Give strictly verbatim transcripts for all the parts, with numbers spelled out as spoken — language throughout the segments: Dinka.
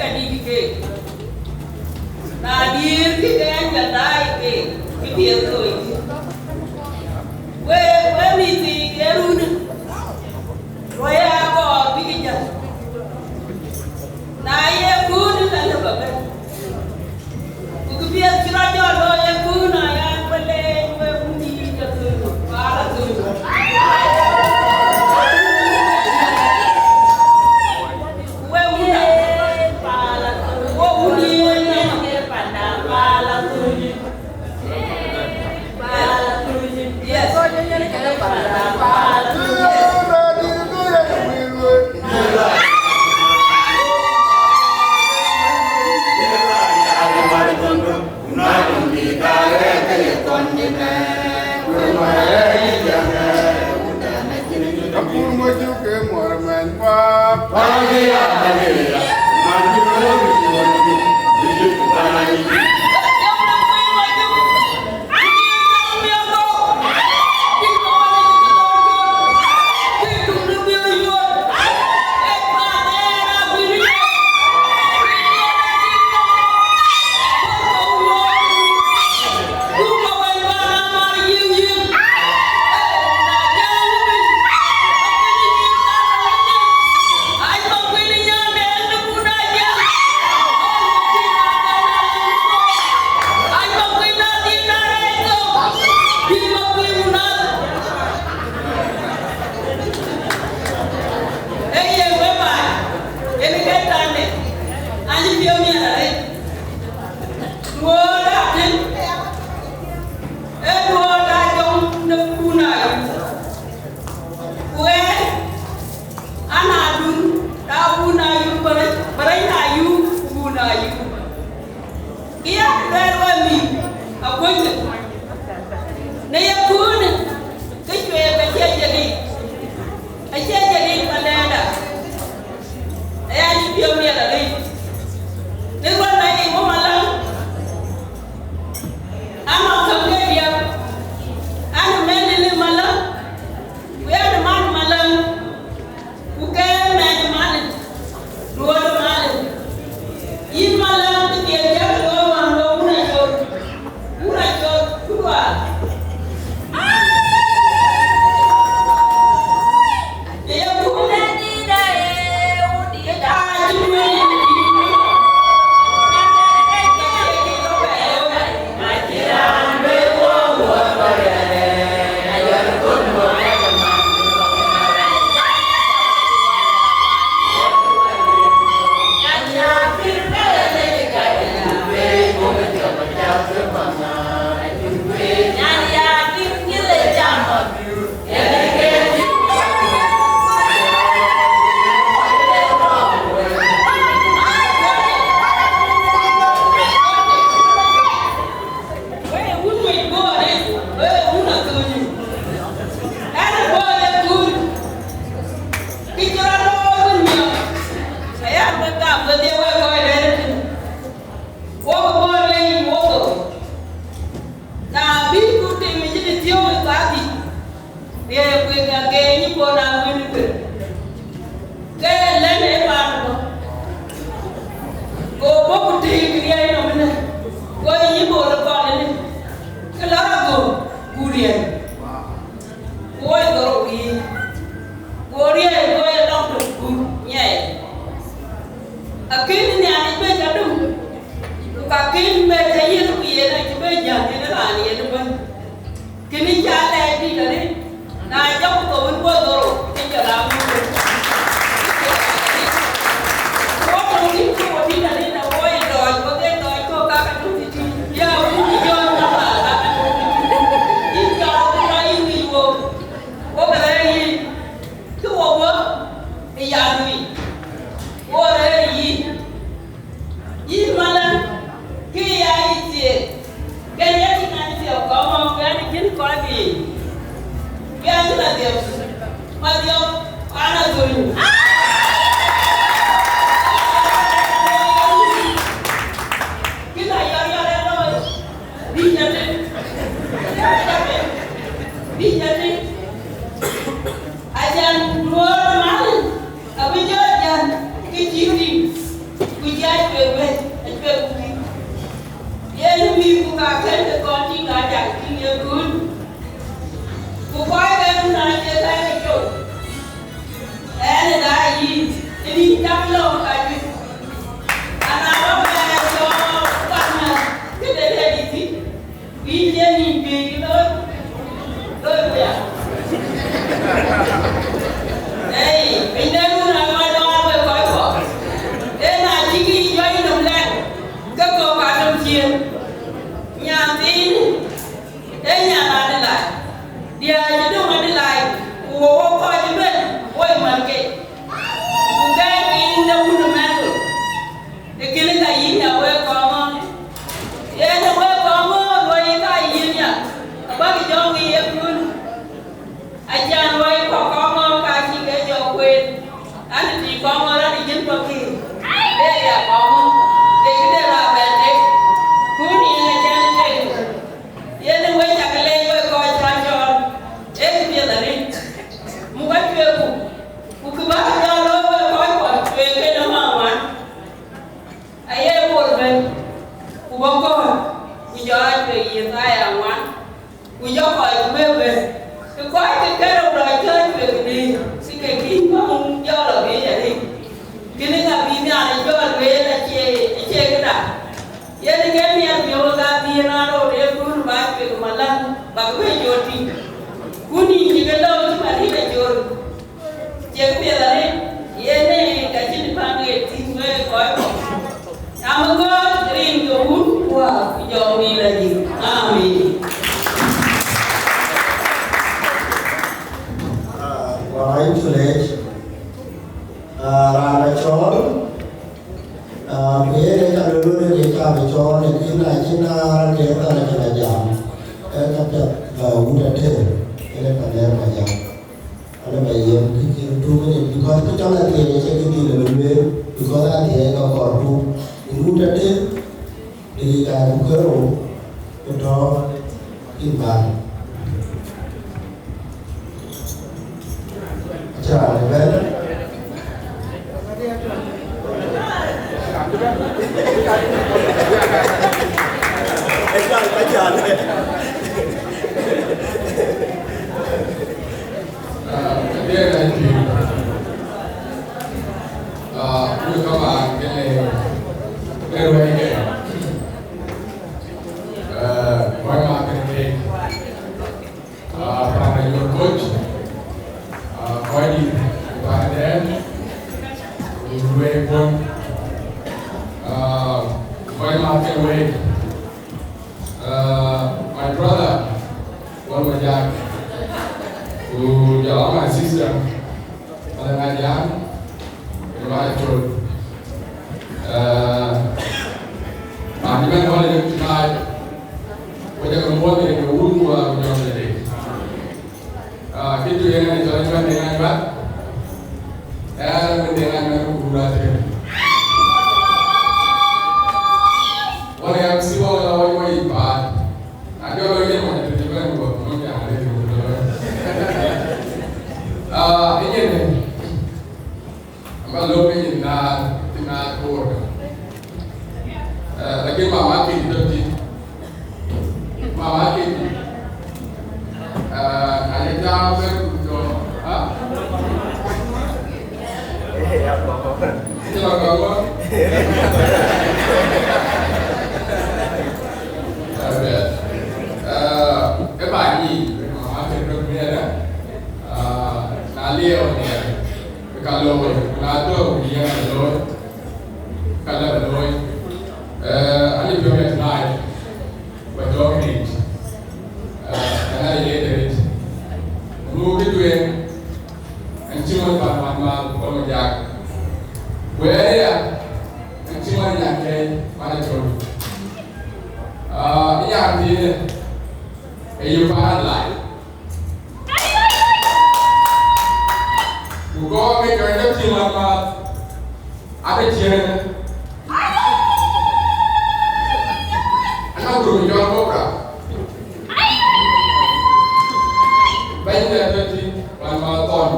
Ka dït keek. Na dït kï ke ɣɛn ka daai keek, kë piɛth looi kï. We, we mïth thii ke run, luɔi aa kɔɔr bïk jäl. Na ye kuun, ka lëu ba bɛ̈n. Ku kë piɛth cï rɔt jɔl looi ye kuun, aya, we leec, we wun dït ke thöl, pala thöl. We wun, pala thöl. We wun dït, pala thöl. Yes. Akur mojuk ke muɔr mɛn guap. Haleluya, haleluya. Man di lo di lo di di di di. Ee yen we baai, yen ke tande, an cï piɔ̈u miɛt arëët. Duɔ̈ɔ̈r aa tïŋ, ee duɔ̈ɔ̈r aa jɔŋ në kun ayuc. Ku ɣɛn, an adun, da kun ayuc bä rɛc, bä rɛc ayuc, ku kun ayuc. Kë ya luɛɛl wemïth akuönyde, në ye kuunë, kë cuëëc acie jadid, acie jadid, malɛɛrda, aya cï piɔ̈u miɛt arëët. Në ruɔ̈n na ye wɔ maläŋ, anɔŋ käŋ ke diäk, an mɛn në maläŋ, ku yan man maläŋ. Ku ke mɛn manë, duɔ̈ɔ̈r manë, yïn maläŋ, të thiël jäk looi wään, looi wun acol, wun acol, ku duɔ̈ɔ̈r. Ye ye kuunë, ke ka cï duëër yïn. Wek wun wec Bor, wek wun athöönyë. Ɛn Bor ë kun, kë cï rɔt looi wën miɔ̈k, aya, wek gam wedhie wek kɔc rɛ̈ɛ̈r ëtënë. Wok Bor leec wok. Na bï ku tim cï të thiɔ̈k ë thaadï, riɛɛr kueŋ ageeny ë Bor na wën ë kueŋ. Ke lɛ̈n ë paan bɔ̈, go bɔ̈ ku tëëk riɛɛc nɔm ënë, go yï Bor ë kɔn ënë, ke lɔ rɔt go, ku riɛɛc, ku woi dhorou ku yiic, go riɛɛc, go ye lɔŋ tök ku nyɛɛi. Akën Nhialic bɛ̈c adum, ku ka kën bɛ̈c ayiëth ku yen acï bɛ̈c jäl yen raan yen ëbɛ̈n. Kënë ca lɛɛc dït arëët, na jɔku thou wën guɔ̈th dhorou, ke jɔl aa muk. Wo tɔ̈ dït ku wo dït arëët, na wo ye dɔɔc, wo ke dɔɔc kɔ̈k ka ka tɔ̈ thïn. Ya wun cï jɔɔc na ba ka ka tɔ̈ thïn. Yïn jɔl ku tɔ̈ yïn ŋic wo, wo ke rɛ̈ɛ̈r yïn, kë wo wɔ ë ya lui, wo rɛ̈ɛ̈r yïn. Yïn maläŋ, kë ya yï thiëëk, kën ya cïn an thiɔ̈k kɔ̈k mɔ̈u, bï an cïn kɔc bï, bï an cïn adhiɔ̈k, madhiɔ̈k, Ëda yïn, ëdï cak lɔ ka juëc. Ana rɔ bɛ jɔ kuan na këde rɛɛc ëtï. Ku yïn cie nïn juëc loi, loi wia. Ei, piny de nu na ŋɔc lɔ wek kɔc kɔ̈k. Ee na cïkï jɔ yï nɔm lɛ̈k, ke kɔ̈k ka döŋ ciëën. Nyan thiin, ee nyan adï lac. Diäär cï döŋ adï lac, ku wo wo kɔc ëbën, wo ë män kek. Ku gɛɛr piny de wun ë mɛ̈thkë, ë kënë ka yïn ya wek kɔŋ ŋɔ̈ɔ̈r. Yen ë wek kɔŋ ŋɔ̈ɔ̈r luɔi ka yïn ya, abäkï jɔŋ ë ye kuën. Acan luɔi kɔ̈k kɔŋ ŋɔ̈ɔ̈r ka cï ke jɔ kueen, an, ë tïc kɔŋ ŋɔ̈ɔ̈r an, ë jïn tɔ̈ kïïr. Ee ya kɔŋ ŋɔ̈ɔ̈r, ee këde raan bɛ tek, ku nin acan tek. Yen ë wek cak leec wek kɔc cä cɔɔl, ee kë piɛth arëët, muk acueeku, ku kë bäk jɔ looi wek kɔc kuɔ cueek kenë ŋɔn ŋuan. Aye Pol bɛ̈n, ku bɔ̈ kɔ̈ɔ̈c, ku jɔ acueek Yithaya ŋuan, ku jɔ kɔc ku bɛ̈n bɛ̈n. Kë kɔc kë kërou lɔ cä cueek dïït, cï ke kïï ŋɔ̈ŋ jɔ lɔ biic arëët. Kënë ka bï Nhialic jɔ lueel acie, acie këda. Yen ke miɛt piɔ̈u ë kadhiëër na rot ë kun bä cuek maläŋ bäk bɛ jɔ tïŋ. Ku nïn cï ke lɔ cï Maria jɔl. Cï ke piɛth arëët, yen ee ka cïn paŋ ë tïŋ wek kɔc kɔ̈k. Am ë gɔ̈ɔ̈r rin ke wun ku Wä ku Jɔŋdït Lajik. Amin. Ah, wä yïn cuk leec. Ah, raan ë cɔɔl. Ah, ku yen ë ka lueel wën ë ka bï cɔɔl, lakin na cïn na raan de thɔn acïn a jam. Ee ka piɛth, ah, wut ater, yen ë ka lɛɛr ka jam. Ala ba yen kë cï röt tuŋ yen, because kë cɔl athiɛɛi acie kë dhil ë lueel, because athiɛɛi ka kɔɔr tuŋ. Yen wut ater, ë ka ku kërou, ku tɔ̈ in bä. Acï raan ëbɛ̈n. Ah, dear, thank you. Ah, we come back, eh, eh, right here. Ah, why not, eh, Ah, pan Ayuɔl Koc, ah, kɔc dït, pan dɛn, ku lueel bɔ̈n, ah, kɔc math ke week, ah, my brother, Wal Majak, ku jɔl a my sister, Mother Ngadian, Mother Chol. Eh, raan cï bɛ̈n holiday tonight, wek jɔ ke muɔ̈th rin ke wun ku Wä ku Jɔŋdït Lajik. Ah, kë tu yen ë cɔl Ajuɛth Deŋ Ajuɛth. Ɣɛn ë Deŋ Ajuɛth ku raan tëë. Wä ë M C wä la wä wä yic paat. Na jɔ lɔ yen wä tëë bɛ̈n ku wä ku jam le ku lɔ. Ah, ë yen ë. Amba lok ke nyin na, cï na koor. Eh, lakin mama kï tɔ̈ tï. Mama kï. Eh, aye jam bɛ ku jɔ, ha? Cï la ka wa. Eh, eh, e ba nyin, mama kï tɔ̈ miɛt, eh, na liɛɛu miɛt. Ka looi, ku na tɔ̈u ku yɛn ka looi, ka la looi. Eh, ani piɔ̈u ya tonight, ba jɔɔk rit. Eh, ka na ye rit. Muk kë tueŋ, an cï man pan man ma, ba ma jak. Ku area, an cï man nyan kɛ̈i, man a col. Ah, ni nyan thiin, e yï pan lai. Ku gɔɔk ke jɔny dap cï mat mat, ade ciëën. Anɔŋ gurum jɔl Cobra. Bɛ̈ny de tɔ̈ tï mat mat thɔn.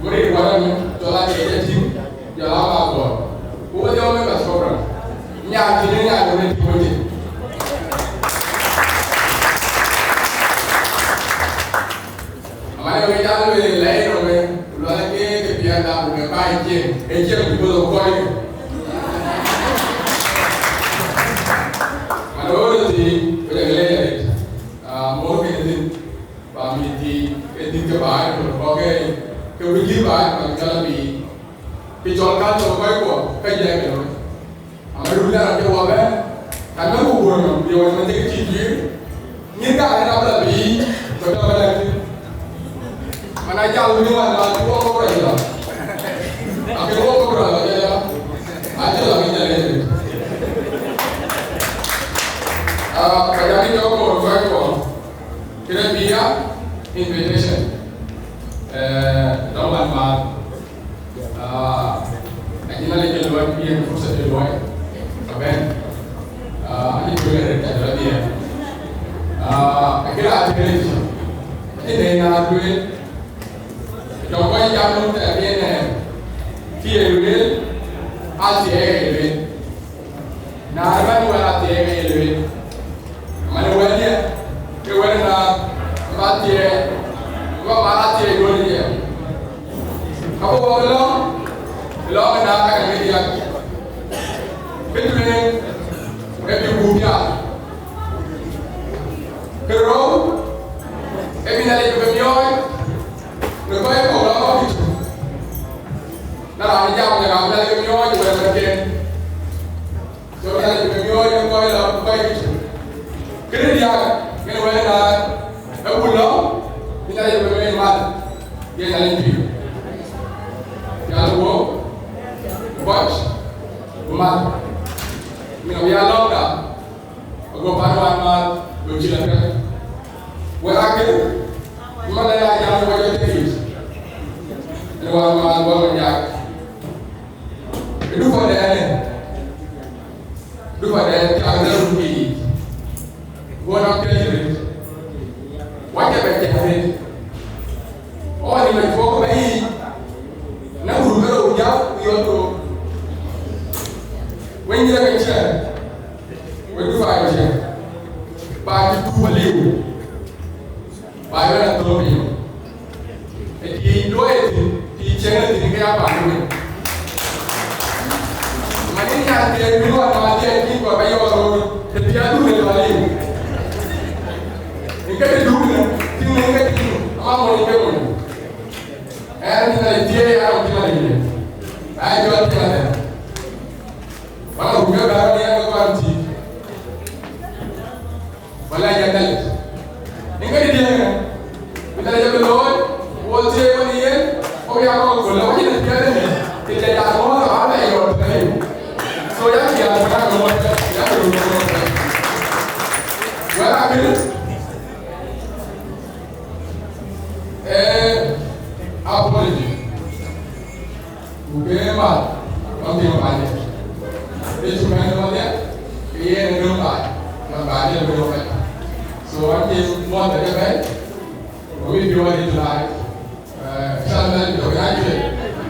Wëri wärä mi jɔl a kec e tïŋ. Jɔl a ma gɔl. Ku wä jɔ me ka Cobra. Nya kï ne nya wëri tï wëri. Cieŋ, ee cieŋ bï bɔ̈ kɔc. Man ɣöö röt thii, ku jɔ lɛc arëët. Ah, mor kën thïn, ba mïth thii, ke dhil ke baai, ku kɔ̈k ke, ke bï dhil baai, ku jɔ la bï. Kë cɔl culture kɔc kuɔ, ka jɛ ke looi. Ama run dɛ̈ rɔt ke wɔ bɛ̈n, ka nɔŋ ku guɔ̈r nɔm, ye wɔ man thek cï juiir. Nyïïn ka ɣɛn abï la bï, ku tɔ̈ bï la tïŋ. Man a jal wïn wan, la cï wɔ kɔ̈k rɔt lɔ. Akë wɔ kɔ̈k rɔt lɔ, jɔl lɔ. Acï lɔ kë jɔl lɔ. Ah, ka jam jɔ kɔɔr kɔc kuɔ. Kënë bï ya invitation. Eh, dɔm man ma. Ah, acïn alec ë luɔi, bï yen fursa ë luɔi, ka bɛ̈n. Ah, anï tueŋ arëët ka jɔl adhiɛ. Ah, akï raan tëëc, acïn dɛ̈ na tueŋ. Jɔ kɔc jam nɔm thɛɛr bï yen ë, kë ye lueel, athiɛɛi ye lueel. Na ëmɛn wɛ̈t athiɛɛi ke ye lueel. Man ë wɛ̈t diɛ̈, ke wɛ̈t ë naath, ba thiɛɛi, ba man athiɛɛi duɔ̈n diɛ̈. Ka bï wɔ lɔ̈ŋ, lɔ̈ŋ ë naath ka ke diäk. Kë tueŋ, ee bï gup piath. Kë rou, ee bï Nhialic bï ke miɔɔc, në kɔc kɔ̈k lɔ kɔ̈k kë cök. Na raan jam në raan Nhialic ke miɔɔc, wɛ̈t wɛ̈t ken. So, Nhialic bï ke miɔɔc ë kɔc lɔ kɔc kë cök. Kënë diäk, kënë wɛ̈t ë naath, ee ku lɔ, bï Nhialic bï ke miɔɔc mat, ye Nhialic pïïr. Nhialic wok, kɔc, ku mat. Min abï ya lɔ̈ŋda, ago pan wan mat, go cï lɔ piɛth. Wɛ̈t akë, man ë ya jam wɛ̈t ë tëkic. Ënë wan mat, wɛ̈t wɛ̈t diäk. Ë dupɔ̈dɛn ë, dupɔ̈dɛn thiak de run yiic, guɔ nɔm piɛth rït, wac ke bɛ thiak rït. Ɣɔn ë mɛc puɔ̈k bɛ yiic, na run ke rou jäu ku yɔt rou. Wëny rek ë ciɛɛr, wëny dupɔ̈dɛn ciɛɛr, ba cï tup aliu. Ba yɔn athöör piny. Ë tiic duɔ̈i ë thïn, tiic cieŋ ë thïn ke ya paandu wën. Man ë nyan thiëëk bï luɔt ma thiëëk cï kɔc ba yɔɔk röör, të piɛth dun ë lɔ liu. Ë ke të dun ë, tïŋ ë ke tïŋ, ama mony ë ke mony. Ɛn ë thiëëk ya rɔt tïŋ ë liu. Ai jɔt tïŋ ë thɛɛr. Wala ku ke bɛ̈ɛ̈r ë yen ke kɔn tïït. Wala ya Nhialic. Nin ke diëëŋ ë, ku Nhialic abï looi, wo thiëëc wën yen, ku ya kɔn ku lɔ, ku yen piɛth ënë, ke jɛ ya ŋɔ̈ɔ̈th ë bä bɛ yɔt pɛ̈i. So ya kiɛɛr ku ya ŋɔ̈ɔ̈th, ya ke röt ŋɔ̈ɔ̈th. Wala akënë, ee, apology. Ku ke mat, wan piŋ pande. Ke cuk mɛn ënɔɔnë, ke yen ë döŋ baai, wan baai ë döŋ baai. So, wan cï muɔ̈th ë ke bɛ̈i, ku wïc bï wan yï laai. Eh, shalom alaikum, dɔ̈k raan juëc.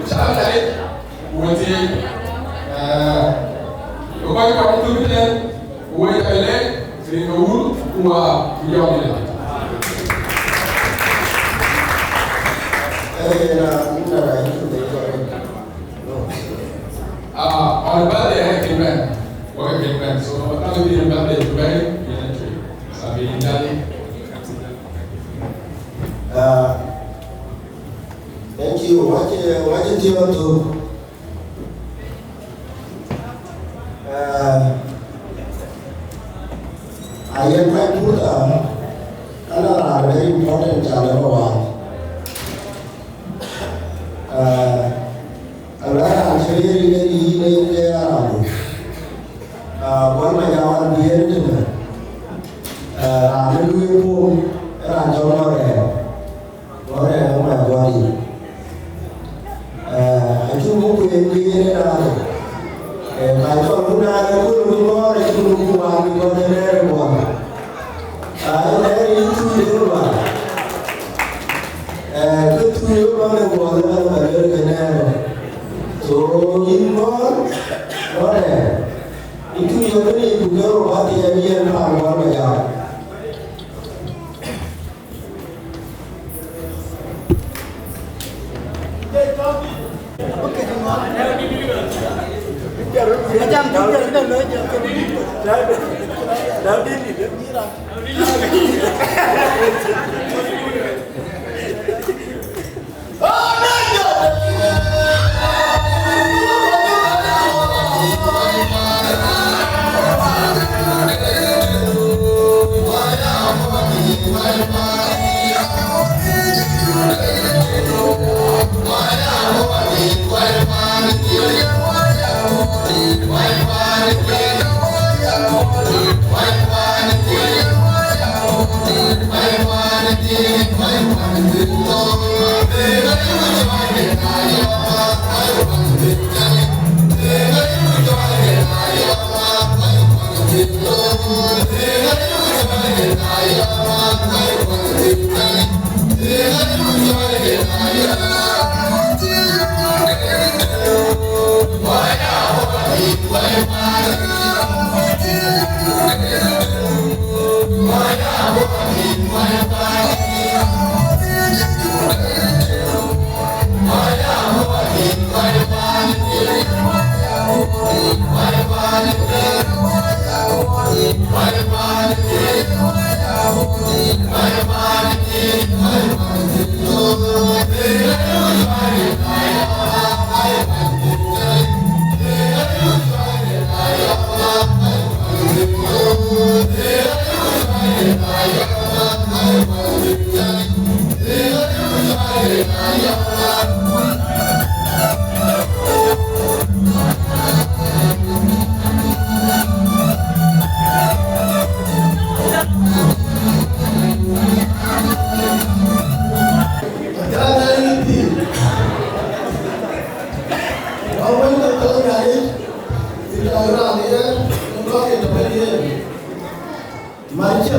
Shalom alaikum. Ku wël thiëëc, eh, ku kɔc kɔc ë thuk tɛ̈n, ku wël ca lɛ̈k, rin ke wun, ku wa, ku jɔŋ ënɔɔnë. Eh, na, na, na, Ah, on birthday, I can bend. What I can bend. So, what time is the birthday today? Yeah, true. Sabi jali. Ah, thank you. Wace, wace tiyo tu. Ah, ayen kɔc purta, ala raan very important ca lɔ ba wac. Ah, ala raan cï riɛl ë yïn ë yïn ke ya raan. Ah, Kuɔl Manyang bï yen tënë. Ah, raan ë lueel puɔ̈u, raan cɔl Mɔrɛɛr. Lɔ̈ɔ̈rë ë Maguari. Eh, acuk muk ku yen ke yen ë naan. Eh, ka cɔl ku naan ë kööl ku lɔ̈ɔ̈rë acuk muk ku wään bï kɔc ë rɛ̈ɛ̈r ë buɔɔth. Ah, ë rɛ̈ɛ̈r yï tui de ku lual. Eh, kë tui ë bäny ë buɔɔth ë bäny ë bä lueel ke nɛ̈ɛ̈r. So, yïn Mɔɔr, lɔ̈ɔ̈rë. Yï tui ë bɛ̈n yic ku ke rou bä thiɛɛm yen paan Kuɔl Manyang. Marcha,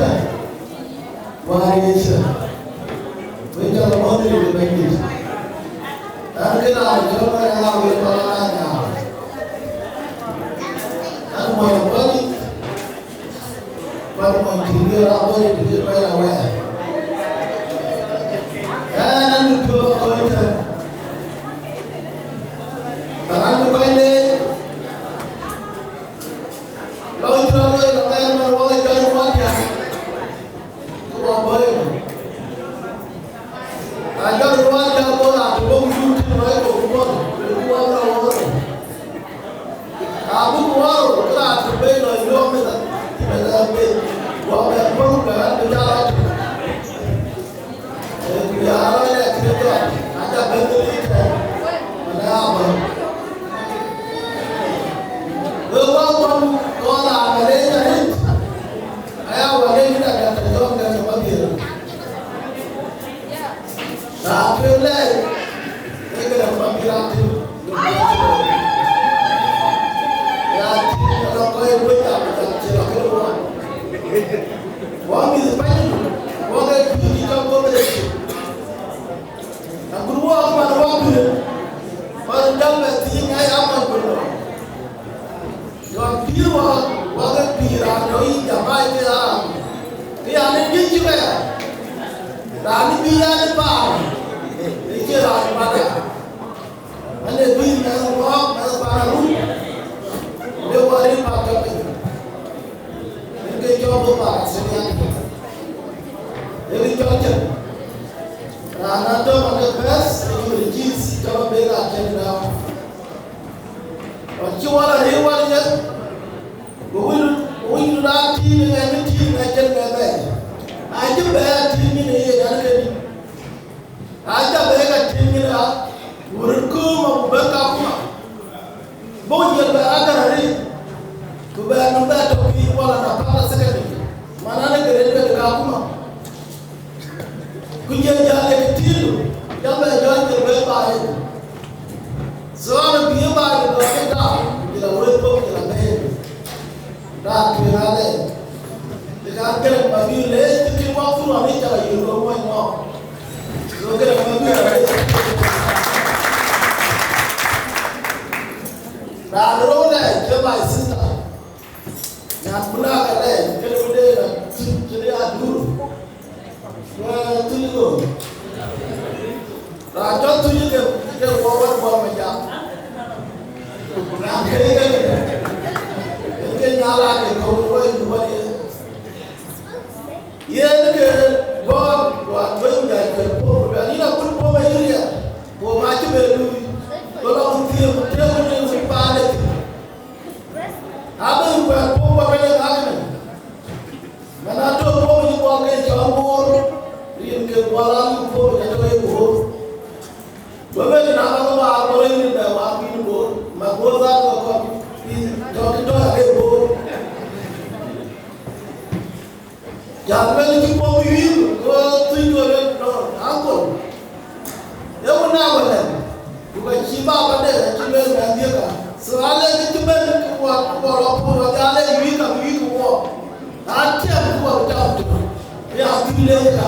Marcha, we jɔl a mɔ̈th rin ë Bɛ̈nydït. An, kënë raan cɔl Marcha ŋa wek Marcha ŋa ŋa. An, mɔc a bɔ̈, bän mɔc tïŋ ë raan bɔ̈ rin tïŋ ë bɛ̈n awɛɛr. Ɛn, an, bï piɔ̈u kɔc tɛ̈n. Bä raan bï kɔc leec. Lɔ cï rɔt loi lɔ ɣɛn man wɔ ke jɔt ë wadiäk, ke wɔ bɔ̈ yen. Na jɔt ë wadiäk bɔ̈ raan të bɔ̈ ku yum tïŋ lɔ ë kok bɔ̈, ku wɔ lɔ wɔ rou. Na buk wɔ rou, ke raan të bei lɔ yɔ̈ɔ̈k meth, meth ë bei, wɔ bɛ bɔ̈ ku bɛ ɣɛn bï jal rɔt tïŋ. Wɔ mïth Bɛ̈nydït, wɔ ke pïïr cï cɔk guöp ë rec. Na kun wɔ man wɔ pïïr, man jam bɛ thiëëc ŋa ya man kun wɔ. Yɔn pïïr wɔ, wɔ ke pïïr raan tɔ yic jam ai ke ya raan. Ke ya ne juëc cï bɛ ya. Raan ë bï ya ne paan, ë cie raan ë paan ya. Ane bï mɛnh wɔ, mɛnh paan arum, le wɔ rin paan ke piny. Rin ke cɔl bï paan asilian. Rin cɔl cɛn. Raan atɔ̈ man ke bɛ̈th, ë cï rin cï cɔl abëk raan cɛn dau. Ɣɔn cï wal arëër wal yeth, ku wïc, ku wïc raan tïït ë ŋɛk bï tïït ŋɛk cɛn ŋɛk bɛ̈ɛ̈i. Acï bɛ̈ɛ̈i tïït nyin ë yen an, këdï. Aca bɛ ka tïŋ ëya, ku röt kööm aku bɛ Kakuma. Bɔ̈ ku jël bɛ agär arëët, ku bɛ nɔm bɛ tɔ̈ piny wala na panda secondary. Man, an, ë gred bɛ Kakuma. Ku jël jäl ye tïït, jam bɛ jɔl jël bɛ baai. So, an, bï baai dɔ̈ɔ̈r ë taau, ku jël awël bɔ̈, ku jël abëër. Raan tueŋ alɛɛc. Të kan Gɛrɛk Mabiör leec, të kën wak thurɔ ni cak ayï röör mɔc ŋɔɔk. So Gɛrɛk Mabiör alɛɛc. Raan rou lɛɛc ke my sister. Nyan Bunak alɛɛc, kënë wënde na tït, kënë ya dur. Wëë, tït dur. Raan cɔl Tuc ke, ke wɔ wär bɔ̈ me jam. Raan ë kɔ̈u wei ku wei ye. Yen ke gɔ̈ɔ̈r, ku atueŋ jai ke puɔ̈u, ku lueel, yïn akut puɔ̈u ë yïn riɛl, ku ŋa cï be luui, ku lɔ ku thiëëk, ku tëëk ku lueel ku paan ë thïn. Abï kuɛɛr puɔ̈u ku rɛ̈c ë ŋa kënë? Man atɔ̈ puɔ̈u ë cï gɔl ke cɔl Bor, rin ke gɔl aa luui puɔ̈u ë cï tɔ̈ ë Bor. Wek wek na ba ba ba rɔt ni ba wa bin Bor, ma Bor za ko ko, bin tɔ̈ tɔ̈ ke Bor. Ya mɛn cï puɔ̈u yïn, go tui go le no, uncle. E wo na wala. Ku ka cï baba de, cï le na dia ka. So ale ke cï ben ku wa, ku wa rɔ puɔ̈u, wa ale yï ka, yï ku wa. Atiɛm ku wa jam tu. Ya tui le ka.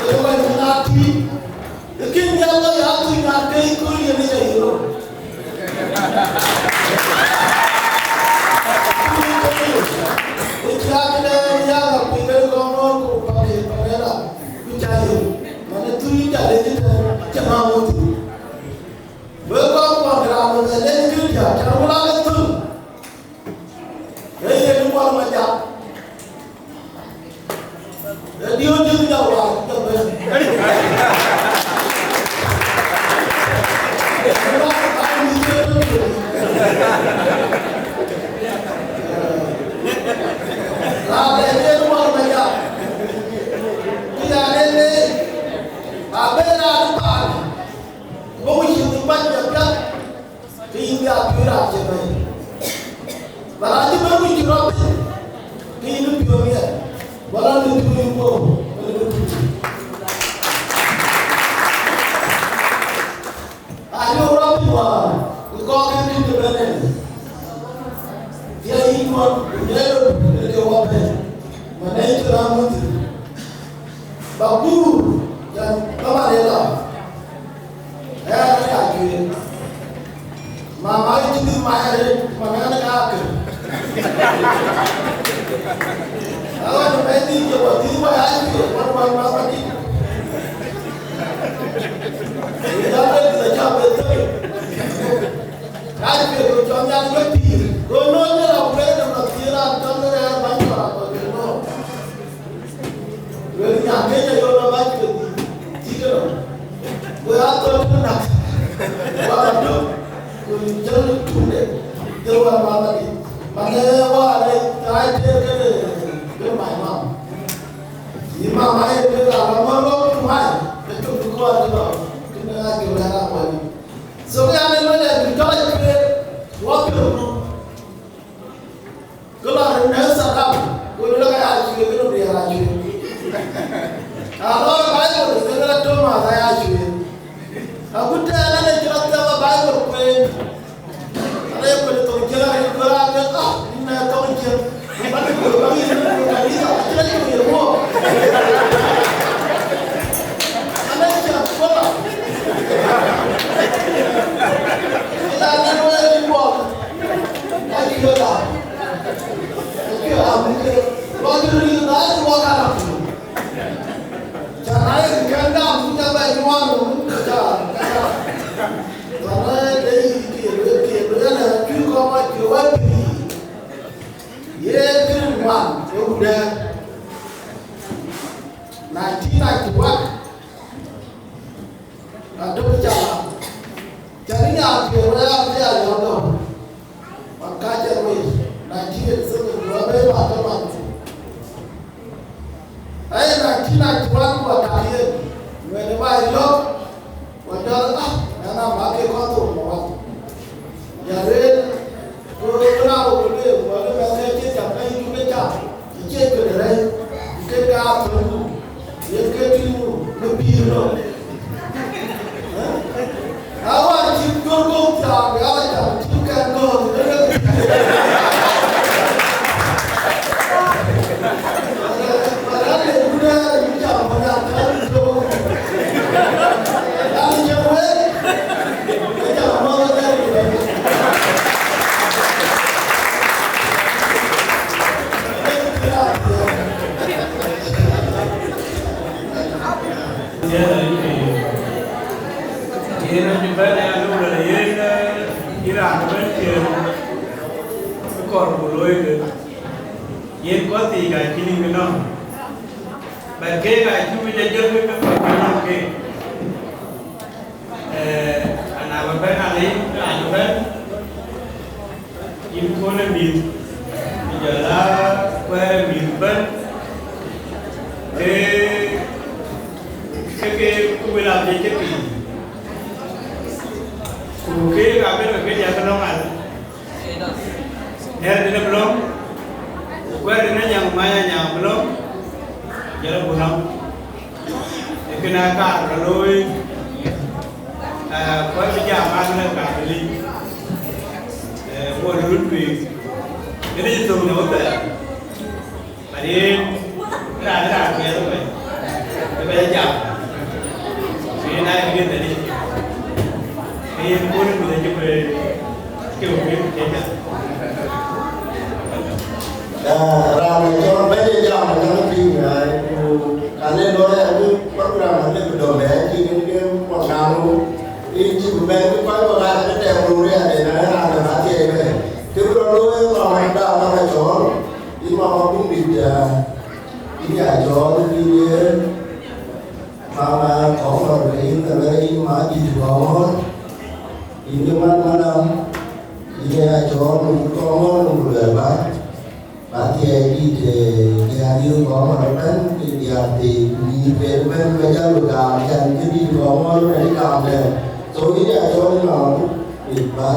Ye wa ni na tui. Lakin ya wa ya tui na ke ku ye ni ya yiro. Ku ya ke ya la ku ke ko mo ku pa ke pa la. Ku cha ye. Mane tui ya le ni ta cha ma mo tu. Wek kɔc kuɔn raan ë Nhialic Kërtho, cän wun aa lɔ thöl. Ee yen kuɔn Majak. Ee diööc cï jɔ waar, jɔ bɛ̈n. Raan ë yen kuɔn Majak. Kë ya len ë, abë raan ë paan. Go ku cïn dhuk mac piɛth, ke yïn bï a pïïr raan cï bɛ̈i. Ba raan cï bɛ̈n ku cï rɔt piny, ke yïn bï piɔ̈ɔ̈th miɛt, ba raan bï piɔ̈ɔ̈th yïn guöp, ke yïn bï tïc. Aa, yïn rɔt piny wäär, ku kɔɔr ke tïc të bɛ̈n en. Thiëëc yïn tuɔ̈n, ku nyɛɛi röt, ke ke wɔ bɛ̈n, man ë cï raan muk thïn. Ba guur, cän ba man ë la. Ɣɛn ë ya cuëëŋ. Mama ë cï dhil mai arëët, man ɣɛn ë ka kër. Aɣɔn ë mɛnhdït jɔ wä dhil wä ya cuëëŋ, wän wän mama dït. Ë jam ë dhil acä bɛ thëëi. Ya cuëëŋ, ku cɔl nyan wek pïïr. Go nɔn ë la ku lɛ̈k ë däm la thiëër raan cɔl ë rɛ̈ɛ̈r bäny cɔl akɔ̈l kë nɔ̈ɔ̈r. Wek nyan ke ca yɔn abac ke dhil tït ënɔ. Wek athɔ̈l tït nak. Wek aduk, ku jël tunde, jël wän mama dït. Mane wä rɛc, rɛc tëër këde, këde my mom. Yï mama ye ke la la mɔ lɔ tu mai, ke tum tu kuat tënɔ. Kënë a jɔ la la kuat. So ke ane lɔ ya du tɔc ke, wä pïr. Kë lɔ rin në Saddam, ku lɔ ka ya cuëëŋ, kë lɔ ya cuëëŋ. A lɔ Bible, kë lɔ Thomas aya cuëëŋ. Agut tɛ̈ɛ̈n, ane cï rɔt thiɔ̈k Bible kueen. Ane kueen thoŋ ciëŋ, ane kueen raan ke, ah, yïn ë thoŋ ciëŋ. Bäk kueen, bäk yïn, bäk yïn, acï rɔt cuëëŋ ye wuɔk. Ane cï rɔt kueen. Ëla nen wëë yïn wuɔk. Acuëëŋ la. Acuëëŋ la, muk ke. Rɔt yïn rin, na yïn wuɔk ala. Cän ayï kɛn dam, ku ca bɛ nyuɔɔn, ku ca, ca, ca. Tɔnɔ de yï kë ye lueel, kë ye lueel, ë cuï kɔ̈k ë cuï wɛ̈t pïïr. Ye këril ŋuan, ë wudë. Nineteen ninety-one. Adöŋ ca, ca ni nyaar piɛth wala ya piɛth ya yɔ̈ɔ̈k dɔ̈ɔ̈r. Wan ka cɛ wei, nineteen eighty-seven, ku abëë ba tɔ man. Aye nineteen ninety-one ku atak yen, ŋuɛ̈n ë ba yɔ̈ɔ̈k, ku jɔl, ah, ɣɛn ama ke kɔn thok ma wan. Ya lueel, ku raan wok lueel, ku lueel mɛnh ke cï cam, ka yï cuk ke cam, cï ciec kek rɛ̈i, ku ke ke aa thöŋ ku, yen ke tïŋ ku, ke pïïr nɔm. Ë? Awär cï jɔl gɔ̈k thiaak, ya la cam, cï kɛn gɔ̈ɔ̈r, ke ke pïïr. Wala le, wala le, wala le, wala le, wala le, wala le, Yen, yen, yen, Kɔɔr ku looi ke, yen kɔc thiic ka cïn yïn ke nɔ̈k, but keek aa cuk jɔ jɔl ke ke kɔc ke nɔ̈k keek. Eh, ana bä bɛ̈n alei, raan bä bɛ̈n, yïn kɔn ë mïth, ku jɔl aa kuɛɛr ë mïth ëbɛ̈n, ke, ke, ke, ke wël abï cï piny. Ku keek abï ke ke jɔ ke nɔ̈k alë. Nɛ̈r dïn abï lɔ̈ŋ, ku kuɛɛr dïn anyaŋ, many anyaŋ abï lɔ̈ŋ, jɔl abï lɔ̈ŋ. Ee kënë akaar rɔt looi, eh, ku abï jam an, lɛ̈k ka bï lic, eh, ku röt tueŋ. Kënë cï thök në wëthɛɛr. But yen, raan, raan piɛth ëbɛ̈n, ëbɛ̈n jam. Yen aa yen dhël yic. Ke yen kɔn ë mïth acï bï cï wëu ke jam. Ah, raan ë cɔl bɛ̈ny ë jam ë nɔm piny, ai, ku ka le looi abï program abï bï dɔm bɛ̈ɛ̈i cï yen ke kuɔn naŋ ro. Yen cï bï bɛ̈n bï kɔc kɔ̈k aa bï tɛm röör ë ade na raan ë bä thiëëc bɛ̈ɛ̈i. Kë bï rɔt looi ë lɔ̈ŋ ë daam abä cɔɔl. Yïn mama Bundit, ah, yïn ya cɔɔl, yïn ye mama Kɔŋɔr, yïn ka luɛl yïn Madït Kɔŋɔr, yïn ye man madam, yïn ya cɔɔl, yïn Kɔŋɔr, yïn ku luɛl ba, ba thiɛɛi dït, eh, diäär yïn Kɔŋɔr ëbɛ̈n, ke diäär thii, yïn pen ëbɛ̈n, ke jal bï gam, can cï dït Kɔŋɔr ëbɛ̈n ë gam tɛ̈n. So yïn ya cɔɔl, yïn mama Bundit ba.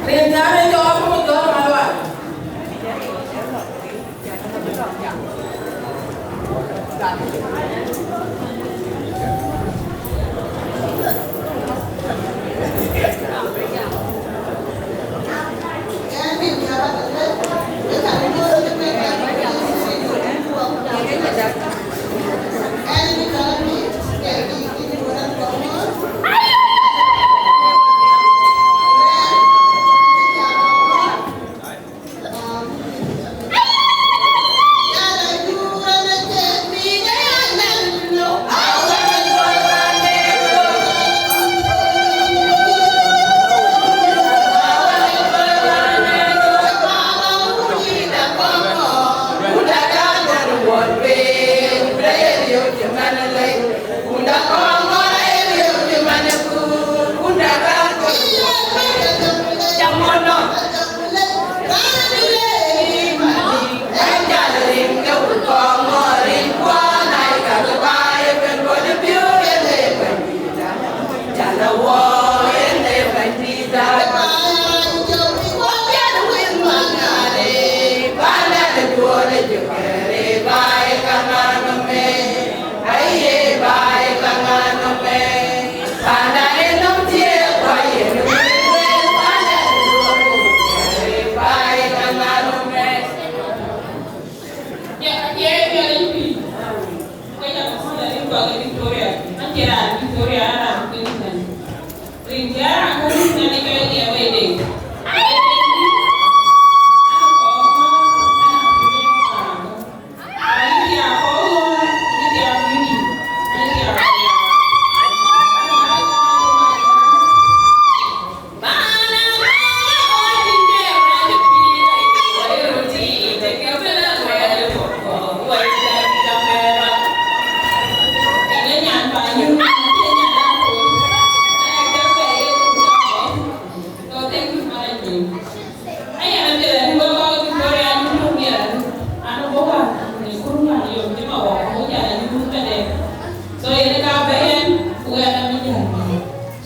Rin tɛ̈n ë jɔɔk, jɔɔk Malual.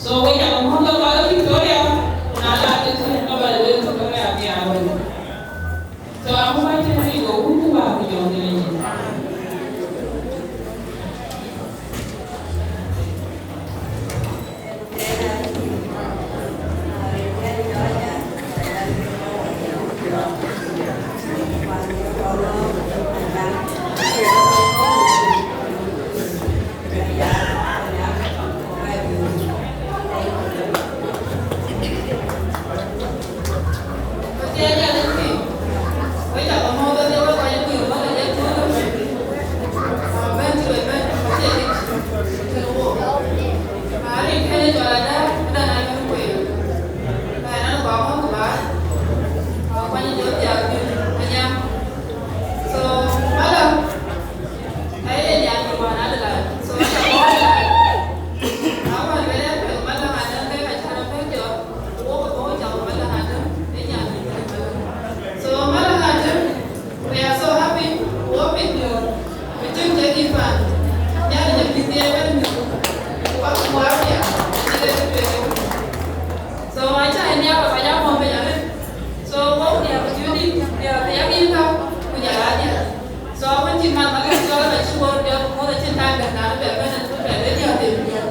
So, we cakë mɔ̈th ke kɔc ke Victoria, ku na la ke thïn ka ba lɔ wek Victoria bï aa wek. So, amu ka cïn rin ke wun ku ba ku jɔŋ ke rin. So, madam, aye nyan ku wän Adelaide. So, aca bɔ̈ Adelaide. Awär lueel ë pɛ̈l madam Adem ke ka cä rɔt bɛ̈n jɔt, ku wok ë bɔ̈ jam madam Adem, ë nyan ku wän madam. So, madam Adem, we are so happy, ku wok piŋ piɔ̈ɔ̈th, ku cïn kek yïn pan. Nhialic abï dhiëëth ëbɛ̈n mïth, ku bäk ku wär piath, cï kek bï tueŋ ë piny. So, aca nhiaar ba kɔc aa mɔ̈u piny arëët. So, wok diäär ku thiördït, diäär ke yak yïn ka, ku jɔl aa diäär. So, awën cïn man Malɔŋ cɔl aba cï wor jɔt ku ŋoot acïn time bɛ̈n, na bɛ bɛ̈n, bï bɛ bɛ diäär them diäär.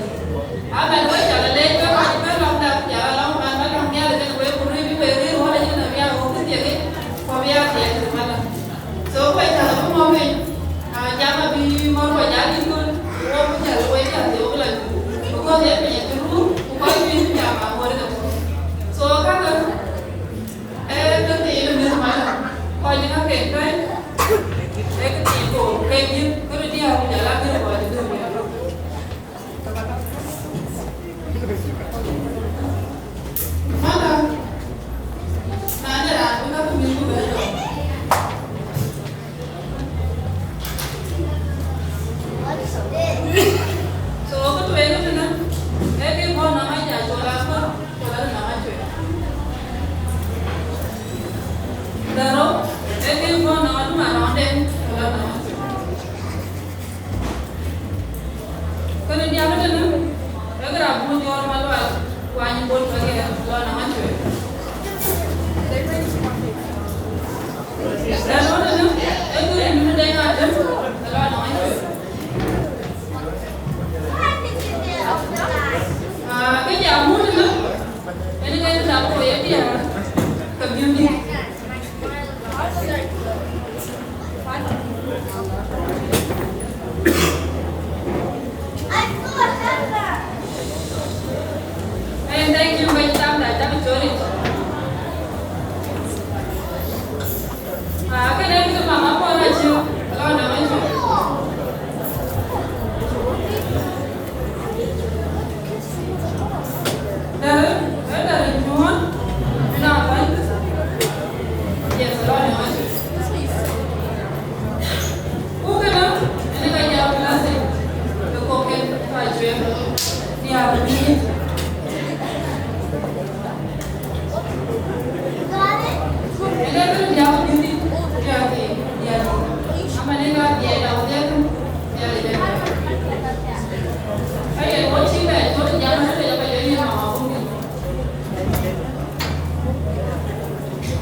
Aban wek jɔl aa leec wek kɔc bɛ̈n lɔ̈ŋda, ku jɔl aa lɔ̈ŋ man Malɔŋ Nhialic kenë wek, ku rëër bï wek rëër wär acïn abï aa wok kë thiek yic, ku abï aa thiɛɛk kë Malɔŋ. So, wek jäl abï mɔ̈u piny, ah, jam abï mɔ̈u kɔc aa dït ŋön, wok bï jäl wek jäl thiɔ̈k la, because yen piny acï ruu, ku kɔc bï jam aŋuɔ̈t ë ke. So, kakë, ee, kë thiin ë mïth Malɔŋ, kɔc ë ka ke tuɛny, ee kë thiin koor, ke yïn, kë diäär ku jɔl aa kë kɔc ë döŋ. Madam, na de raan bï ka bï mïth ku bɛ dɔm. So, kë tueŋ ë tënë, ee kë bɔ̈ nɔm aja col akɔ̈l, col anɔm acuet. Dhärou, ee kë bɔ̈ nɔm adum arɔɔnden, col anɔm acuet. Kënë diäk ëtënë, ee kë raan buk jɔ̈ɔ̈r Malual, kuany bol ke ɣɛn, lɔ nɔm acuet.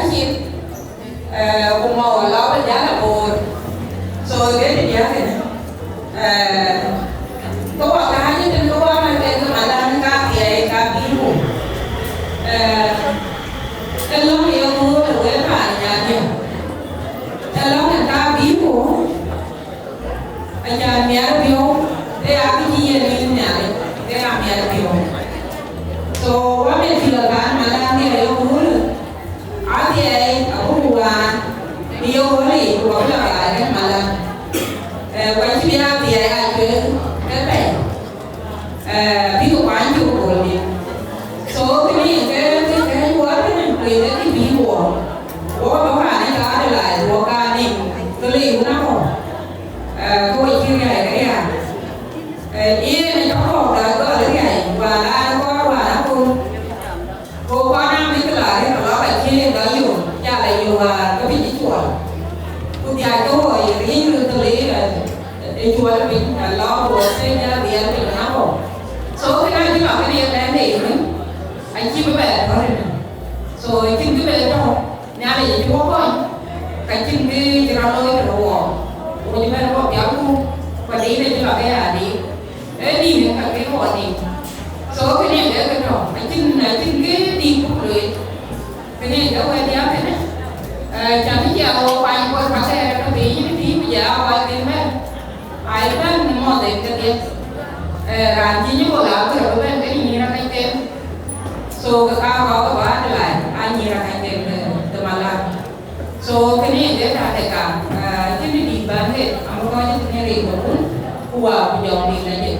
Acït, eh, ku mɔu alɔ bï jäl aboor. So, ke të diäk kënë. Eh, ke wɔ kääc ëtën ke wɔ mɛt ke Malan ka thiɛɛi ka bï ku. Eh, ë lɔ̈ŋ ye ku wël ë wek paan ë Nyandiɛ̈. Ë lɔ̈ŋ ë ka bï ku. Acan miɛt piɔ̈u, ke ya kë cï yen nin Nhialic, ke ya miɛt piɔ̈u. So, wɔ mɛt cï lɔ paan Malan ke ye ku wël, athiɛɛi abuk waan, bï ye wël yic, ku abï lɔ rac kën Malan. Eh, wɔ cï bï athiɛɛi aa cuëëŋ ke pɛ̈i. Eh, bïk kuany cök bol nin. So, kënë yen ke, ke, ke wɔ tënë, ku yen ke kë bï wɔ. Wɔ bä paan ë ka de lai, wɔ ka nin, ke le wun akɔ. Eh, ke wɔ cï riai ke riai. Eh, yen ë cɔk kɔɔk da gɔl riai, wala kɔɔr wala kun. Go kɔn a bïk la rëër lɔ ka cï lɔ yök, jal a yök wäär ke bï cï cuɔl. Ku dhiac ke wɔ ye riëny röt thëlë ë cuɔl piny, a lɔ ku wɔ thëëc jal dhiɛl piny na kɔ̈u. So, kënë acï lɔ kënë ye lɛ̈ŋ de yïn, acï bï bɛ tɔ̈ tënë. So, acïn kë bɛ tɔ̈, Nhialic acï wɔ kɔny, ka cïn kë cï rɔt looi tënë wɔ. Ku cï bɛ̈n wɔ pial ku, ku adït acï lɔ ke ya adït. Ee dït ë ka ke wɔ dït. So, kënë ye ke tɔ̈, acïn, acïn kë dït buk looi. Kënë ë wɛ̈t ya kënë, eh, cä bï jiɛɛm wɔ kuany kuɔth ka ke rɛ̈t tɔ piny yïn tïï ku jɛ aa kuany piny bɛ̈n. Ai bɛ̈n në mɔ̈th en kedhie. Eh, raan cï nyï wok aa kërë bï bɛ̈n ke nyïïr akacken. So, ke ka kɔ̈k ke bä de lai, aa nyïïr akacken ke, ke Malan. So, kënë ë ke ka de ka, eh, kënë dït bän ke, amë kɔc ë kënë rin ke wun, ku waa ku jɔŋ dït la jek.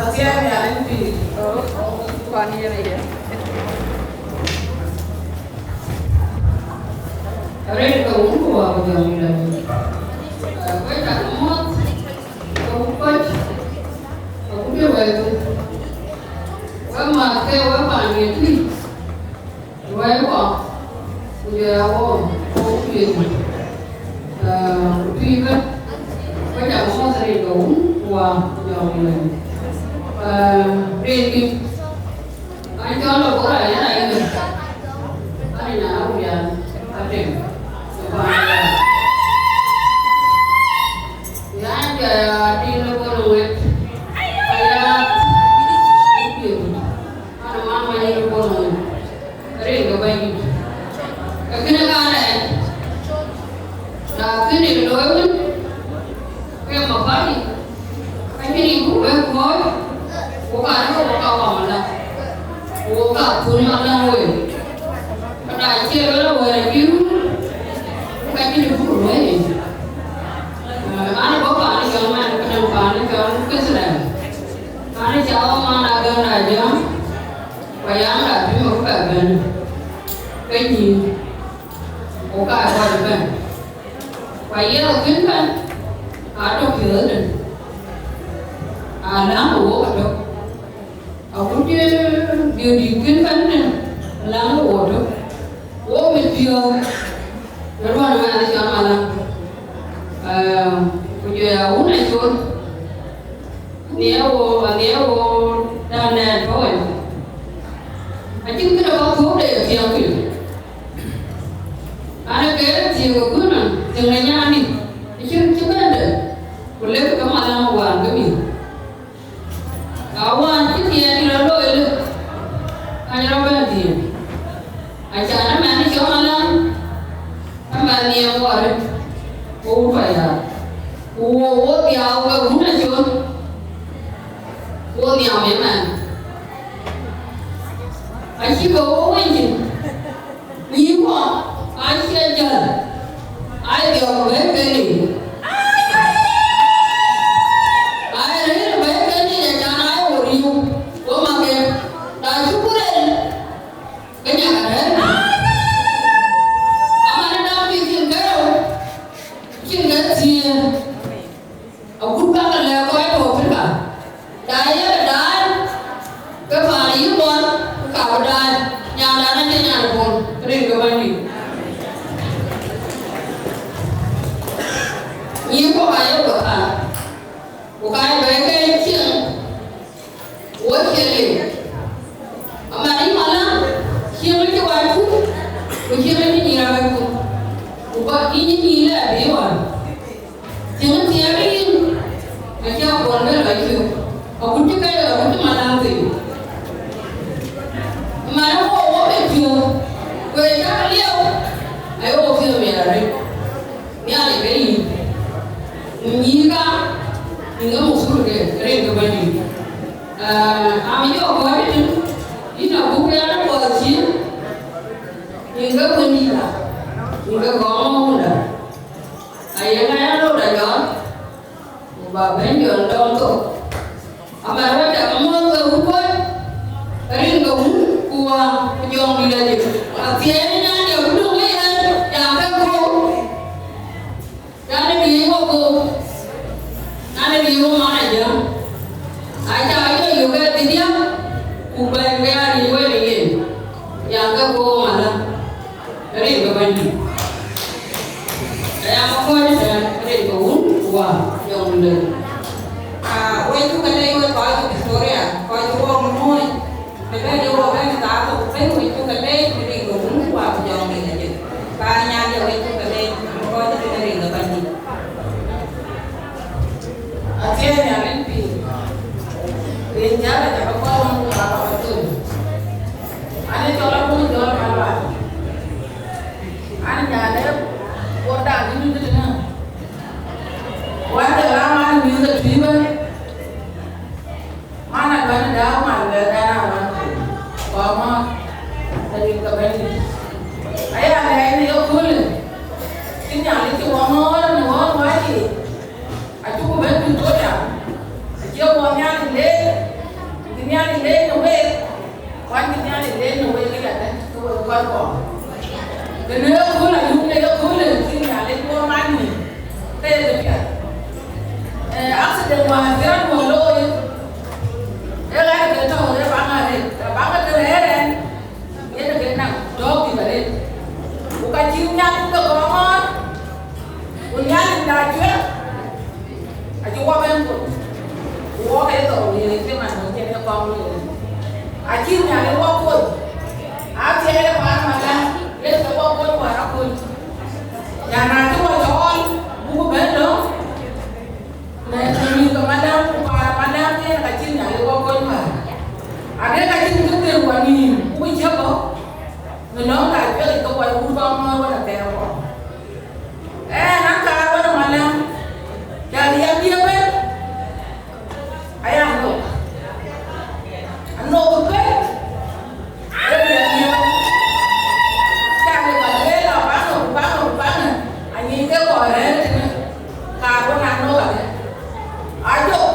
Athiɛɛi Nhialic pïïr. Oh, oh, kuan yen aye. Arëët ke wun ku wä ku jɔŋ lɔ. Wek cak muɔ̈th, ke wun kɔc, ke wun ke wɛ̈ɛ̈t. Wek mäth ke wek paan yen tui. Wɛ̈ɛ̈t wɔ, ku jɔ ya wɔ, ku piɛth. Ah, ku tui ëbɛ̈n, ku jam muɔ̈th rin ke wun, ku wä, ku jɔŋ lɔ. Ah, rin kï, an cɔl lɔ bɔ̈ raan yɛn ayï meth. An ë nyan awuc an, atem, ku paan aya. Yan jɔ ya tïŋ lɔ bɔ̈ lɔ wet, aya, ku piɛth. An ë man man yïn lɔ bɔ̈ lɔ wet. Rin ke Bɛ̈nydït. Ke kënë ka rɛɛc, na kënë looi wën, ke mapäi, ka cïn yï buk bɛ kuɔ̈ɔ̈c, ku ka rɔt wok ka wam ala, ku wok ka thun ala wei. Ka da cie bɛ lɔ wɛ̈ɛ̈r abï run, ka cïn yï buk luɔ̈i. An bɔ̈ paan cɔl man, këdäŋ paan cɔl Itharel. An cä wɔ man agän ajɔ̈ɔ̈ŋ. Ku ayam da bï muk bɛ bɛ̈n ke nyïïn, ku ka kɔc bɛ̈n. Ku aye kën bɛ̈n, aa tök piɔ̈ɔ̈th tën, aa läŋ ë wok ëtök. Agut cï dhiëëu dït kën bɛ̈n tën, läŋ ë wok ëtök. Wok mit piɔ̈ɔ̈th, në ruɔ̈n ë mɛnh cɔl Malan. Ehm, ku jɔ ya wun acol. Nhiɛ wo, nhiɛ wo, dan nɛn tɔ̈ wɛn. Acïn këde bä thuɔ̈k de thiëŋ piny. An, ke thiëŋ ë kuënë, thiëŋ de nyan dït, acïn cï bɛ̈nde, ku lek ke Malan wään ke mïth. A wään cï thiëëk dït rɔt looi lë, ka rɔt bɛ̈n thiëëk. Acan ëmɛn cɔk Malan, ëmɛn nhiɛɛm wɔ arëët, wo wut Payar. Ku wo, wo dhiau ke wun acol, wo dhiau ëmɛn. Acï ke wo weny cin, nyïïn kuɔ, acie jäl, aa dhiɔ̈k bɛ̈n ke Cïn ke thiëër, agut bäk lɛ̈k kɔc tɔ̈ Afrika, da ye daai, ke paan yï bɔn, ke ka bï daai, nyandan acï nyan bɔn, rin ke Bɛ̈nydït. Nyïïn kɔ̈k aye bɔ̈ thaar, ku ka ye bɛ̈ɛ̈i ke cieŋ, wo cie liu. Aman yï mala, cieŋ acï wac ku, ku cieŋ acï nyïïr awac ku, ku ba yïn nyïïr lɛ bï wan. Cieŋ thiëëk yïn, acï akɔn bï lɔ cök, akut cï kɛc, akut cï mala thïn. Aman wo wo bï cök, ku ë cak liu, aye wo thiëëk miɛt arëët. Nhialic ke yïn, ku nyïïn ka, yïn ke muthur ke rin ke Bɛ̈nydït. Aa, am jɔ kɔc tïŋ, yïn abuk rɛ̈ɛ̈r ë puɔth cï, yïn ke Wëndït la, yïn ke gɔɔm wunda. Aye ŋa ya rot ajɔl, ku ba bɛ̈ny jɔl dɔm thok. Aman wek cak muɔ̈th ke wun kuɔc, ke rin ke wun, ku wa, ku jɔŋdït ajëk. Athiɛɛn ë nyan jɔl ku duŋ ë yen, ya ke kɔ̈u. Yan ë riëëc wok, yan ë riëëc wok man ajäŋ. Aca jɔ yök ke dhil diäk, ku bɛ̈n ke ya riëëc wek ë yen. Yan ke kɔ̈u mala, rin ke Bɛ̈nydït. Aya ma kɔc tɛ̈n, rin ke wun, ku wa, jɔŋ lëu. Ah, wek cuk ke lec wek kɔc ke Victoria, kɔc ke wok nuɔɔc. Të bɛ̈n ye wok bɛ̈n ë thaar thok, bɛ̈n wek cuk ke lec, rin ke wun, ku wa, ku jɔŋ lëu ajëk. Ka nyan ye wek cuk ke lec, kɔc ke rin ke Bɛ̈nydït. Athiɛɛn Nhialic pïïr, rin jäl aca ke kɔn ɣɔn ku ka kɔn thöl. An ë cɔl Abun Jɔl Malual. An nyan ë Bor Daŋ Dït tënë. Wɛ̈t de ram an mïth ke tui bɛ̈n. Man aduɔ̈n dääu man bɛ dɛn aman. Kɔmɔ, ke rin ke Bɛ̈nydït. Aya lɛɛc në yeköölë. Cï Nhialic cï wɔ ŋɔ̈ɔ̈r në ɣɔ̈n wäc yiic. Acuk bɛ̈n Victoria, acie wɔ Nhialic leec, cï Nhialic leec në week, ku acï Nhialic leec në week ëyadɛ̈, ke wek kɔc kɔ̈k. Kënë ë kööl ayuk në ye kööl ë cï Nhialic wɔ man nhïïm, ke ye këpiɛth. Ee, accident wäär cï rɔt wɔ looi, ee ɣɛn ke tɔ̈u ë baŋ arëët, baŋ ke rɛ̈ɛ̈r ɛn. Yen ke naŋ tɔ̈ɔ̈k dït arëët. Ku ka cï Nhialic ke kɔŋɔɔr, ku Nhialic na cuɛt, acï wɔ bɛ̈n kony. Ku wɔ ke thou yen cï man wën cïn ke kɔŋ looi. Acï Nhialic wɔ kony. Athiɛɛi paan Malan, yen ke wɔ kony wäär akony. Yan na cï wɔ cɔɔl, buk bɛ̈n lɔ, Në mïth ke Malan ku paan Malan, yen ka cïn Nhialic wɔ kony wäär. Ade ka cïn kë dhil wɔ nïïm, ku cï bɔ̈ në nɔm ka cuɛk ke wɔ wut kɔŋ ŋɔ̈ɔ̈r wën athɛɛr wɔ. Ɛn, an, kaar wën ë Malan, cä riɛm diëp ëbën, aya anok. Anok ëbën. Ee, ye, ye. Cä lë ba lueel, abaŋë, ku baŋë, ku baŋë. Anyïïn ke kɔc rɛ̈ɛ̈r tënë, kaar wën anok adï. Ajok,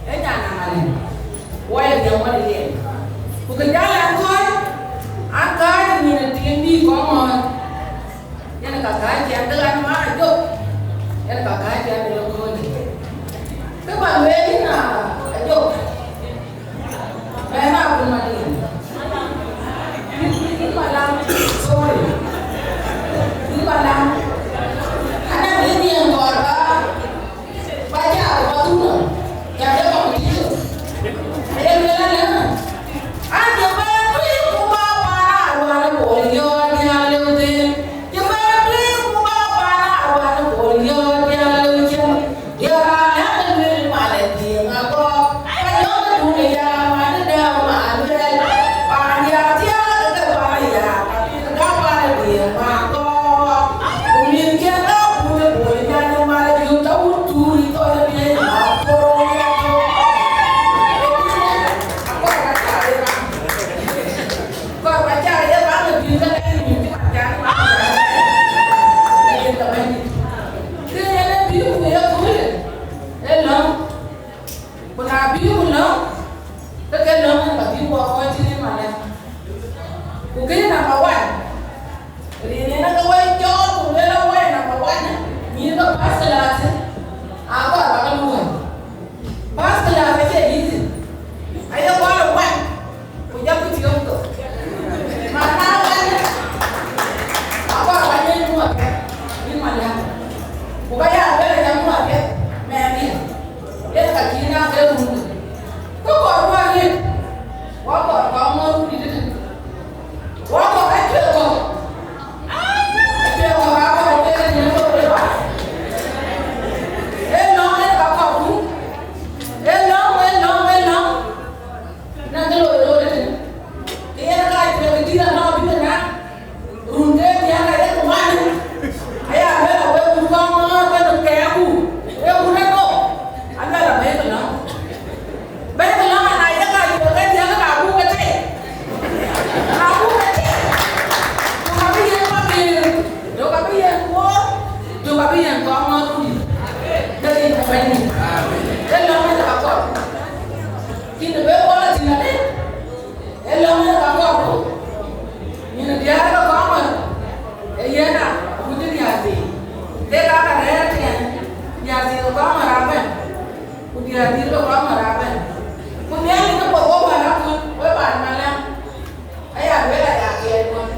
ee nyan Malan. Wɔ ye riɛm wën ë yen. Ku kë jäl an kɔ̈ɔ̈c, an kääc nyin ë tiiŋdïït kɔŋ ŋɔ̈ɔ̈th. Yen ka kääc cɛn ke ɣɛn man Ajok. Yen ka kääc cɛn ke ɣɛn kööl. Kë ba lueel yïn, a, Ajok. Bɛ̈n a kun Mading. Yïn, yïn Malan, sorry. Yïn Malan. Ana dï nyin kɔɔr ba, ba cak ba dhuk nɔm. Cak de competition. Aye lueel alë. An, ye bɛ̈n tui ku ba paan Aruan Bol yɔ̈ɔ̈k diäär lëu thïn. Ye bɛ̈n tui ku ba paan Aruan Bol yɔ̈ɔ̈k diäär lëu cïn. Kë yen ë bï ku ye köölë, ë lɔ̈ŋ, ku na bï ku lɔ̈ŋ, ke ke lɔ̈ŋ ë ka bï wɔ kɔc cï rït malɛ̈k. Ku kënë number one, rin en ke wɛ̈i cɔɔl ku lueel awɛ̈i number one, nyïïn ke Kɔŋ ŋɔ̈ɔ̈th kudït, ke rin ke Bɛ̈nydït. Ee lɔ̈ŋ ë ka kɔɔr. Cïn ë be wɔ la thïn adï, ee lɔ̈ŋ ë ka kɔɔr. Nyin diäär ke kɔŋ ŋɔ̈ɔ̈th, ee yen a, ku cï diäär thii. Kek aa ka rɛ̈ɛ̈r ëtɛ̈ɛ̈n, diäär thii ke kɔŋ ŋɔ̈ɔ̈th abɛ̈n, ku diäär dït ke kɔŋ ŋɔ̈ɔ̈th abɛ̈n. Ku Nhialic ke puɔth wɔ wäär akuc, wek paan Malɛŋ. Aya luel aya kiɛɛr kuɔn.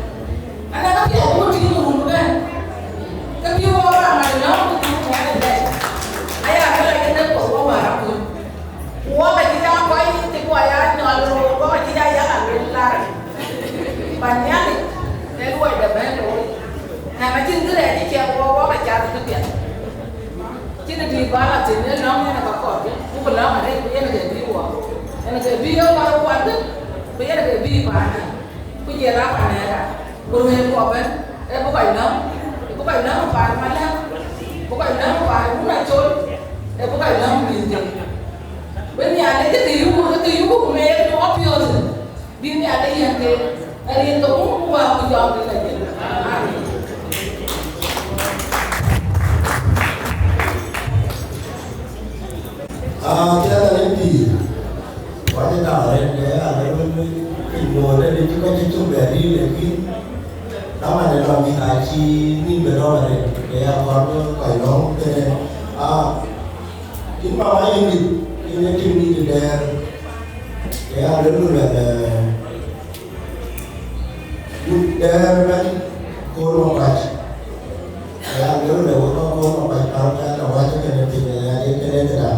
Ana ka piɛth ku tïŋ run bɛ̈n. Ke bï wɔ ba mat lɔ̈ŋ ku tïŋ kuɔn ëbɛ̈n. Aya luel aya ke puɔth wɔ wäär akuc. Ku wɔ ka cï ya kɔc cï kua ya nyɔl röör, wɔ ka cï ya yak aluel lar. Ba Nhialic, ee luɔi de bɛ̈n looi. Na ka cïn kërɛɛc cï ciɛk wɔ, wɔ ka cath kë piɛth. Cïn dït ba la thïn, ë lɔ̈ŋ yen ë ka kɔɔr, ku bï lɔ̈ŋ arëët, ku yen ke bï wɔ, yen ke bï ye kɔc kuat, ku yen ke bï paan, ku jël a paan ëda, ku ruëëny kuɔ bɛ̈n, ë bï kɔc lɔ̈ŋ, ë bï kɔc lɔ̈ŋ paan Malɛŋ, bï kɔc lɔ̈ŋ paan Wun Acol, ë bï kɔc lɔ̈ŋ mïth thïn. Bï Nhialic ë ke yuk, ë ke yuk ku meet në wapiööth. Bï Nhialic yiɛ̈n ke, ë rin ke Wun ku Wät ku Jɔŋdït Lajik. Amen. Ah, piɛth arëët pïïr. Wacë dam arëët, de alë wën piny nuɔɔr de cï kɔc cï cök bɛ ril, lakin dam arëët lɔ mïth acï nïn bɛ dɔm arëët, de ya kɔn kɔc lɔ̈ŋ kënë. Ah, yïn mama yïn dït, yïn ë tim dït dɛɛr. De ya lë wën, eh, Dɛ̈ɛ̈r ëbɛ̈n, Kool Makuac. Aya, luel de wek Kool Makuac, pal ka ta wacë kënë piny, aya, de kënë këda.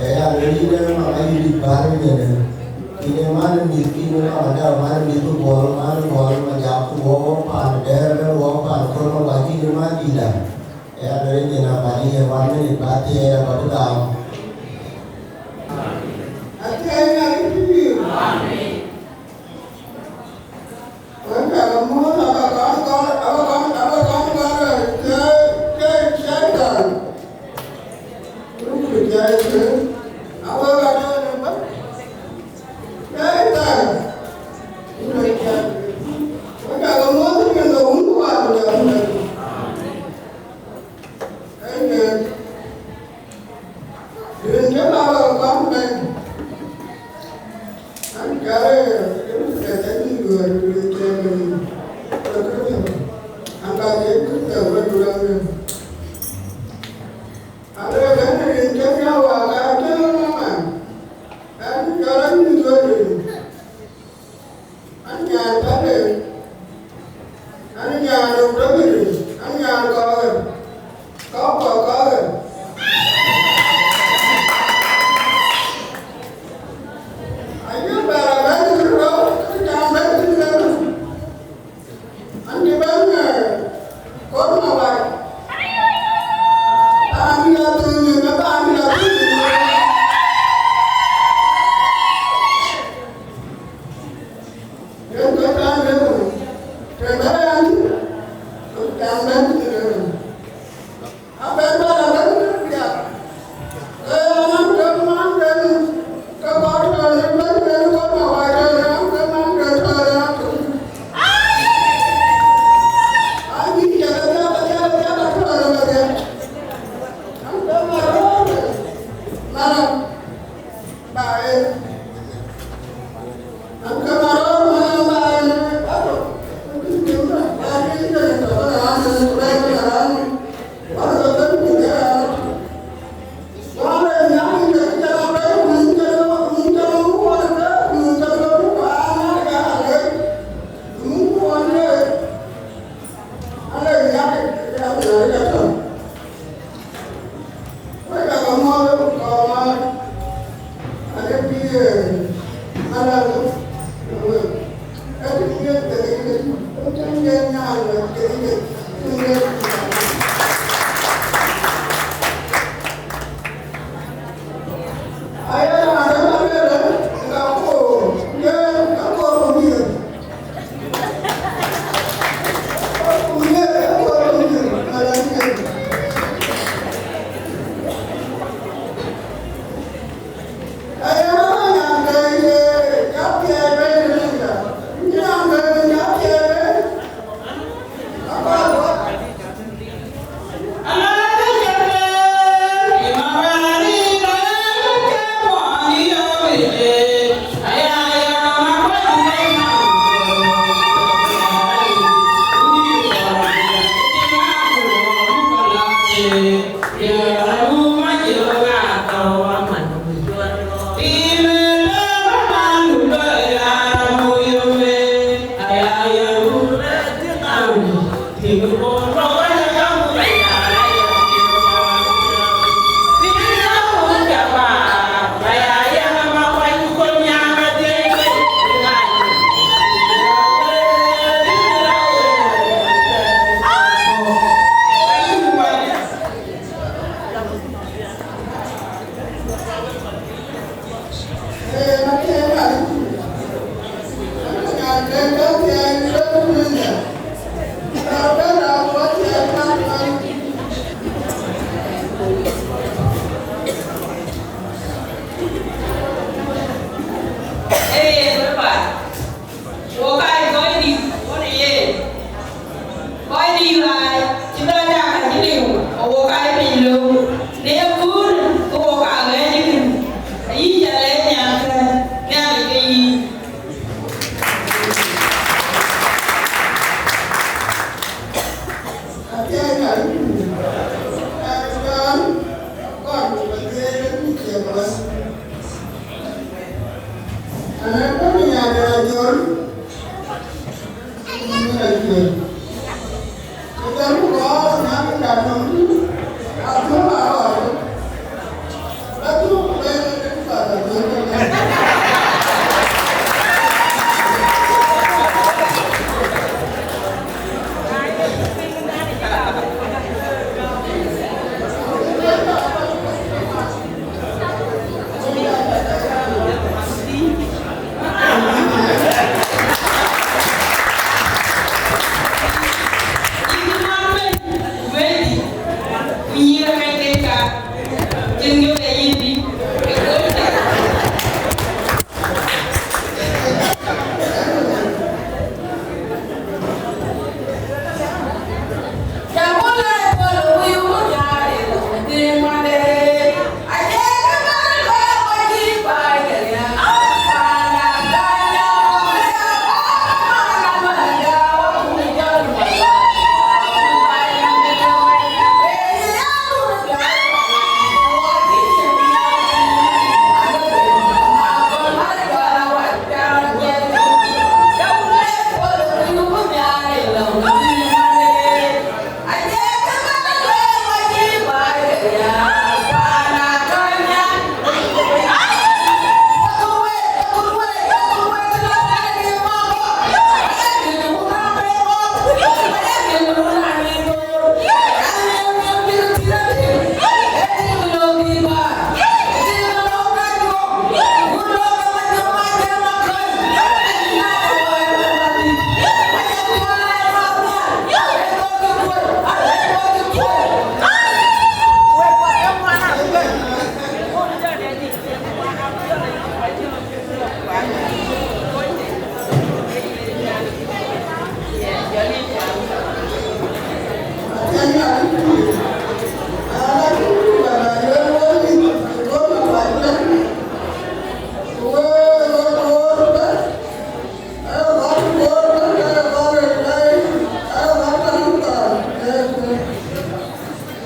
Aya, luel yïn ënë mama yïn dït bär ënë. Yïn ë man ë mïth, yïn ë mama da, man ë mïth ë Bol, man ë Bol, ma jak ku wɔ, wɔ paan Dɛ̈ɛ̈r ëbɛ̈n, wɔ paan Kool Makuac, yïn ë man dït da. Aya, luel yïn ë na ba yïn ë one minute, ba thiëëc, ba bï gam. Athiëëc na yïn pïïr. Wek ka ke muɔ̈th, aba kɔn gɔl, aba kɔn, aba kɔn gɔl, eh, ke, ke Catan. Wek ke Catan. Awe ka dɔ̈ɔ̈r ë bä. Catan. Wek Catan. Wek ka ke muɔ̈th, rin ke Wun ku Wät ku Jɔŋdït. Amen. Rin ke ba ba kɔn bɛ̈n. An, kare, ke ke ke ni luɔi, ke ke ni. Ke ke ni.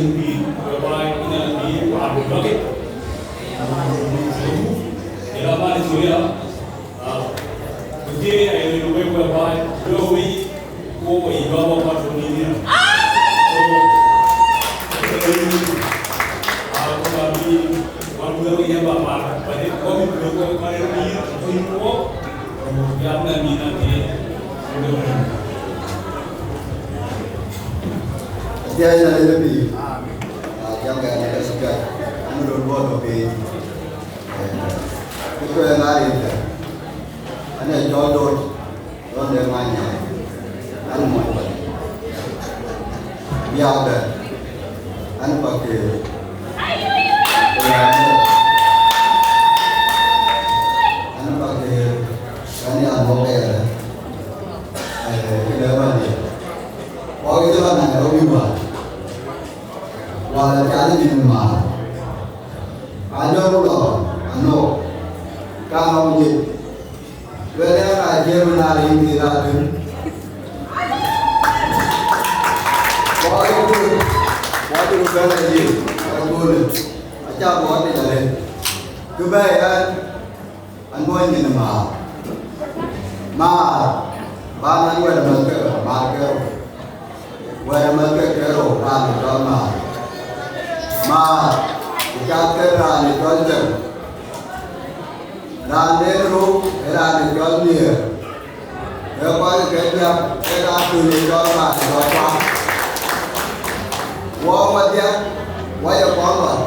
Yecu Kërtho, whereby in an bi wa bu bagi. Ila ma ni suya. Ah, kuje aye luel wek whereby we we ko we ba ba pa to ni ya. So, ah, ko ba bi wa bu ya ba ba, but ko bi ko ko ni ko. Jam na mi na ti. Dia na le bi. Ah, jam ga na ka sika. An ro bo to pe. Ko na ri ta. An ya jo do. Don de ma nya. An mo. Biäk de, an Pakëër, an Pakëër, an ya mɔ̈k ëë, eh, këde Rwanda. Wak jɔl a Nairobi wäär, wäär acath nyin maar. Ajɔl ku lɔ anɔ̈k, ka nɔ̈k nyin. Luɛl ë raan jiëëm ë raan riŋ thïn raan tïŋ. Wɔ ë kut, wɔ cï röt bɛ̈n ë yic, ë köölë, acä bɔ̈ tëc arëët. Kë bɛ̈ɛ̈i ɛn, an, bɔ̈ nyin ë maar. Maar, bän an, wɛ̈t ë mɛ̈thke, maar ke rou. Wɛ̈t ë mɛ̈thke ke rou, raan ë cɔl maar. Maar, ë cath ke raan ë cɔl jam. Raan den rou ë raan ë cɔl nhiëër, ë kɔc ke diäk ë raan tun ë cɔl raan ë cɔl kuaŋ. Wɔ wadiäk, wɔ ye kɔn lɔc,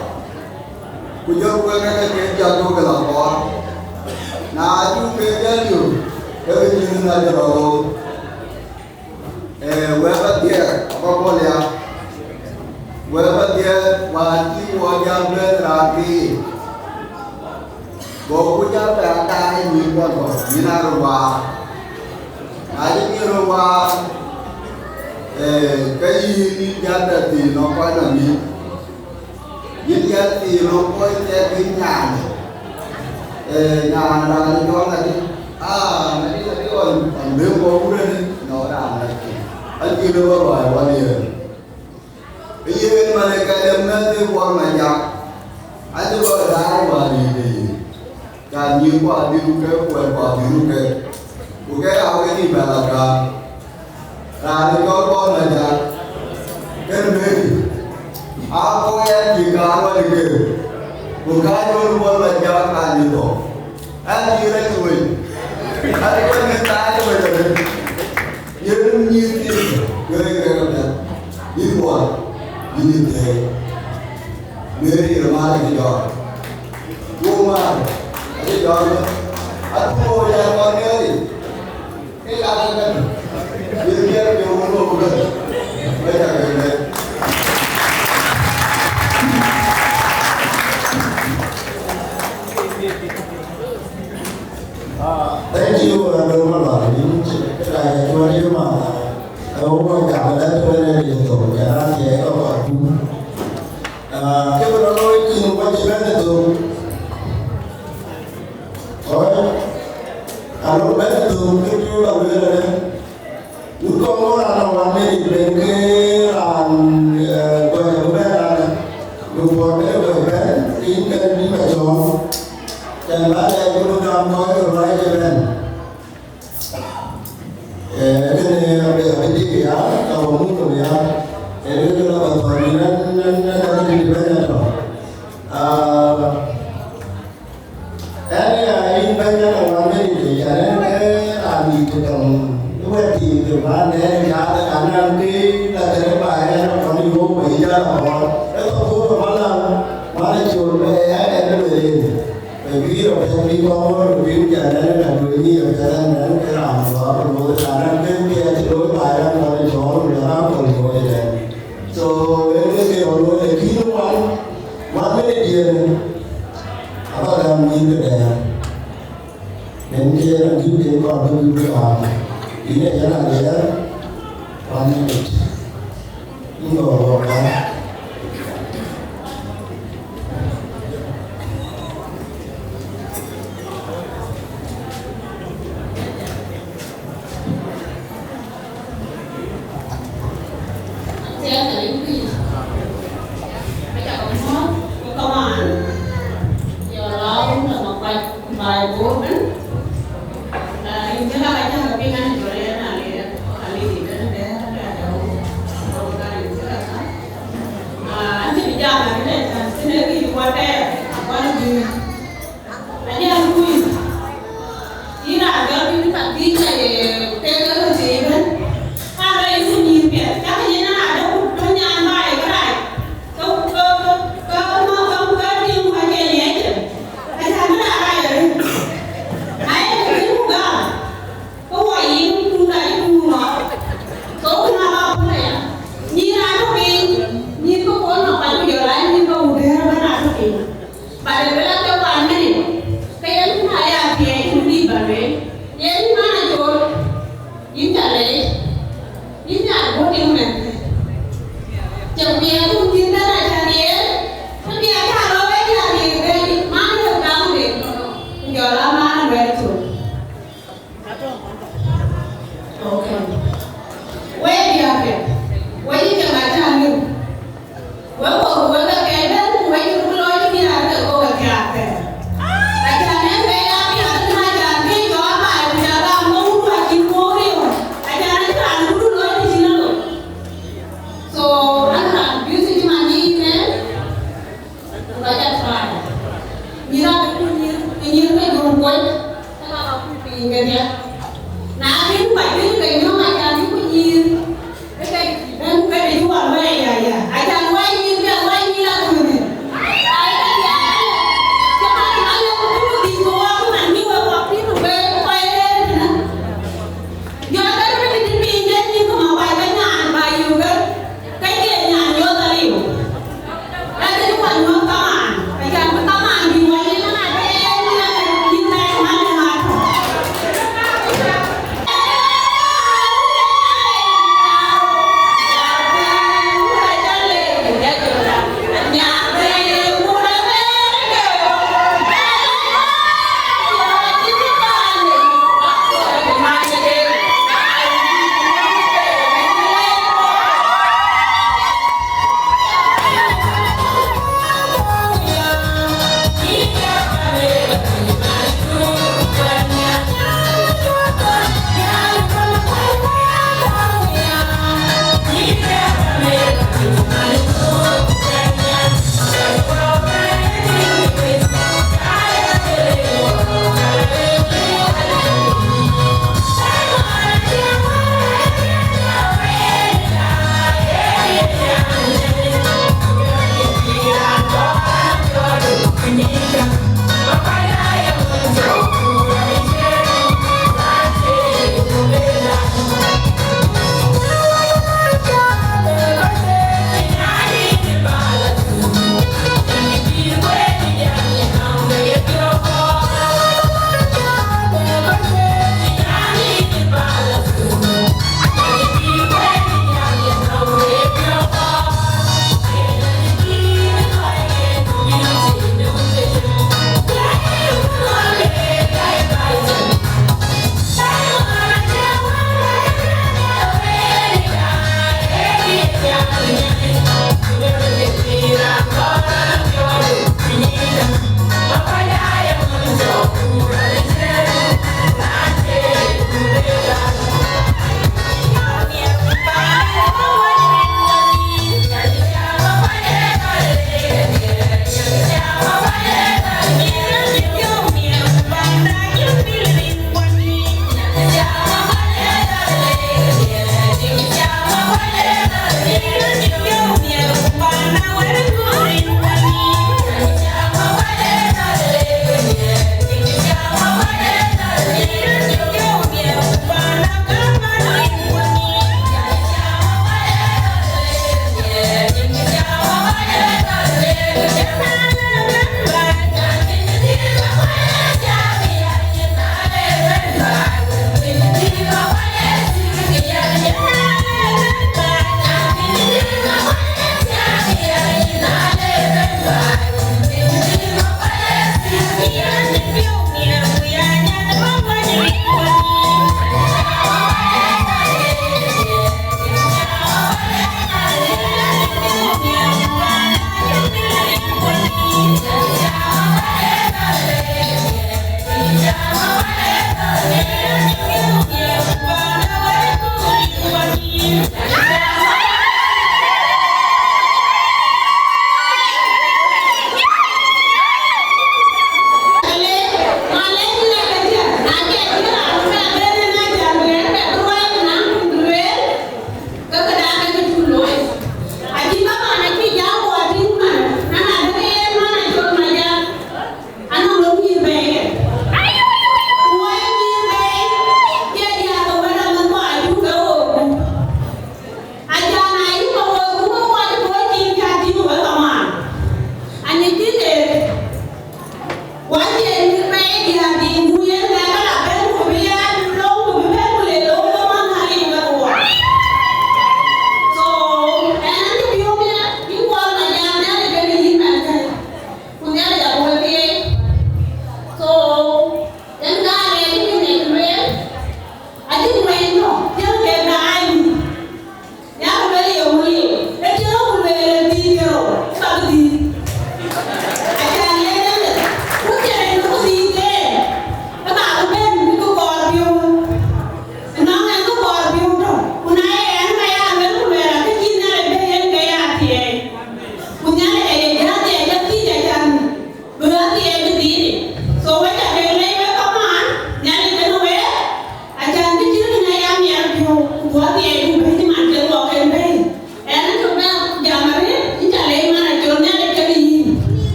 ku jɔl wek ke ke diäk duökï lɔ kɔɔr. Na cuk ke diäk liu, ke ke cïn na jɔl rɔ looi. Ee, wek adhiɛɛr abä bɔ̈ liaak. Wek bä dhiëëth, wäär cï wɔ jam bɛ̈n raan kë, go ku jam bɛ adaai nyïïn kɔn kɔ̈k, nyïïn aa röt waar. Na cï nyïïn röt waar, ee, ke yïn, yïn jam bɛ thïn nɔm kɔc nɔm yïn. Yïn jam thïn nɔm kɔc thɛɛr kï nyaande. Ee, nyan raan ë cɔl ŋadï? Aa, ŋadï, ŋadï ɣɔn, ɣɔn bï kɔc wurënë, nɔm raan ŋadï. Acï lëu bä ruääi wal yen. Yen man ë ka de mɛ̈th ë Kuɔl Majak, acï kɔc daai wäär yiic ë yic, ka nyïïn kuath bï ruk ke, kuɛɛr kuath bï ruk ke, ku ke aa wek yic bɛ la gam. Raan ë cɔl Kuɔl Majak, kën Mary, aa kɔc aa cï kaar wal ë ke, ku ka cɔl Kuɔl Majak ka nyïïn thɔ̈k. Aa cï rɛc wei, aa cï wec ke thaai wec arëët. Yen nyïïr thii, yen ke ke piɛth. Yïn Kuɔl, yïn yïn thëëi. Mary yen maar acï jɔɔr. Wok maar acï jɔɔr. Atuŋ wok ya kɔn Mary. Ke ka ke kën. Yen piɛth ke wun wok kën. Wek ca ke lɛ̈k. Ah, thank you, Honorable Malwal. Yïn cï, cï, cï, cï, cï, cï, ma, eh, wo kɔc gam ëlë, të wën ë diëth thok, jana thiëëc kɔc kɔc kum. Ah, kë bï rɔt looi thïn, wɔ cï bɛ̈n ë thok. Kɔc, ka rɔt bɛ̈n ë thok, kë bï rɔt lueel ëlë. Wut Kɔŋɔ̈ɔ̈r anɔŋ wan Mary ben ke raan, eh, gɔc abï bɛ̈n raan, bï buɔɔt bï gɔc bɛ̈n, ke yïn kën bï bɛ cɔɔl. Cän bä lɛɛc bï gam kɔc ke ruääi ke bɛ̈n. Eh, kënë abï, abï dik ya, ka bä muk nɔm ya. Eh, rëër la bä thɔ̈n yïn, ɛn, ɛn, ɛn, ɛn, abï dik bɛ̈n ya tɔ. Ah, Ɛn ya yïn bɛ̈ny, ɛn ë wan bɛ̈ny de, yɛn ë raan dït tëdɔŋ ë wɛ̈t thii, të man dɛɛr ë cath ë kan nɔm ke la kërë baai, ɛn ë kɔn yöök bä yï jäl abɔɔr. Ë thok thok ë man lam, man ë col bɛ ɛn ɛn ë lueel yen. Bɛ guiir apiɛth bï kɔn wär bï jɛn ɛn ë ka duëny yï apiɛth ɛn ɛn ke raan bä bä looi raan ɛn ke piɛth cï looi baai ɛn kɔn ë cɔɔl, ku jɔl raan kɔn looi ëtɛ̈ɛ̈n. So, ënë ke rɔt looi, lakin wan, wan bɛ̈ny diëër, aba gam nyïïn këdɛ̈ɛ̈r. Yen ke raan dït den kɔn bï bï bï ɣaar. Yïn ë jɛn a liɛɛr, one minute. Yïn bä wä wä. Thank you. Aca ke mɔ̈ɔ̈th, ku kamaan, yɔl aa wun tɔ̈ makuac baai Bor ëbɛ̈n. Ah, yïn cï lak aca ke piŋ an, jɔl yen na le, ka le yï bɛ̈n dɛ̈ɛ̈r, ka dɛ̈ɛ̈r, ka dɛ̈ɛ̈r, ka dɛ̈ɛ̈r. Ah, an cï bï jam, an cï bï jam, cïn ee kë yï kuat dɛ̈ɛ̈r, kuat bï. Aya, luui. Yïn raan jɔl bï ka dhïc ka ye kek ë röt thii ëbɛ̈n. Ka rɔt yïn ku nyïïr piɛth. Cakï yen raan dɛ̈ ku tɔ̈ nyan baai ë kërac. Ke, ke, ke, ke, ke, ke tiŋ ku ka cie liɛc. Acan bï raan rac arëët. Na ye kë bï ku gam. Ke wɔ yïn tuŋ rac tuŋ ŋɔ̈ɔ̈r. Thok na ba puɔ̈l aya. Nyïïr raan tɔ̈ piny. Nyïïr ke puɔ̈l nɔm kuany ku jɔl a nyïïr ke wun dɛ̈ɛ̈r ëbɛ̈n raan tɔ̈ piny. But ë luel ake one minute, ke yen na ya piɛɛc ku dït ba lueel. Yen man acol, yïn ca leec, yïn nyan bɔ̈ tiŋ mɛnhkë. Cï piɛth ku thïn bɛ̈n acan yen, ke piɛth ca lɔ wek ya piɛth bɛ̈n, man ë gam de, ku jɔl a man ë luɛɛl col. Okay. Wek diäärkë, wek yï jɔŋ acä liu. Wek wok wek ke kɛ̈ɛ̈c bɛ̈n, ku wek yï röt looi cï diäär ke go ke thiaak thɛɛr. Acan en ke ya piath, acan ke jɔ abaai, ku jɔ gam wok wun, ku acïn wok riëëu. Acan acïn raan röt looi cï cïn ë looi. So, an raan busy cï man yïn ënë. Ku ka ca try. Nyïïr abï ku nyïïr, ku nyïïr ke jur kuɔny, ke ka ka kuc piny kedhie. Na kën kuac piny ke nyɔ̈ŋ acan bï ku nyïïr, ke ke bɛ̈n ke de cï wal wɛɛc ya ya. Acan wɛɛc nyïïr ke wɛɛc nyïïr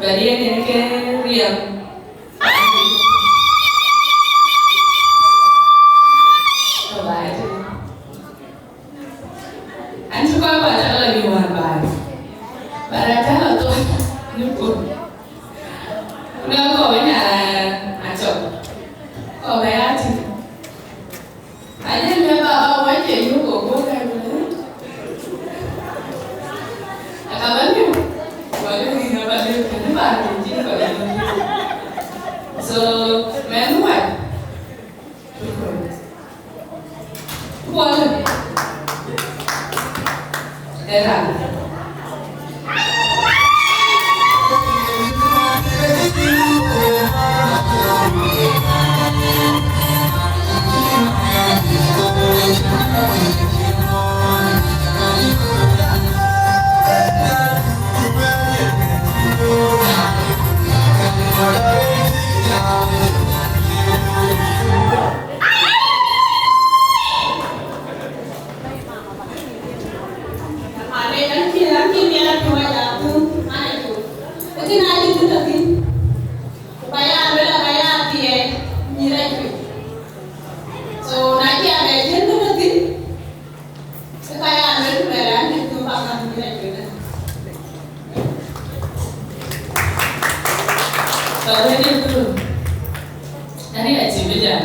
But yen yen ke riɛm. An cï kɔc kɔc cak lɔ yï wään baai. But a cak lɔ thok në pur. Ku na kɔc wën a acɔk. Kɔc bɛ ya tïŋ. Ajël bɛ baba wä cɛ yök kɔk bɔ̈ kɛn. Aka bä liu. Wä liu kï aba liu kï ni ba liu cï kɔc liu. So, mɛn wä. Kuɔl. Era. Malec, an cï, an cï miɛt apiɔ̈u, aca thum, an acuk. Lakin na cï thum tɔ̈ thïn, ku ka ya luel, ka ya thiɛɛi, nyïïr acuc. So, na cï abɛ cïn thum tɔ̈ thïn, ke ka ya luel, ku bɛ raan cï thum bä gäm, nyïïr acuc. Ka wël ë thum, ani acï bï jam.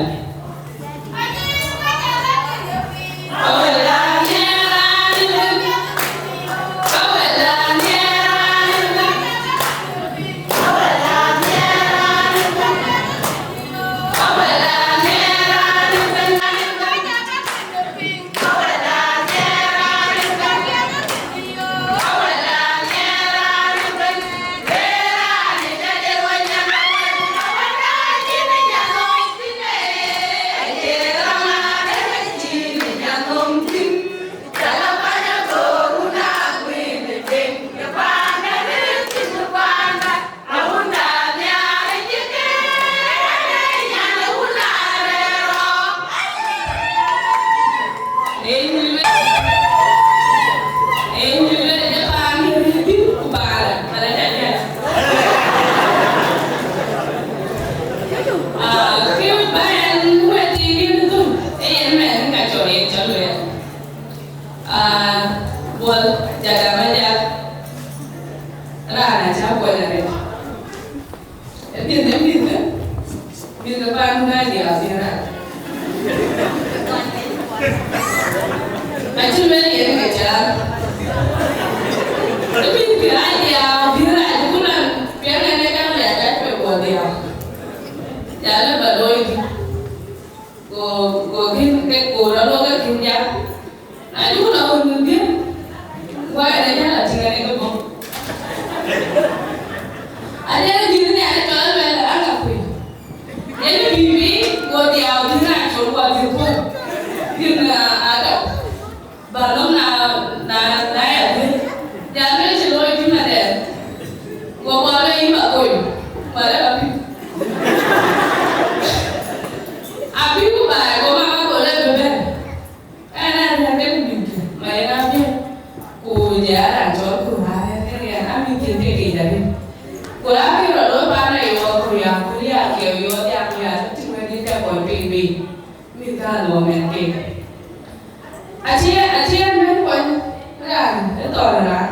Ah, Buɔl, jada ma jak, raan acä kuɔny arëët. Ë mïth, ë mïth, ë mïth ke paan bï rac diaal bï rac. Acï lueel yen ke cäär. Ë mïth ke rac diaal bï rac, ku na piɛŋ en ë kaŋ riac, ka cuɛ guɔ diaal. Ya lë ba looi dï. Go, go gïn ke, go rɔt lɔ ke gïn diaal. Na cuk lɔ wun wun dhiëth, guɔ yen ë jäl atïŋ ënë ke bɔ̈. Adɛn gïn nhial ë cɔl ëbɛ̈n lɔ aka kuc. Yen bï bï, go diaal bï raan col guɔ dhiëth puɔ̈u. Gïn, ah, adɔk. Ba lɔ̈ŋ na, na, na ya dhiëth. Jam ë cï looi tïŋ adɛn. Go guɔ lɔ yïn ba kony. Guɔ lɔ ba pïu. Apïu baai, go mama go lɔ bï bɛ̈n. Ɛn a riɛk ke mïthkë, ma yen a biɛt, ku jɛ a raan cɔl ku raan riɛk ke riɛn, a mïthkë ke ke jari. Ku raan ke rɔ looi paan a yɔɔk ku ya, ku ya ke yɔɔk ya, ku ya ti wɛ̈t dït tɛ kɔn piny bei. Mïth ka lɔ mɛn ke. Acie, acie mɛn kɔn raan, ë thɔn raan.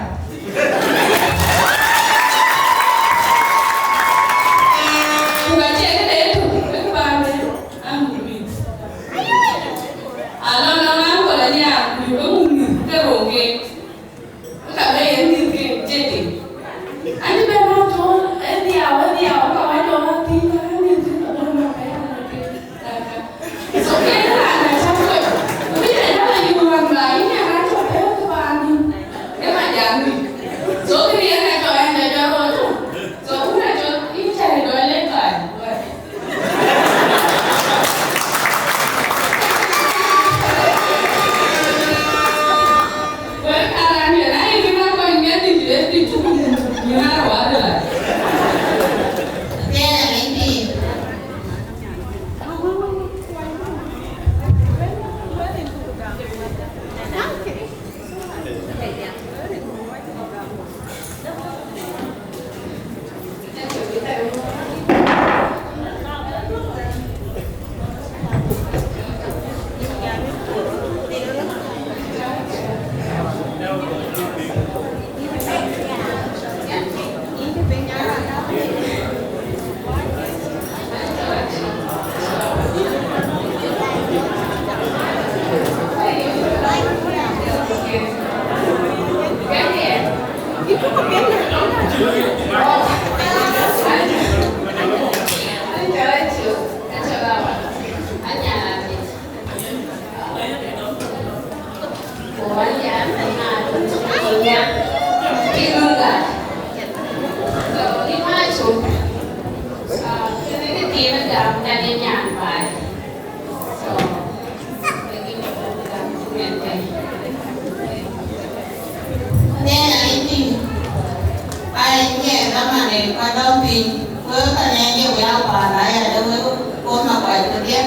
Mane kɔc dɔm piny, wek ka nɛn ye wek a paan aya de wek kɔn ma kuac kedhie.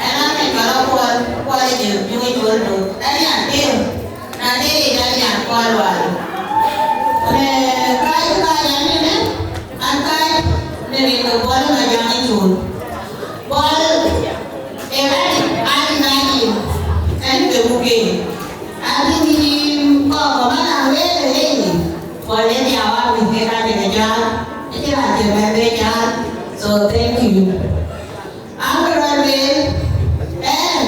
Ɛn a ke cɔl Akuɔl, Kuɔl ë jël piŋ ë col do. Ɛn ya tim, na de ye jal nyan Kuɔl wal. Ku ne kac kac an ne ne, an kac ne rin ke Buɔl ma jaŋ ë col. Buɔl ë ran an na yïn, ɛn ke muk en. An bï yïn kɔk kɔmana wek ë lei. Kuɔl ë diau a mïth ke ka jël ë jal, ë cï raan cï bɛ̈n bë jal. So thank you. An bï rɔt lueel, ɛn,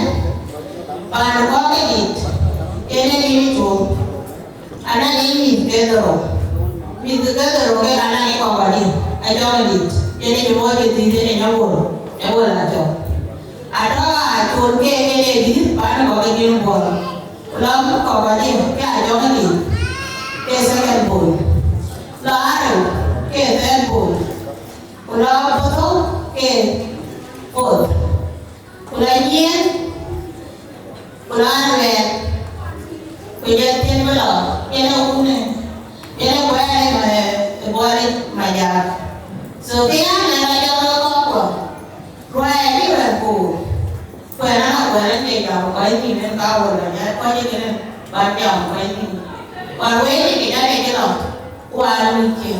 paan kɔ̈k ë dït, yen ë dït ë cuɔp. Ana ye mïth ke dhorou. Mïth ke dhorou ke ana ye kɔ̈k wadï, a jɔŋ ë dït. Yen ë cï mɔc ë dhïth yen ë nyɔk wol, ë wol atɔ̈. Atɔ̈ a cuɔl ke yen ë dït, paan kɔ̈k ë dït buɔl. Lɔ kɔ̈k wadï ke a jɔŋ ë dït, ke second born. Lɔ arëu ke third born. Ku lɔ bɔ̈ thou ke fourth. Ku lɔ nyiɛɛn, ku lɔ anuɛɛr. Ku jɔl thiël bï lɔ, yen ë wun ë, yen ë kuɛɛr ë ma, ë Buɔl ë Majak. So kë yan ë rɔt jɔk ë kɔ̈k kuɔ. Ruɛɛc acï wɛ̈ɛ̈r koor, kuɛɛr an akuɛɛr an ke jam kɔc nïïm en ka wol lɔ nyai kɔc ë kënë, bä jam kɔc nïïm. Wär wëëc ë kë jɔt ë cï lɔ, ku wär mïthkiɛ̈,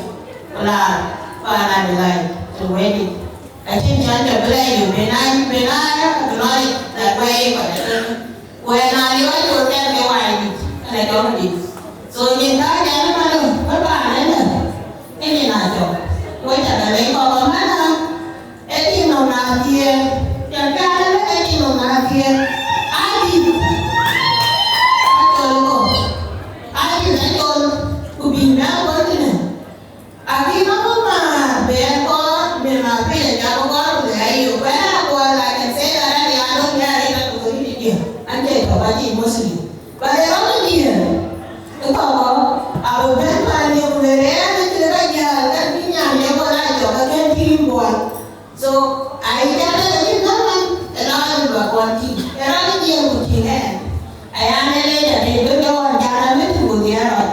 ku laar paan Adelaide të wëëc yic. Acïn cän jɔ bï lɛɛc ë ben a, ben a yak ku nɔɔc, that wɛɛc ë kɔc ë kënë. Wɛɛr na liu acol kɛn ke wai dït, ɛn a jɔŋ dït. So nyin ka jam ë malë, wë paan ënë, ë nyin a jɔŋ. Wë ca bɛ lɛc kɔk ë malë, Ë tim nɔm na thiëër, tiɛm piath ëlë ë tim nɔm na thiëër. Adït acɔl ëkɔ, adït acɔl, ku bï bɛ kuɔ̈c tënë. Akï nɔm ma bɛ kɔɔr, bɛ ma piny acak kɔɔr ku lɛ ayï, ku ɛn akuɔl, I can say that an ya nɔm ya rɛc ka ku rin ë dië, an cɛ tɔ̈ ka cï Muslim. But ë rɔt ë dië, ë kɔkɔ, abï bɛ̈n paan ye ku le rɛɛr ë cï ka jäl, ka bï nyan ye kɔn a jɔk, ka kën tim buɔl. So, ai jam ë cïn nɔm man, ë lɔ ë bä kɔn tïŋ. Ë rɔt ë jiɛɛm ku tïŋ ɛn. Aya në le jam ë bï ke ɣɔn jam ë mïth ku dhiɛɛr rɔt.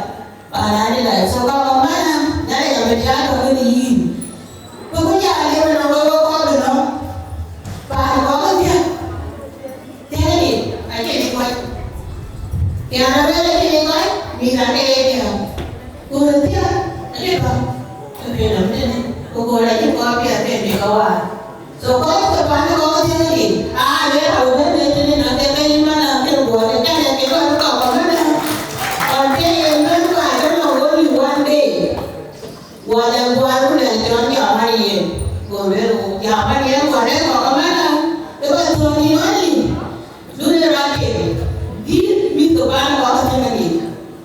Pan adï dai. So, ka kɔn man, na le jam ë jam tɔ kën yïn. Ku ku jam ë mën ë wek wek kɔn ë nɔm. Pan kɔn ë dhiɛl. Thiëëŋdï acïn ë kɔc. Tiɛɛn arëër acïn ë kɔc, mïth ake ye diäär. Ku röt thiëëk acï tɔ̈ ë piny nɔm tënë, ku kööl acï kɔc piɛth ke bï ke waar. So kɔc ke pan ë kɔc thiëëŋdï, aa, le rau bɛ̈n ke tënë nɔn ke ke yïn man aa ke guɔ ke tɛ̈n ke kɔc kɔk ë mën ë. Ɣɔn ke yen bɛ̈n ku aa ke nɔŋ only one day. Guɔ lɛ̈k guɔ ku lɛ̈k cɔl jam man yen. Go lueel ku jam man yen guɔ lɛ̈k kɔk ë mën ë, ke bä thöŋ yïn only. Dunë rɔt ke dhil mïth ke paan kɔ̈k ke thiëŋ kedï.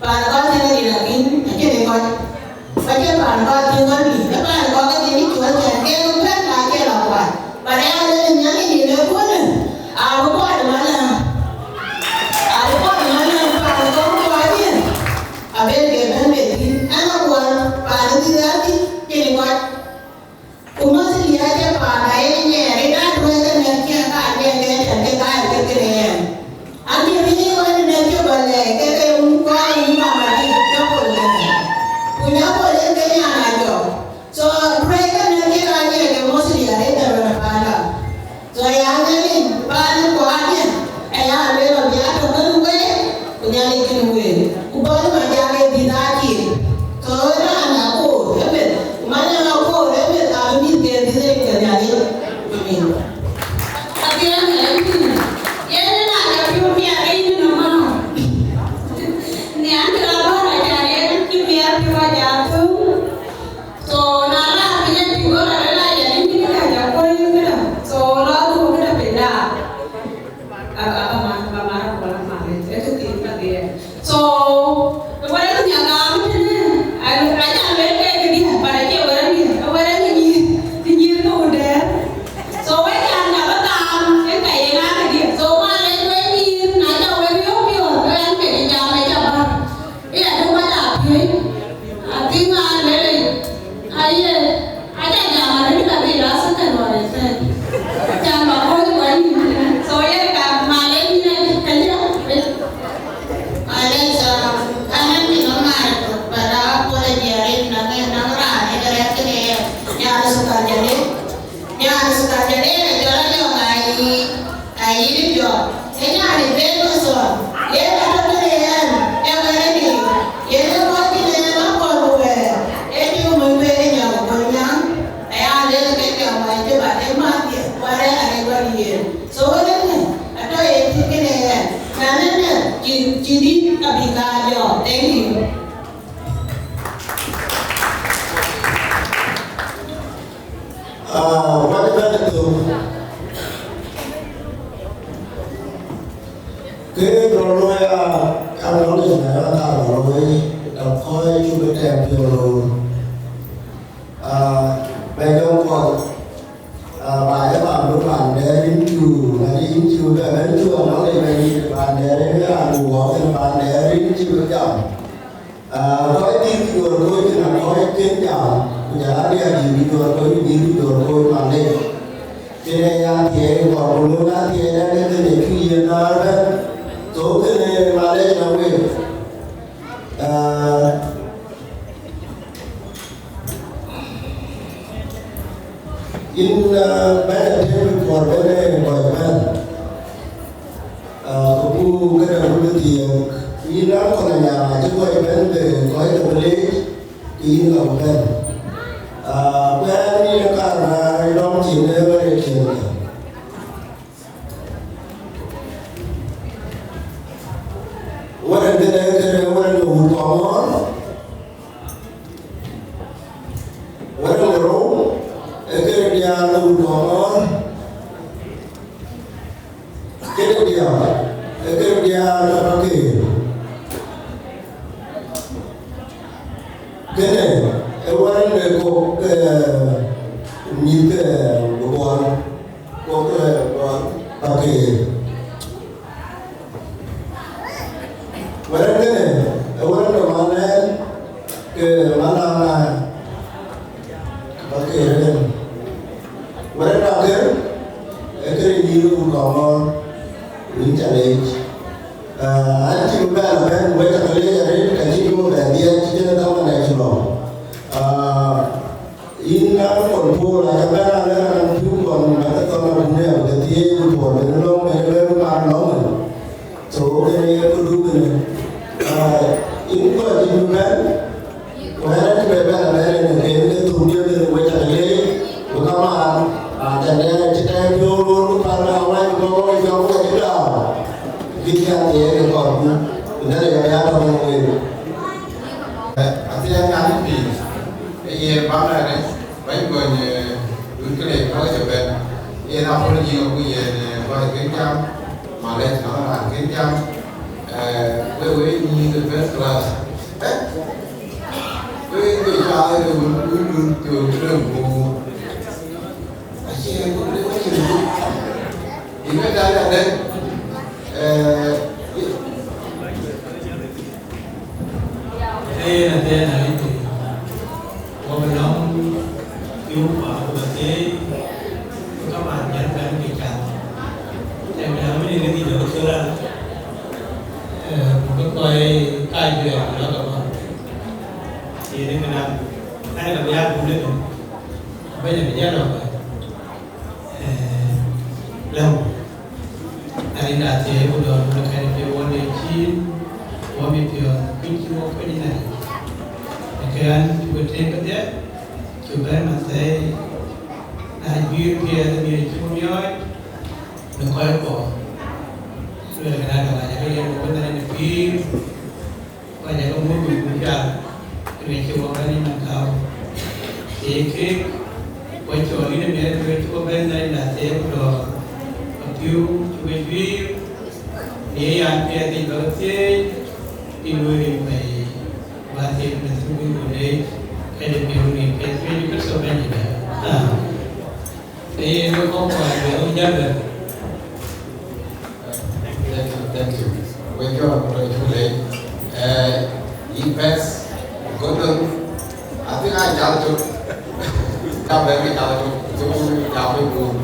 Paan kɔ̈k thiëŋ kedï lakin acïn ë kɔc. Ku acie paan kɔ̈k thiëŋ kedï, ë paan kɔ̈k ke thiëŋ cï cuɔl cän ke ë bɛ̈n na cï lɔ kuat. But aya lël nhial ke yen ë kuɔ̈në, abï kuat ë malë. Abï kuat ë malë paan kɔ̈k kɔc ë. Abël ke bɛ̈n be dhil, ɛn akuɔl paan dhil ë dhil cïn ë kɔc. Ku mostly acie paan aye nyɛɛr, ë dat ruɛɛk ë nɛ̈k cï ka nyɛɛr ke tɛ̈n ke ka Anas ka jɔl en a jɔl a jɔŋ a yic, a yic jɔŋ. Ë nyan ë ben Mithon, yen a tɔ̈ tëde ɣɛn, ë wɛ̈t ë Nhialic. Yen ë kɔc cïn en akɔ̈l ku wɛ̈ɛ̈r, ë tïŋ mony ben ë nyɔk ë Gɔlnyaŋ, aya lel ke jɔŋ wɛ̈ɛ̈r cï bä de mäthdiɛ̈, ku arɛ̈ɛ̈r arëët wɛ̈t yen. So wɛ̈t ënë, atɔ̈ yen cït kënë ɣɛn. Na ënë, cï, cï dït abï kaar jɔɔk. Thank you. Ah, wɛ̈t ë bɛ̈n ë thök. Kë rɔt looi, ah, acknowledgement ë ka rɔt looi, tɔ̈ kɔc cuk ë tɛm piɔ̈u looi. Ah, bɛ̈ny dɔm kuɔth, ah, ba ye pam bï pam dɛ rin cu, ŋäc rin cu bɛ bɛ̈n cu acknowledgement yï pam dɛ rin raan du wɔ kën pam dɛ rin cu jam. Ah, kɔc dït juɔ̈r kɔc cïn a kɔc kën jam, ku jɔl a diäär dït juɔ̈r kɔc, dït juɔ̈r kɔc malec. Kënë ya thiëëc kɔn ku löŋ a thiëëc ɛn ë kënë cï yen naar bɛ̈n. So kënë malec na wek. Ah, yïn, ah, bɛ̈ny a tëëk before bɛ̈n ë kɔc bɛ̈n. Ah, ku këdäŋ ku bï thiëëk, yïn Aŋkɔl Anyaŋ acï kɔc bɛ̈n bë kɔc ke bï leec, ke yïn ka bï bɛ̈n. Ah, ku ɛn yïn ë kar bä lɔ̈ŋ cin ë ɣöt ë ciëëŋ kë. Wɛ̈t ë kënë kënë wɛ̈t ë wut kɔŋɔɔr. Wɛ̈t ë rou, ee këde diäär ke wut kɔŋɔɔr. Këde diäär, ee këde diäär ke Pakëër. Kënë, ee wɛ̈t ë kɔ̈k, eh, mïth ke Bor, kɔ̈k, eh, Bor, Pakëër. Wɛ̈t kënë, ee wɛ̈t de man ɛn, ke man na na, Pakëër kënë. Wɛ̈t de Pakëër, ee këde nyïïr wut kɔŋɔɔr, wën ca leec. Ah, an cï bï bɛ̈n abɛ̈n, wek ca ke leec arëët, ka cï bï bɛ̈n dhiëëth, cï jënë dhaman ë cï lɔ. Ah, Yïn Aŋkɔl Pol, aca bɛ̈n alɛ̈k raan pïu kɔn, bä ke thɔn abun ë abï ke thiëëc ku Pol, bï lɔ̈ŋ, bï bɛ̈n bï man lɔ̈ŋ ënë. So, kënë ye këdu kënë. Ah, yïn kɔc cï bï bɛ̈n, ku ɣɛn acï bɛ bɛ̈n abɛ̈n ënë, ke ke thuk diëk kënë wek ca ke leec, ku kamaan, raan cä dɛɛr cï tɛ̈ɛ̈u piɔ̈u loor ku pal awäc ku bɔ̈ wok ë jɔk wok cï daau. Bï thiaak thiëëc ë kɔɔrku, ku Nhialic abï ya tɔ̈ ɣɛn wek. Athiɛɛn nyan pïïr, ee yen bäŋ rɛ̈ɛ̈r, bɛ̈ny gɔny, eh, dun këlec bäk cï bɛ̈n. Yen apology ŋö ku yen, eh, gɔny kën jam, malec nɔn raan kën jam, eh, we, we nyïïn the first class. Eh? We, we ca, eh, we, we dun, we, we dun, we, acie, we, we, we, we, we, we, we, we, we, eh, Ee, na tɛ̈ɛ̈n a lik, wɔ bï lɔ̈ŋ piɔ̈u ku abï ke thiëëc, ku kamaan jɛn bɛ̈n ke cath. Tɛ̈ɛ̈n a wën ë lik jɔ ke thöl an, ee, ku bï kɔc kac juɛɛr ku lɔ ke bɔ̈. Yen ë kënë, an, ka bï ya kun ëtök, abɛ̈ny abï jɛn lɔ kɔc. Eh, lëu, arït athiɛɛi ku dɔ̈ɔ̈r ku kɛ̈n piɔ̈u wɔ de cïn, wɔ mit piɔ̈ɔ̈th kuc cï wɔ kuc ënɛn. Ee kë ɣɛn cuk ke tëëk kedhie, cuk bɛ̈n mathɛɛi, na juëër piɛth ë miɔɔc cï wɔ miɔɔc, në kɔc kuɔ. Luɛɛl kënë adɔŋ aca ke yen wɔ bï Nhialic në pïïr. Kɔc aa ke muk bï gup jal, rin cï wɔ bɛ̈n ë nɔm kääu. Ee kek, wɔ cɔl yïn ë miɛt, rin cï wɔ bɛ̈n Nhialic la thiëëk ku dɔ̈ɔ̈r, apiɔ̈u cï we juiir, në yan piɛth yic bä ke thiëëc, yïn wëu rin pɛ̈i, bä thiëëk në thuk wïc ku leec, kɛ̈c ë piɔ̈u rin piɛth, rin Kërtho Bɛ̈nydït. Amen. Ee, we kɔc kuan, we ɣöö jäl bɛ̈n. Thank you, thank you. We jɔ, we jɔ le. Eh, yïn bɛ̈th, Gordon, I think I jal tök. Jal bɛ̈n, jal tök. Jal bɛ̈n, jal tök.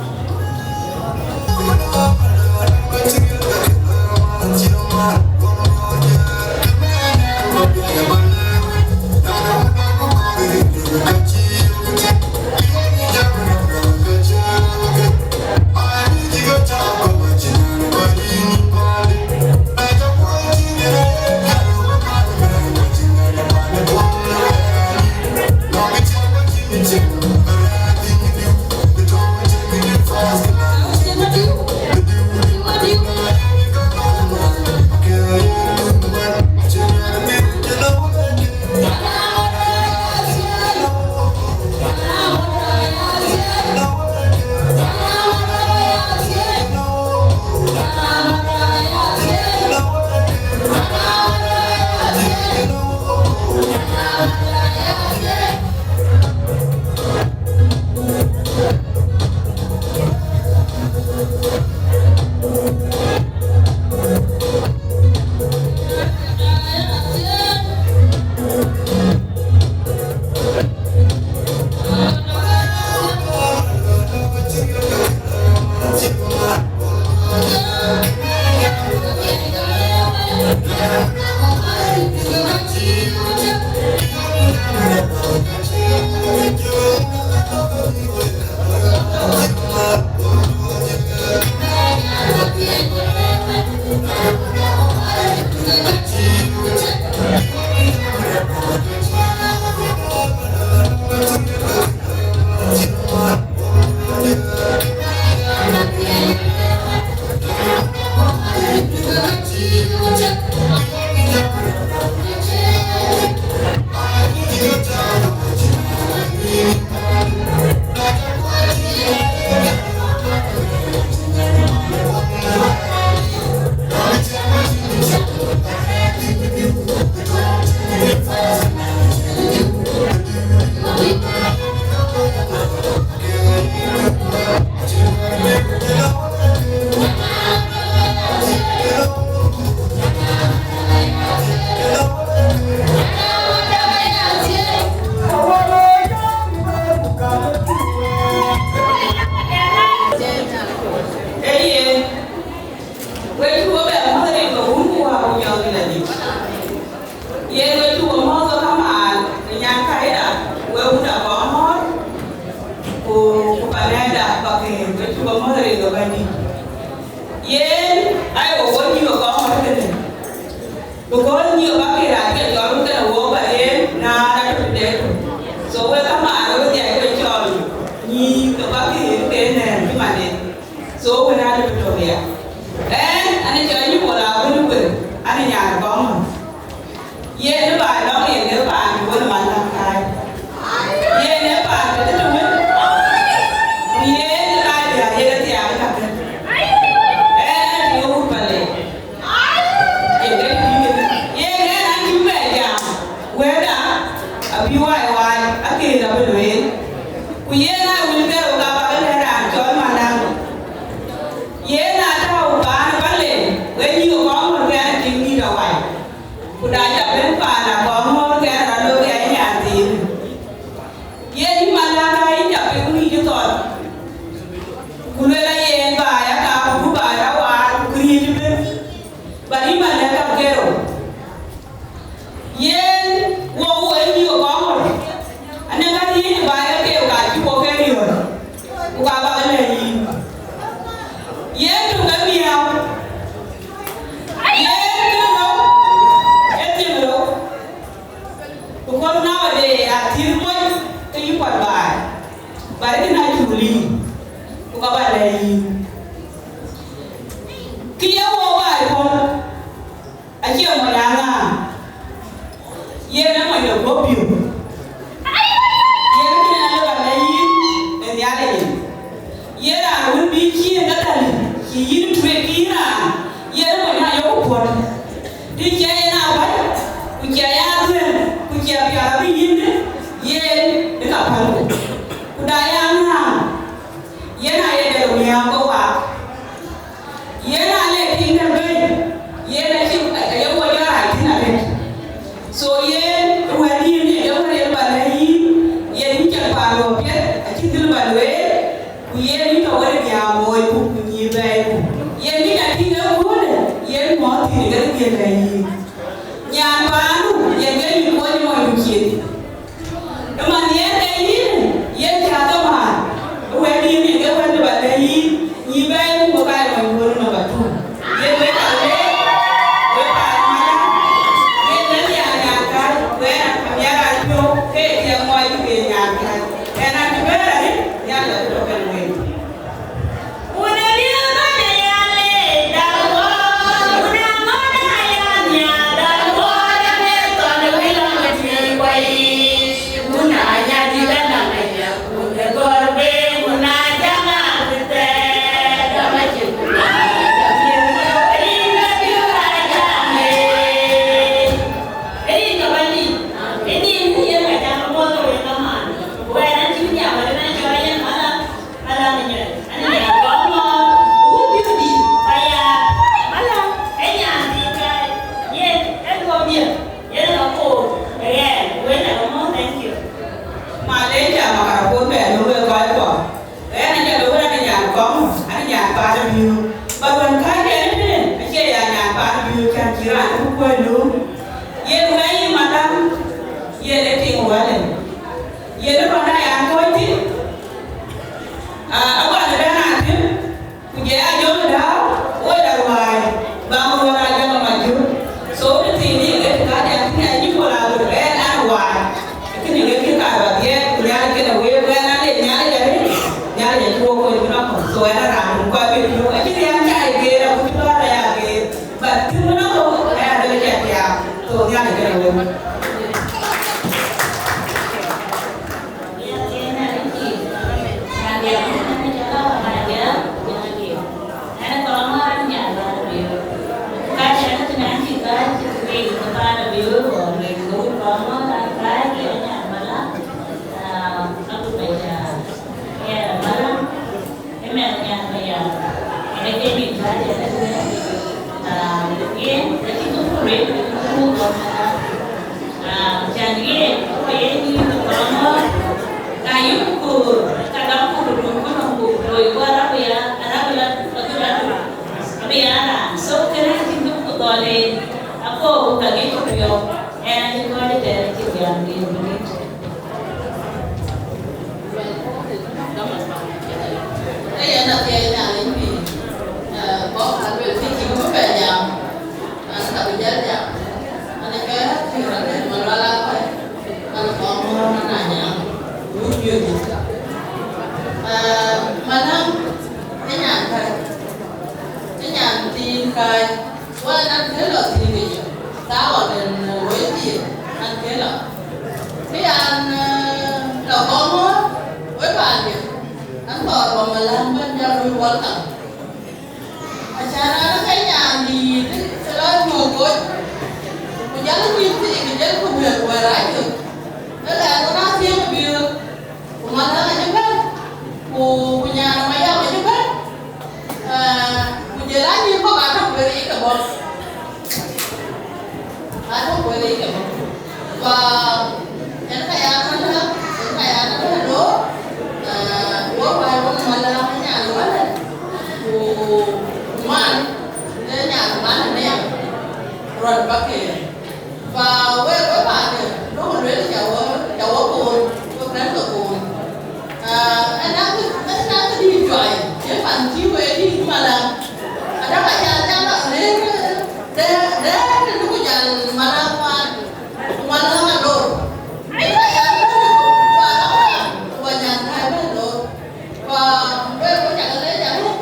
Ee yen, wek cuk bɛ mɔ̈ɔ̈th rin ke Wun ku Wät ku Jɔŋdït Lajik. Yen wek cuk mɔ̈ɔ̈th ke kamaan, ke nyankäida, wek wunda Gɔŋ Ŋɔ̈ɔ̈r, ku, ku panɛɛda Pakëër, wek cuk mɔ̈ɔ̈th rin ke Bɛ̈nydït. Yen, aye wek wɔ nyïïr ke Gɔŋ Ŋɔ̈ɔ̈r kënë. Because nyïïr ke Pakëër acï ke cɔl wun kënë wok ba yen, na rɔt tëde tök. So wek kamaan, wek dhiac ke cɔl nyïïr ke Pakëër ke nɛ̈ɛ̈n cï mande. So wën aa lëu tök ya. Ɛn, an cɔl Nyuɔl Awën Kuer, an nyan Gɔŋ Ŋɔ̈ɔ̈r. Yen ë ba lɔ̈ŋ yen ke paan wën man Läŋ Kai. Yen ë paan tëtëtë wën. Ku yen ë ka diäär yen ë thiaak ë kakë. Ɛn, an cï ke wut Palek. Yen ke bï ke, yen ë an cï bɛ jam. Wɛ̈ɛ̈tda abï wai wai, akëër abï lueel. Ku yen aa wël ke rou ka bä ke lɛ̈k raan cɔl Mandaŋ. Yen aa tääu paan ë Palek, we nyïïr Gɔŋ Ŋɔ̈ɔ̈r ke an cïn dït awai. Ku na ca bɛ̈n paan a Gɔŋ Ŋɔ̈ɔ̈r ke an rɔt lɔ ke an nyan thiin. Yen yï Mandaŋ ka yïn ca piŋ ŋïc ë thɔn. Ku luel ayen baai aka ku bï baai rɔt waar ku këriëëc ëbën. Bä yï Mandaŋ ka ke rou. Yen wok woi nyïïr Gɔŋ Ŋɔ̈ɔ̈r, anɛn ka riëëc baai ke keek ka cï wok ke riɔ̈ɔ̈c, ku ka bä ke lɛ̈k yïn. Yen tök ë miäu, yen tök rou, ë thiëŋ rou. Because nowadays, a thïn moc ke yï kuat baai, bä rëk na cuk liu, ku ka bä lɛ̈k yïn. Kë ye wok baai puɔ̈l, acie mony aŋa, yen ë mony de guɔ̈p piɔ̈u. Yen kënë alëu ba lɛ̈k yïn ë Nhialic yic. Yen raan wën bï cieŋ ke dhäli, cï yïn tueek ke yïn raan, yen ë mony ayok puɔ̈l. Të cie yen abäny, ku cie ya dhuëëŋ, ku cie piath abï yïndë, yen ë ka päl ku. Ku da ya ŋääŋ, yen aye dɛ̈t miäu ke waak. Yen aa lɛ̈k tiiŋ tɛ̈ bɛ̈ny, yen acï aye wɔ jɔ rac thïn arëët. So yen wɛ̈t yïn ë wɛ̈t yen bä lɛ̈k yïn, yen yïn cak paan rou piɛth, acï dhil bä lueel, ku yen yïn tɔ̈ wɛ̈t ë diaam moocku, ku nyïïr bɛ̈ɛ̈iku. Yen yïn ca tïŋ ëköölë, yen mɔ̈ɔ̈th thïn ë kek dhiël lɛ̈k yïn. Nyan paandu, yen ke yïn kuɔny ë monydu cin. Ëmën yen ke yïn, yen cä ke määr, ë wɛ̈t yïn ë ke wɛ̈t bä lɛ̈k yïn, nyïïr bɛ̈ɛ̈iku ku ka ye mony duɔ̈ɔ̈r nɔm atɔ̈u. Yen wek ka leec, wek paan Majaŋ, yen wek nhiaar nyankäi, wek raan ka nhiaar raan piɔ̈u, ke ye thiɛɛk muɔɔc ke nyankäi. Ɣɛn Wëndu, yen wɛ̈i madam, yen ë tiŋ wälë. Yen ë panda yan kɔc thïn, aa, awäl ë bɛ̈n atïm, ku jɔ ya jɔ̈ɔ̈k dääu, wek la ruääi, bä ŋö wek aa jɔ̈ɔ̈k ë majur. So, në thiin ë ɣet kadiäk, kï ŋiɛc nyïïn kɔl abï rɛ̈ɛ̈r an, waai. Kënë yen kï kaar ba dhiɛɛt, ku Nhialic kënë wek, wek an, ade Nhialic arëët, Nhialic acï wok kony ku nɔm. So, ɛn a raan wun kɔc bï piɔ̈u, acïn riɛm ca ye geer, agut cï bä rɛ̈ɛ̈r a geer. But kï wën athou aya lël ca thiaak, so Nhialic kënë wek. Ëmɛn nyan Mayar, ënë ke bï tuac ënë, aa, yen acï kë kuur wek, acï kë kuur ɣɔn, aa, can yen, ku yen yïn kë kɔn ŋɔ̈ɔ̈th, ka yïn ku, ka dɔm ku, ku dun ku nɔm ku, ku loi ku arabï ya, arabï la, abï la, abï ya raan. So, kënë acï kë ku dhɔl en, akoor ku ka ŋic ku piɔ̈u, ɛn acï kɔc ëtɛ̈ɛ̈n acï dhiam yen bï ŋic. Ke yen athiɛɛi Nhialic pïïr, eh, bɔ̈ ka luel kë cï bï bɛ jam, an, ka bï jäl jam. An, ë cɔɔl Arthur Atem Malual Akuɛi, an, kɔn ŋɔ̈ɔ̈r man Anyaŋ, wut Juëc. Eh, Maläŋ, ë nyan kääc, ë nyan thiin kääc. Wën an, ke lɔ thiëëk yic, ka ɣɔn en wëi thiëëk, an, ke lɔ. Ke an, eh, lɔ kɔŋ ɣööt, wëi paandiɛ̈, an, thɔɔr bä Maläŋ bɛ̈n jal wëi welcome. Acan an, ke nyan dïït, ke lɔ nyuöth koc, ku jal nyïïn thiëëk, ku jal ku wëër, wëër aa cök. Ke lɛɛr wën aa thiëëk ë biöök. Ku Maläŋ acï bɛ̈n, ku, ku nyan Mayam acï bɛ̈n, eh, ku jël anyïïn kɔ̈k atök wël yiic ke bɔ̈. Atök wël yiic ke bɔ̈. Ku en ka ya Maläŋ, en ka ya Maläŋ do, eh, wo wai wo Maläŋ nyan wälë, ku, ku man, ë nyan man ë nɛɛm, rɔt bä ke. Ba wek, wek paande, duɔ̈kkë lueel, ca wek, ca wek koor, wek rɛ̈ɛ̈r ke koor. Ah, ënɔɔnë, ënɔɔnë dïït juai, ye pan cï wek dïït Maläŋ. Ada ka jal jal lɔ rëër, rëër, rëër, rëër, ku jal Maläŋ wan, ku Maläŋ alor. Ënɔɔnë jal rëër, ku Maläŋ wan, ku nyan kai bɛ̈n lor. Ba wek, wek ca ke leec arëët,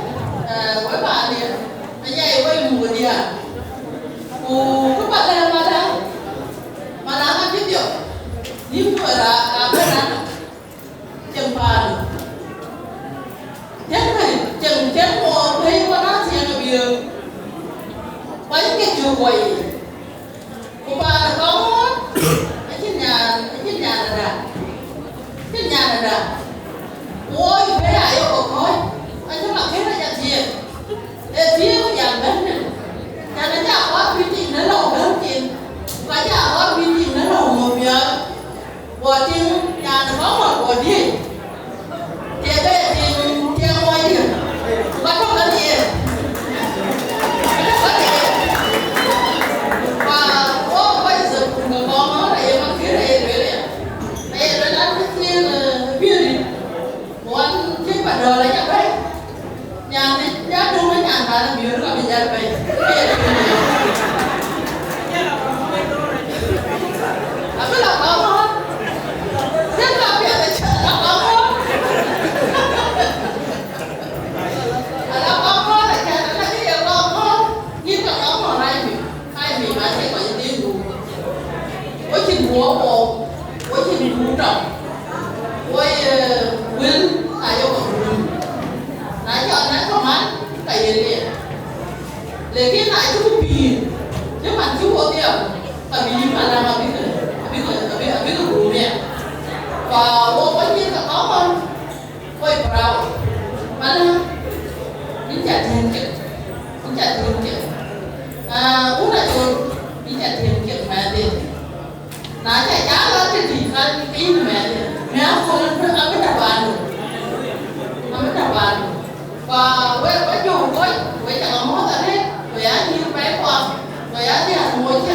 eh, wek paande, aya ye wek muk diäär. Ku kë ba lɛ̈k Maläŋ, Maläŋ acï dhiɔp, nïm ku ë ra, ra bɛ̈n anɔm, cieŋ paandu. Tiɛ̈ŋkë, cieŋ, cieŋ ku pɛ̈i wan athiɛɛn ë biöök, ku ayï ke cök wɔ yiic. Ku paan ë kɔŋ ŋoot, acïn nyan, acïn nyan ada, acïn nyan ada. Ku woi pɛ̈i ayok ë kɔ̈ɔ̈c, acï ma kën aca thiëëk. Ee thiëëk ku jal bɛ̈n tënë. Can acä kɔɔr bï tïŋ në lɔ̈u gämken, ku acä kɔɔr bï tïŋ në lɔ̈u ŋö miɔɔc. Guɔ tïŋ nyan ë kɔŋ ŋuɔt guɔ diëëc, tiɛɛk ke ye tïŋ tiɛɛk muɔɔcdiɛ̈, ku ka tɔ̈ kɛn yen, ka tɔ̈ kɛn yen. Ku wo kɔc ë thok, ku ke kɔŋ ŋuɔt aye man kën aye lueel ya, aye lueel an, cï thiëëk, eh, piöördït. Wan cï Padɔ̈l aca bɛ̈i. Nyan dï, ya döŋ ë nyan dan ë miöör ka bï jal bɛ̈i. Abï la kɔŋ ɣɔn. Thiëk ka piɛth acä la kɔŋ ɣɔn. Ala kɔŋ ɣɔn aca, ala cï ye kɔŋ ɣɔn. Yïn ka kɔŋ ɣɔn rac piny. Ai, mim acï kɔc ë dhil guur. Wo cïn guur wok, wo cïn guur tɔŋ. Wo ye wël, na ye wok guur. Na cɔl na cɔk man, ka ye liɛɛr. Lakin na cï ku pïïr, cï man cï wo dhiau, ka bï yïn Maläŋ abï ke, abï ke, abï, abï ke guur miɛt. Ku wo, wo nyin ka kɔŋ ɣɔn. Woi, bravo. Maläŋ, yïn ca tiɛ̈ŋ cek. Yïn ca tiɛ̈ŋ cek. Ah, wun Acol, yïn ca tiɛ̈ŋ cek mɛnhdiɛ̈. Na ca, ca lɔ tëtï, ka yïn mɛnhdiɛ̈. Mɛnh Akol abï, abï tɔ̈ paandu. Abï tɔ̈ paandu. Ku wek, wek jɔŋ kɔc, wek ca ke muɔ̈th arëët, wek ya nyïïr pɛɛi kuɔ, wek ya dhiëëth moc cï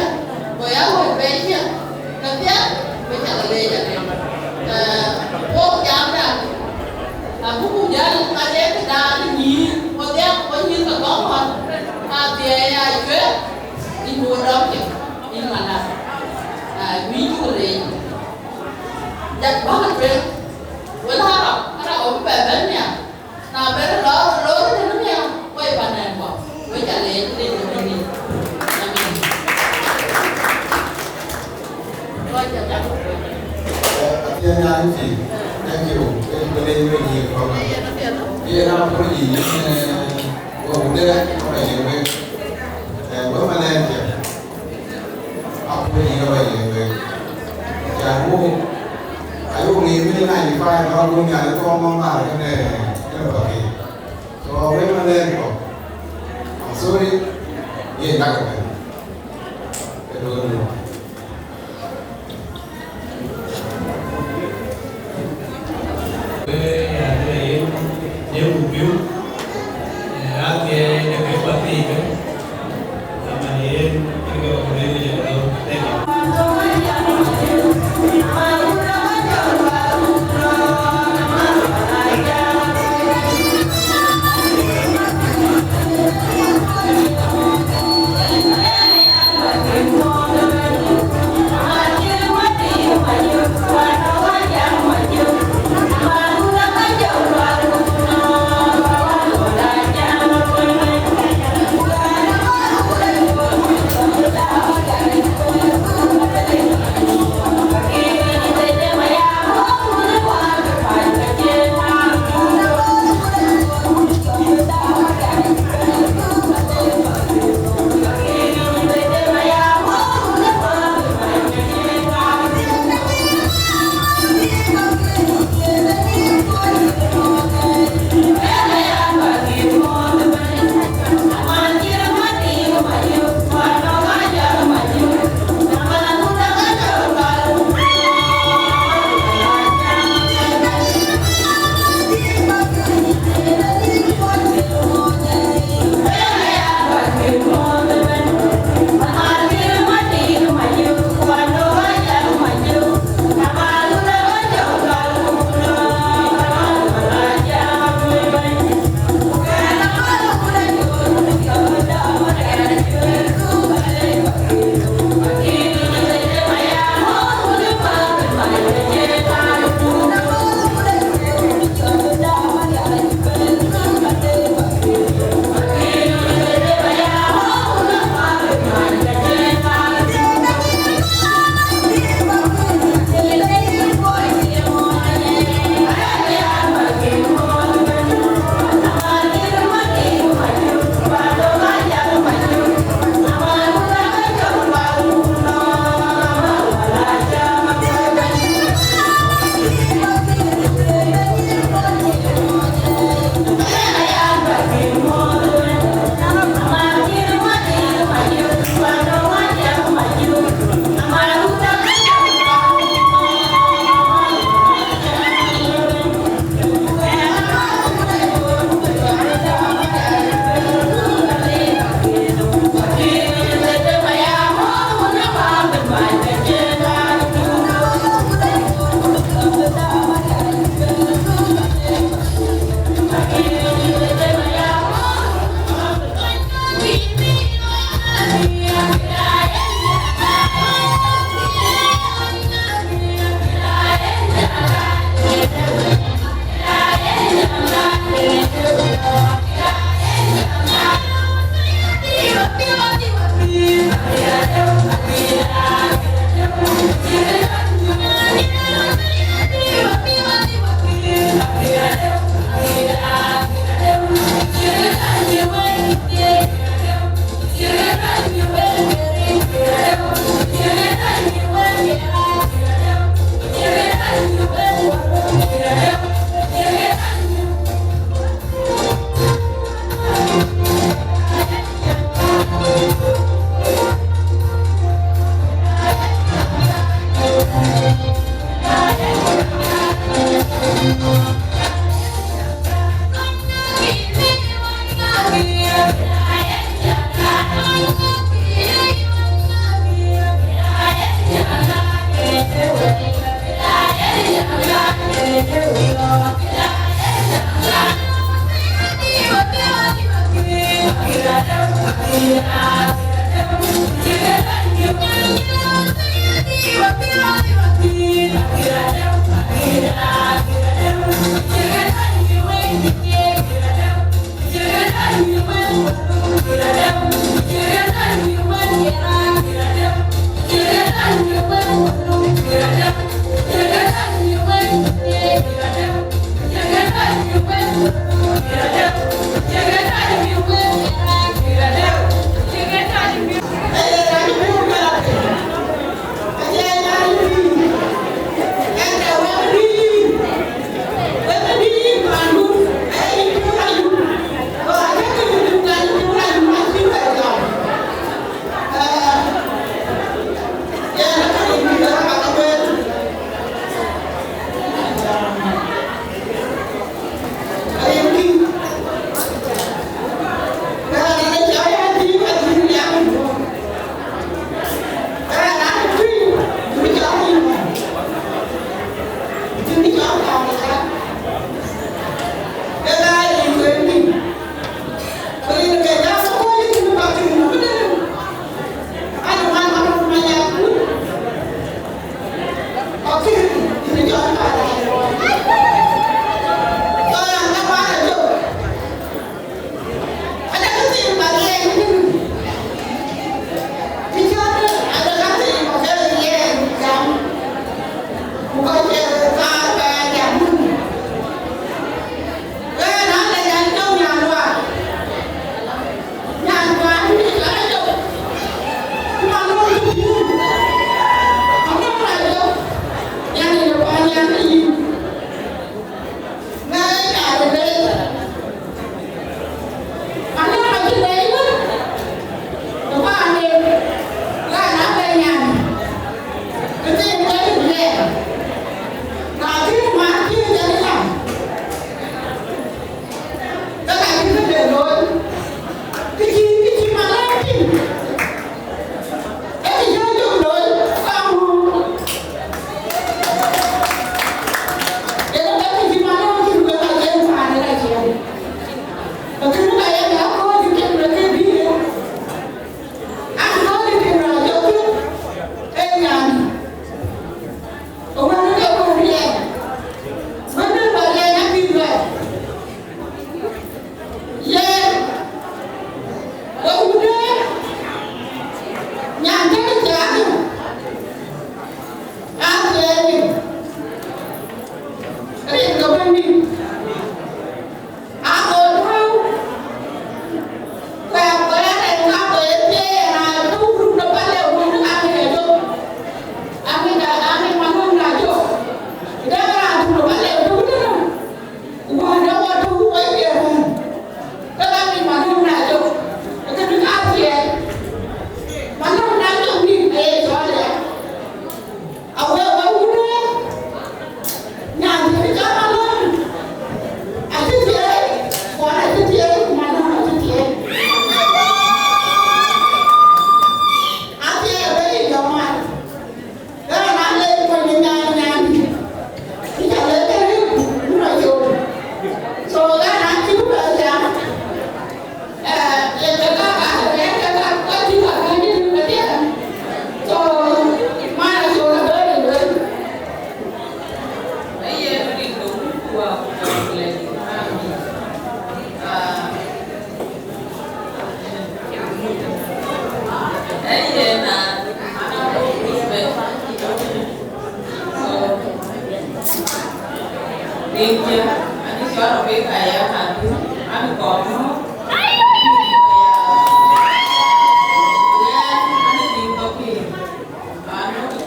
Yen apology, yen, eh, wɔ wudɛ, wɔ ba yiëk wek. Eh, wek malɛn cɛ. Apology ka ba yiëk wek. Can wok, ayok ŋic min ninety-five ba wun nhial kɔn ŋɔŋ mar kene, kene ba ke. So, wek malɛn kɔ. I'm sorry. Yen dak kɛ. Kɛ duɔ̈n duɔ̈n.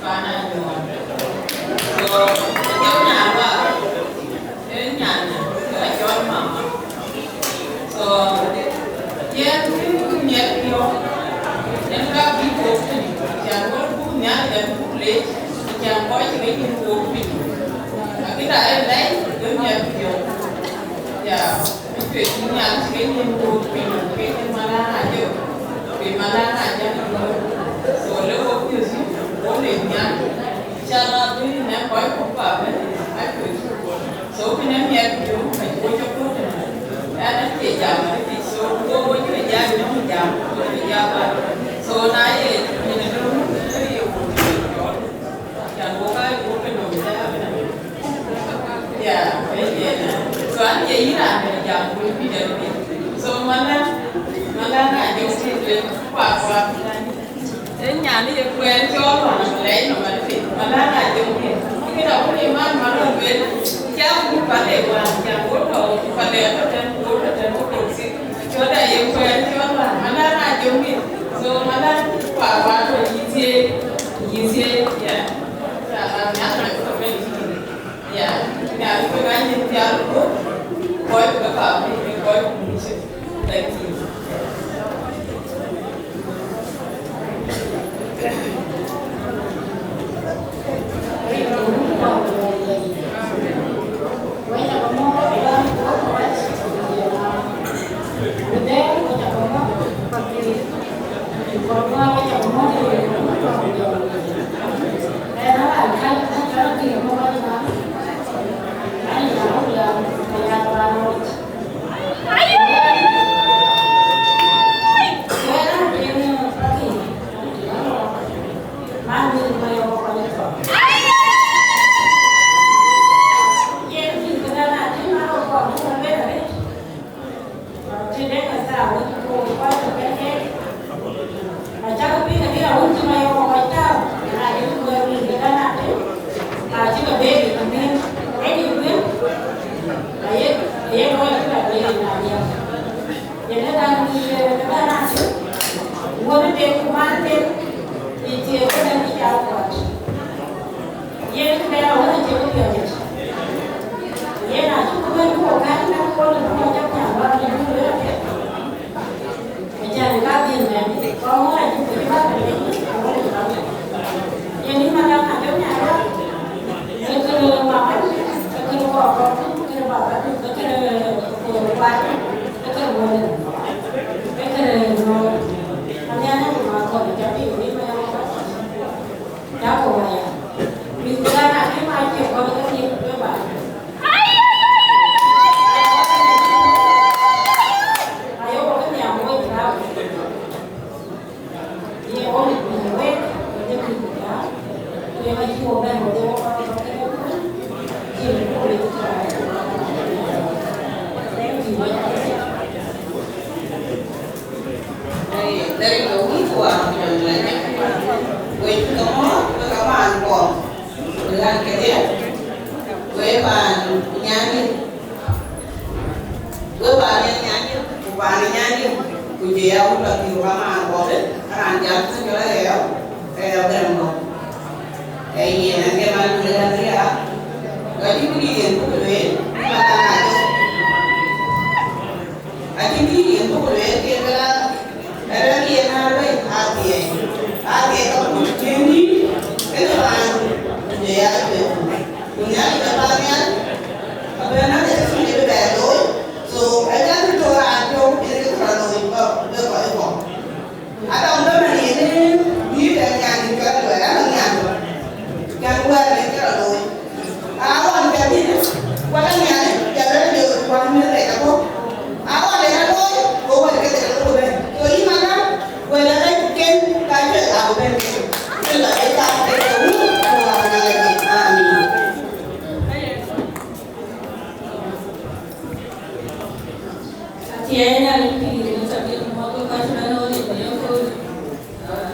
Paan Anyuɔɔn. So, ajɔl nyan wä, ee nyan, ee cɔl mama. So, yɛn kïn miɛt piɔ̈u, yɛn ka bï kok piny, can wä buk nhial, yɛn buk leec, can kɔc cï ke nyin kok piny. Akï da ë lɛc, ke miɛt piɔ̈u. Ya. Cuet cï Nhialic ke nyin kok piny, ke cï Malan Ajak, ke Malan Ajak ë looi. So, le wo piöth yï, wo le Nhialic. Ca la bï në kɔc ku pa bɛ̈n, a cuet cï wo. So, kënë miɛt piɔ̈u, ka wo cä kuɔ̈t tënë. Ɛn acie jam arëtic, so, wo wo cï jam, nyɔŋ jam, wo cï jam ba. So, na ye nyin ë döŋ, ke ye wo cï jɔt. Can wo ka wo ke döŋ cä ya. Yeah, yeah. So an ye yïn raan dɛ̈ jam ku bï dɛ̈ piny. So Malan, Malan na jɔŋ piny le kuak kuak. Ee nyan ye kuɛɛr cɔɔl wan lɛc nɔm adï. Malan na jɔŋ piny. Kë da wun ye man Malan wel. Ca ku pale wan, ca wo tɔ̈ pale atɔ̈ tɛ̈n, wo tɔ̈ tɛ̈n, wo tɔ̈ sik. Cɔɔl da ye kuɛɛr cɔɔl wan. Malan na jɔŋ piny. So Malan kuak kuak tɔ̈ yï thiëëc, yï thiëëc, yeah. Thank you. Acäkï piŋ adï, awun cï Mayɔm kɔc tääu, na cï wɛ̈ɛ̈r wïc ke bɛ̈n atïŋ, acï ke bɛ̈ɛ̈r yic ëmën, ë yic wën, aye, aye kɔc cï bɛ̈n bɛ̈ɛ̈r yic na diäk. Yen ë raan wïc ke bɛ̈n atïŋ, wuɔ̈n ë tek ku man ë tek, ë thiëëk ëbɛ̈n cï jal kuat. Yen këdɛn awën acï bï piɔ̈ɔ̈c yic. Yen acï ku bɛ̈n ku wɔ kɛ̈n ë kɔn ë bï kɔc cä piaŋ bä bï bï lueel apiɛth. Acan ka dhil mɛn, kɔn ŋö acï ku cï bä bï lec, awën acï bä bï. Yen yï Malan Ajak nyan wä, ee kërë mama, ee kërë kɔɔr kɔ̈k, ee kërë baba, ee kërë kuat, ee kërë wël, ee kërë nöör. Anhian ë ku ma kɔn acä piŋ yï Malan Ajak. Jakɔ waya. Mïth bï raan akïm acie kɔn ke thiëk bï ba. Ayok ke nhiam wec rau. Ye wok mïth wek, ye mïth rau. Ye ka cï wok bɛ̈n wok ye wok kɔn ke thiëk bï. Ye wok mïth rau. Thank you. Derek Lowis wa Jɔn Lanyek. Wek cï ke mɔ̈ɔ̈th, ke ke paan Kuɔm. Wek ɣän kedhie, wek paan Nyandït. Wek paan Nyandït, ku paan Nyandït, ku jɔ ya wun lɔ thïn, ku ka maan Kuɔm, raan jam thïn jɔl aɣɛɛu, aɣɛɛu gɛ̈m Kuɔm. Ee yen, ɣɛn ke man Lanyek ya. Ka cï bï yen buk lueel, ka na na jɔ. Acïn kï yen buk lueel ke bï la, ëlë yen aa wëi athiɛɛi, athiɛɛi ka buk tiëŋ yïn, kënë raan, ku jɔ ya lueel. Ku Nhialic abä nhial, abï na de cï bï bɛ looi, so, ë ka bï tɔ̈ raan tɔ̈u, yen ke raan looi, bä, bï kɔc kɔ̈k. Adɔŋ bä man yen ë bï bɛ̈n nyan dït cɔl Aluɛɛr, anɔŋ nyan tök. Cän wɛ̈ɛ̈r yen cï rɔt looi. Aɣɔn cä bï, ku adɔŋ nyan ë cä Yɛn Nhialic pïïr, ë tɔ̈ ke mɔ̈k ke kɔc ëbɛ̈n ɣöt ë yekööl.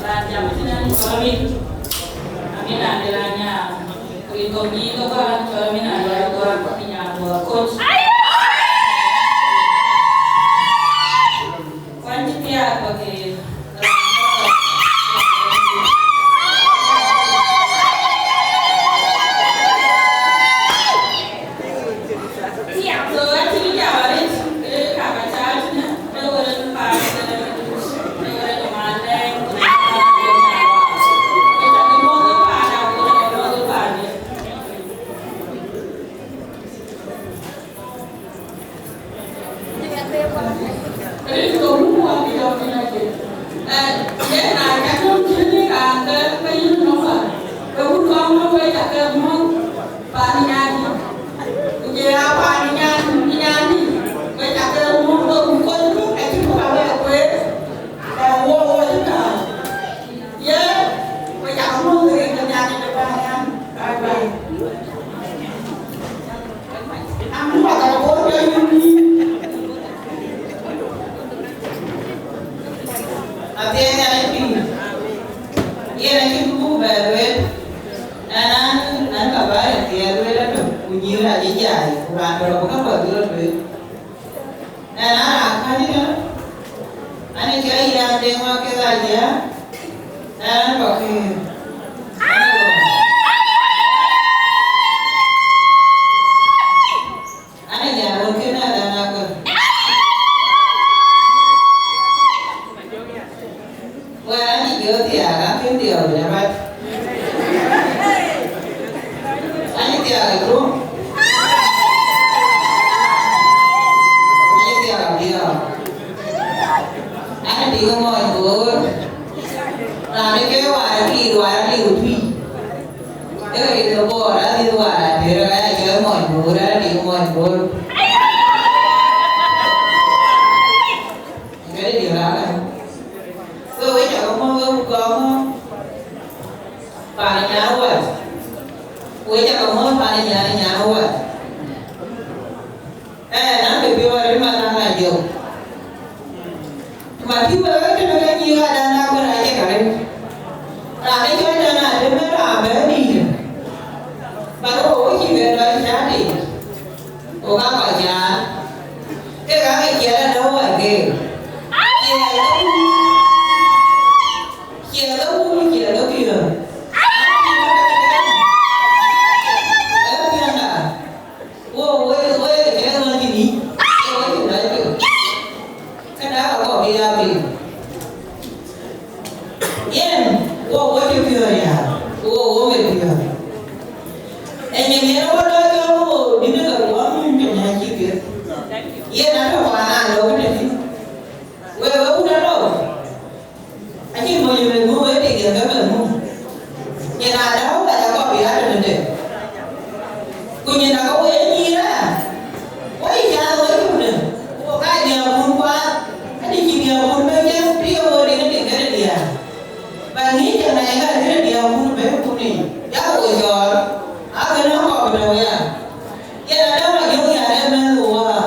Raan jam ëtënë cɔl Amit. Amit Andiɛl Anyaar. Ku rin kɔ̈k nyïïn ke kɔc cɔl Amit Andiɛl Aguak, Anyaar Aguak Koc. Kuany cï thiaak bä ke. Athiɛɛny an, ë pïïr, yen acïn kë buk bɛ lueel. Ɛn an, an, ka bä rin thiɛɛr lueel atök, ku nyïïr acï jai, ku raan tɔ̈ rɔt bï käŋ bä dhil rɔt lueel. Ɛn an, raan kääc ëtënë, an, ë cä yïn an, Deŋ Wak kek Ajiëk, ɛn an, bä këër. An, ë nyan wën kënë adan akɔ̈l. Wɛ̈ɛ̈r, an, ë jɔ thiaak, an, kën dhiau bï na mat. An, ë thiaak ë tuŋ. An, ë thiaak ë dhiau. An, ë tiŋ ë mɔny boor. Raan ë ke waar ë pïïr, waar ë liu tui. Ee rin ë Bor, adhil waar ater, aya cɔl mɔny Bor, adï mɔny Bor. Këdï diäk aa kan. So, we cakë mɔ̈k, we ku gɔ̈k mɔ̈k, pan ë nyan wac. We cakë mɔ̈k pan ë nyan, nyan wac. Ɛn, an, bï piɔ̈ɔ̈th arëët man an, ajɔk. Ku man cï wek ë tënë ke nyïïr adan akɔ̈l acïk arëët. Raan ë cɔl dan atem ë raan bɛ̈n dïït. Bä rɔt wo cï ke dɔc cä tei. Wo ka kɔc caan. Kek aa ke ciɛɛl adɔ̈u wär keek. Ciɛɛl ke wun. Ciɛɛl ke wun, ciɛɛl ke piɔ̈ɔ̈th. Ee piɔ̈nda. Wo, wo, wo, ee kë ŋɔn cï nï, wo cï bɛ̈ɛ̈i piŋ. Këda ka kɔɔr bï ya piŋ. Yen, wo, wo cï piɔ̈ɔ̈th ya, wo, wo ke piɔ̈ɔ̈th. Ee nyin yen wo dɔc jɔl wo, bï në ke ruɔɔm nyuc piny acï piɛth. Yen atɔ̈ paan aa lɔ kënë thïn. Wek, wek wun atɔ̈. Acïn mony ë meth muk ë tik yen ke meth muk. Nyin aa däu ka cä kɔp ya tënde. Ku nyin aa ke wo ye nyïïr aya. Wo yï cath wo yï kunë. Wo ka diäärkun kuaath. Adï cï diäärkun bɛ̈n cä piɔ̈ɔ̈c wo dik ë tik kënë diäär. Ba ŋic cä mɛɛc ka kënë diäärkun bɛ̈n kun yic. Ya wo cɔɔl. Akënë kɔp tɔ̈u ya. Yen adäu ajɔ̈k ya rɛ̈ɛ̈r mɛnh wo wäär.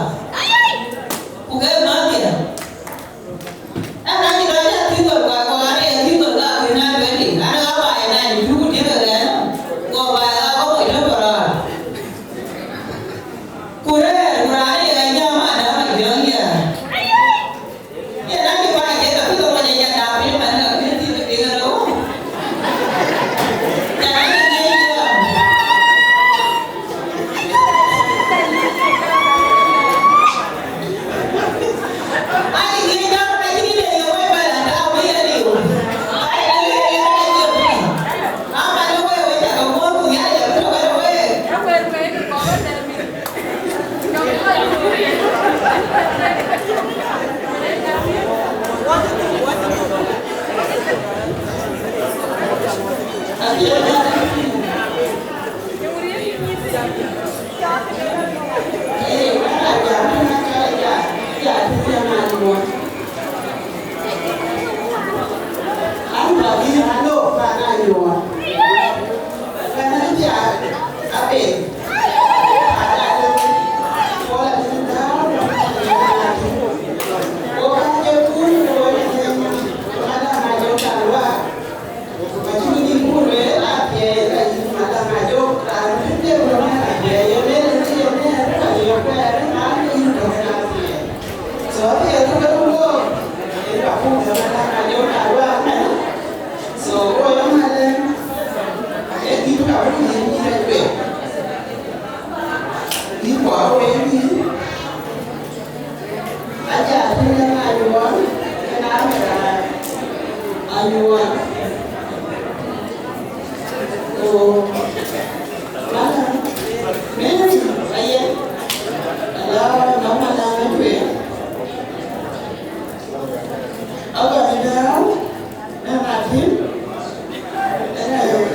Aja tïŋ ë anyuɔɔn, yen a rɛ̈ɛ̈r anyuɔɔn. Ku madam Mary Ayen, ala nɔm ala ŋa tueŋ. Aba bï dääu, na ŋa tïŋ, ala nɔm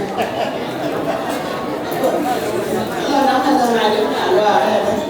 ala ŋa tïŋ, ala ŋa tïŋ.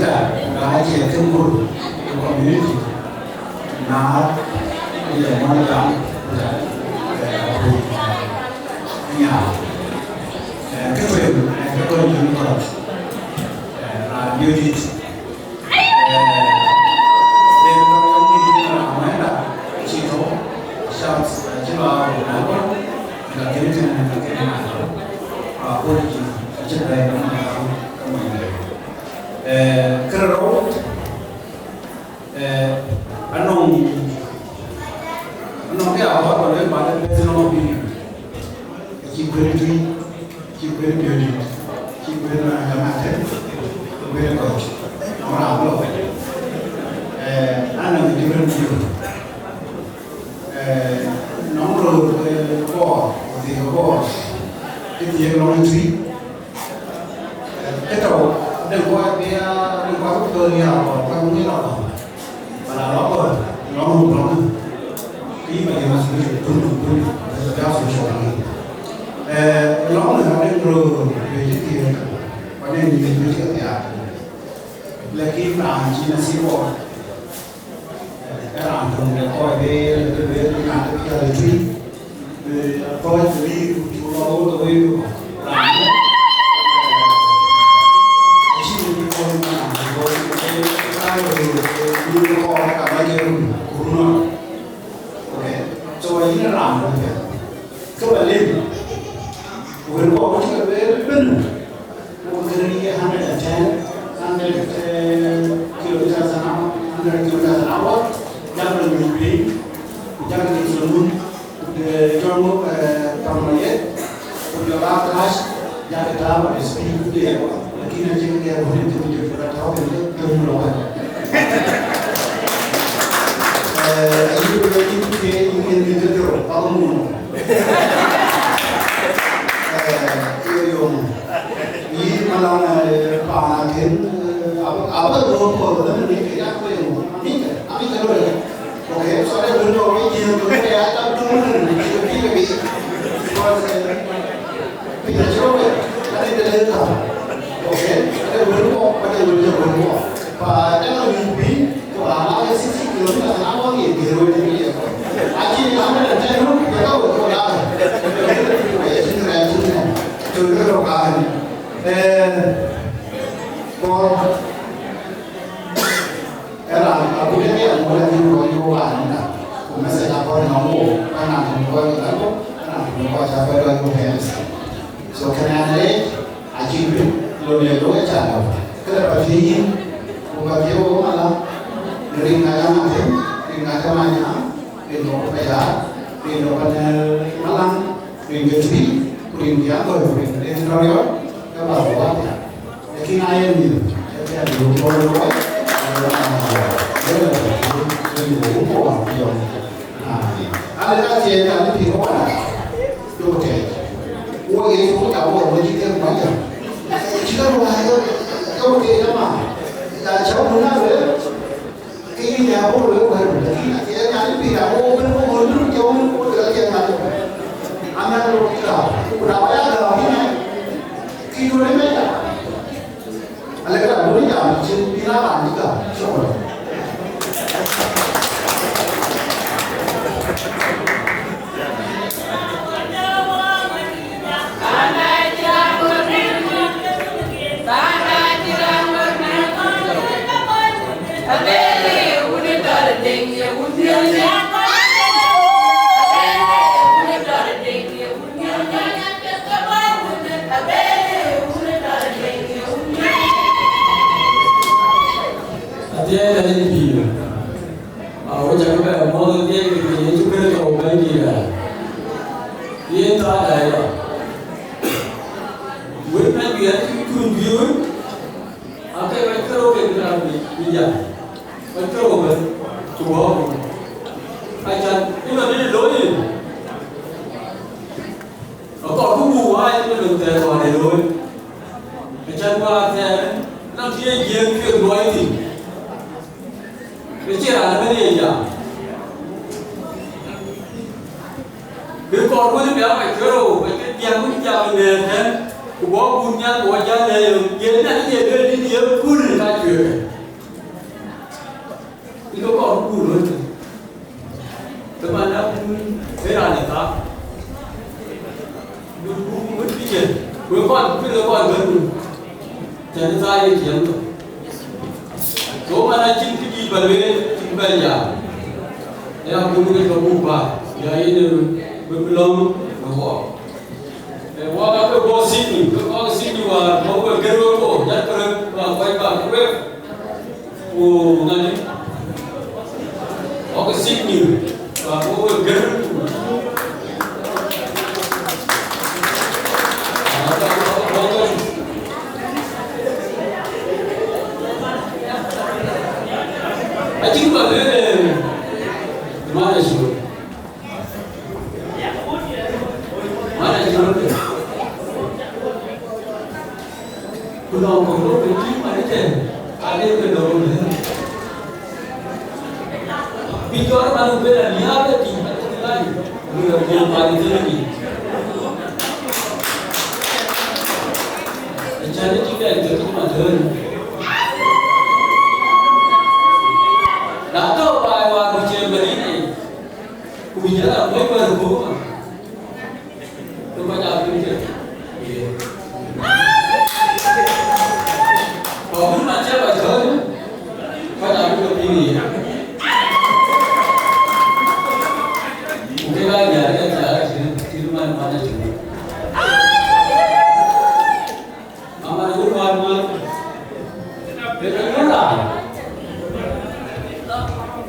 Ŋa cie kë mur ë community, na ye mɔn gam, eh, ku nya. Eh, kë kuën, eh, kë kuën jun kɔc. Eh, raan diöt dït. Eh, den tɔ̈ yɔŋ dït në raan wɛ̈nda, cï tɔ̈, Charles, eh, cï lɔ aa run na kɔn, ka kën tën, ka kën na kɔn. Apology, acï bɛ̈ɛ̈i nɔm na kɔn, ka mɔny dɛ̈. Eh, kërë rou, eh, anɔŋ, anɔŋ kë ya kɔɔr ba lueel, ba lueel personal opinion. Acï kuën tui, acï kuën biöödït, acï kuën, eh, jamaten, acï kuën kɔc. Nɔŋ raan bï lɔ. Eh, anɔŋ different view. Eh, nɔŋ röör, eh, Bor, ku thiëëk Bor, kë thiëëk nɔŋ tui. Eh, kë tɔ̈u, ade kɔc bï ya, ade kɔc bï thöl ya, kɔc bï ŋic lɔ kɔ̈u. Bala lɔ kɔ̈u, lɔ muk lɔ muk. Kë yï ba ye masuliya, pun, pun, bï ya social media. Eh, lɔ muk ade röör, bï cï thiëëk, ku ade nyïïr bï cï thiaak. Lakin raan cï nasib Bor. Raan töŋ de kɔc bï, bï, bï, bï ŋa de piɔ̈ɔ̈th ë tui, bï kɔc bï rïïr ku cuk lɔ ɣööt ë wëi ku raan, eh, acïn bï kɔc man, bï kɔc bï raan, bï kɔc ka ma jɔ run, ku run nɔn. Okay. So, yïn raan töŋ de. Kë ba lem, wël kɔ̈k cï ke lueel ëbën, ku kën ye hundred and ten, hundred, eh, kilometers an hour, hundred kilometers an hour, yak lɔ nyuc piny, ku yak lɔ nyuc lɔ mun, ku de jɔŋ, eh, pam lɔ ye, ku jɔl aa kääc, yak tääu ba de speed ku de. Lakin acïn kë ya wël cï ke jɔt ka tääu kën ke tɔ̈u lɔ wɛ̈t. Eh, ayï wël cï ke yïn ke jɔt, pa mun. Eh, yo, yo. Yï malan, eh, paan akën, eh, ab-, abä röör kɔ̈u, lë mï ke yak kɔc yom, mï ke, amï ke loi. Okay, so ade wël kɔ̈u ke jiëëm, ke ya tam tuŋ, ke pïïr ke bï. Because, eh, pïïr acï rɔt wek, ade ke lëk ka. Okay, ade wël kɔ̈u, ade wël ke wël kɔ̈u. Pa ade wël pïïr, Ku raan aa ye sixty kilometers an hour ye guiëër wël tënë ye kɔc. Acïn ë hundred and ten run, ku ka wek kɔc aa. Ku ye tïŋ rɛɛc tïŋ nɛn. Tun ke rɔt kaar ënë. Eh, Bor, ë raan agut ë ke ya muɔl adhil kɔc yök raan ënda. Ku message akɔɔr nɔm wook, ka raan tök kɔc ke Galkop, ka raan tök kɔc cä kɔc lɔ yök ënda. So, kënë an leec, acïn bï lon ye looi acan lɔ. Këde ba thiëëc yïn, ku ba thiëëc wok mala, në rin ŋa jam atëm, rin ŋa jam anyaŋ, rin wok Payar, rin wok Anɛ̈ɛ̈r Malan, rin ke Tuïc, ku rin ke Athɔ̈r, ku rin ke Deŋ Tɔriɔt, ke ba wok wapial. Lakin na ye mïth, ke pial yök bɔ̈ looi, ke ba wok wapial. Rin wok ku wok yɔm. Amen. Ala ka tiɛɛc, ka ni piŋ wana. Jɔ kɛɛc. Wo ye jɔ ka wo wo ji ke ma ja. Ji ka wo ha yo. Ka wo ke na ma. Ya cha wo na we. Ke ni ya wo we we. Ki na tiɛɛc, ka ni piŋ ya wo we wo wo ni ke wo ni wo ke ke na. Ana wo ka. Ku na wa ya ga ni na. Ki du ne me ja. Alek raan bï jam cïn bï na raan cï gam cɔɔl. Athiɛɛi Nhialic pïïr, a wo cä ke bɛ mɔ̈th Nhialic kë Yecu Kërtho Bɛ̈nydïïtda. Yen thaada ë lɔ. Wën na juëc cï cuny juëc wën, ake kɔc kerou kek bï raan bï, bï jam. Kɔc kerou ëbɛ̈n, cï wɔ. Acan, ënɔn ë looi. Akɔɔrku buk waai në lon thɛɛr wään ë looi. Acan wäär thɛɛr, nɔn cï ye jiëëŋ cuet luɔi thïn. Ke cïn raan ëbɛ̈n ye jam. Bï kɔɔr wën bï aa kɔc kerou, kɔc ke diäk wën jam në tɛ̈n. Ku bɔ̈ kun nhial ku wɔ jäl ë yök, yen nɛn ye lueel dït ye kul ka cuëëk. Bï ke kɔɔr buk röt thïn. Ke man abun ë raan ë thaak. Buk buk wët bï cen, ku ë kɔn bï ke kɔn bɛ̈n kun. Tɛ̈n ë thaak ye tiɛm thok. Go man acïn kë dït bä lueel, cïn bɛ̈n ya. Ë abun ke ke buk bä, ya yen ë bï bï lɔ̈ŋ në wɔɔk. Ee, wok ake bɔ̈ Sydney, ke kɔc Sydney wäär bɔ̈ ke gër wek ko, jat ke röt ba kɔc ba ke wek. Ku ŋadï? Wok Sydney, ba bɔ̈ ke gër ku. Acïn ba lëë, man acï. Mana cï röt tëë. Ku nɔŋ kɔ̈k röt tëë tïŋ man ëtɛ̈ɛ̈n, ade ke dɔ̈ɔ̈r ëtɛ̈ɛ̈n. Bï jɔt man ku ben a liääp ë tïŋ, ade ke lany, bï rɔt jam paan ë thënë tïŋ. Acän ë cï bɛ̈n ke tïŋ man thëën. Na tɔ̈ baai wäär ku cï en bɛ̈n yïn ë, ku bï jɔt a kuec wɛ̈ɛ̈r ku bï man. Ku kɔc aa piŋ tëde. Kɔc wën man cï kɔc thɔ̈ɔ̈c, kɔc aa bï ke piŋ yen. Ku kek aa jäl ke thiaak cït, cït man man acï. Aman wun wään man. Kek aa yöök raan.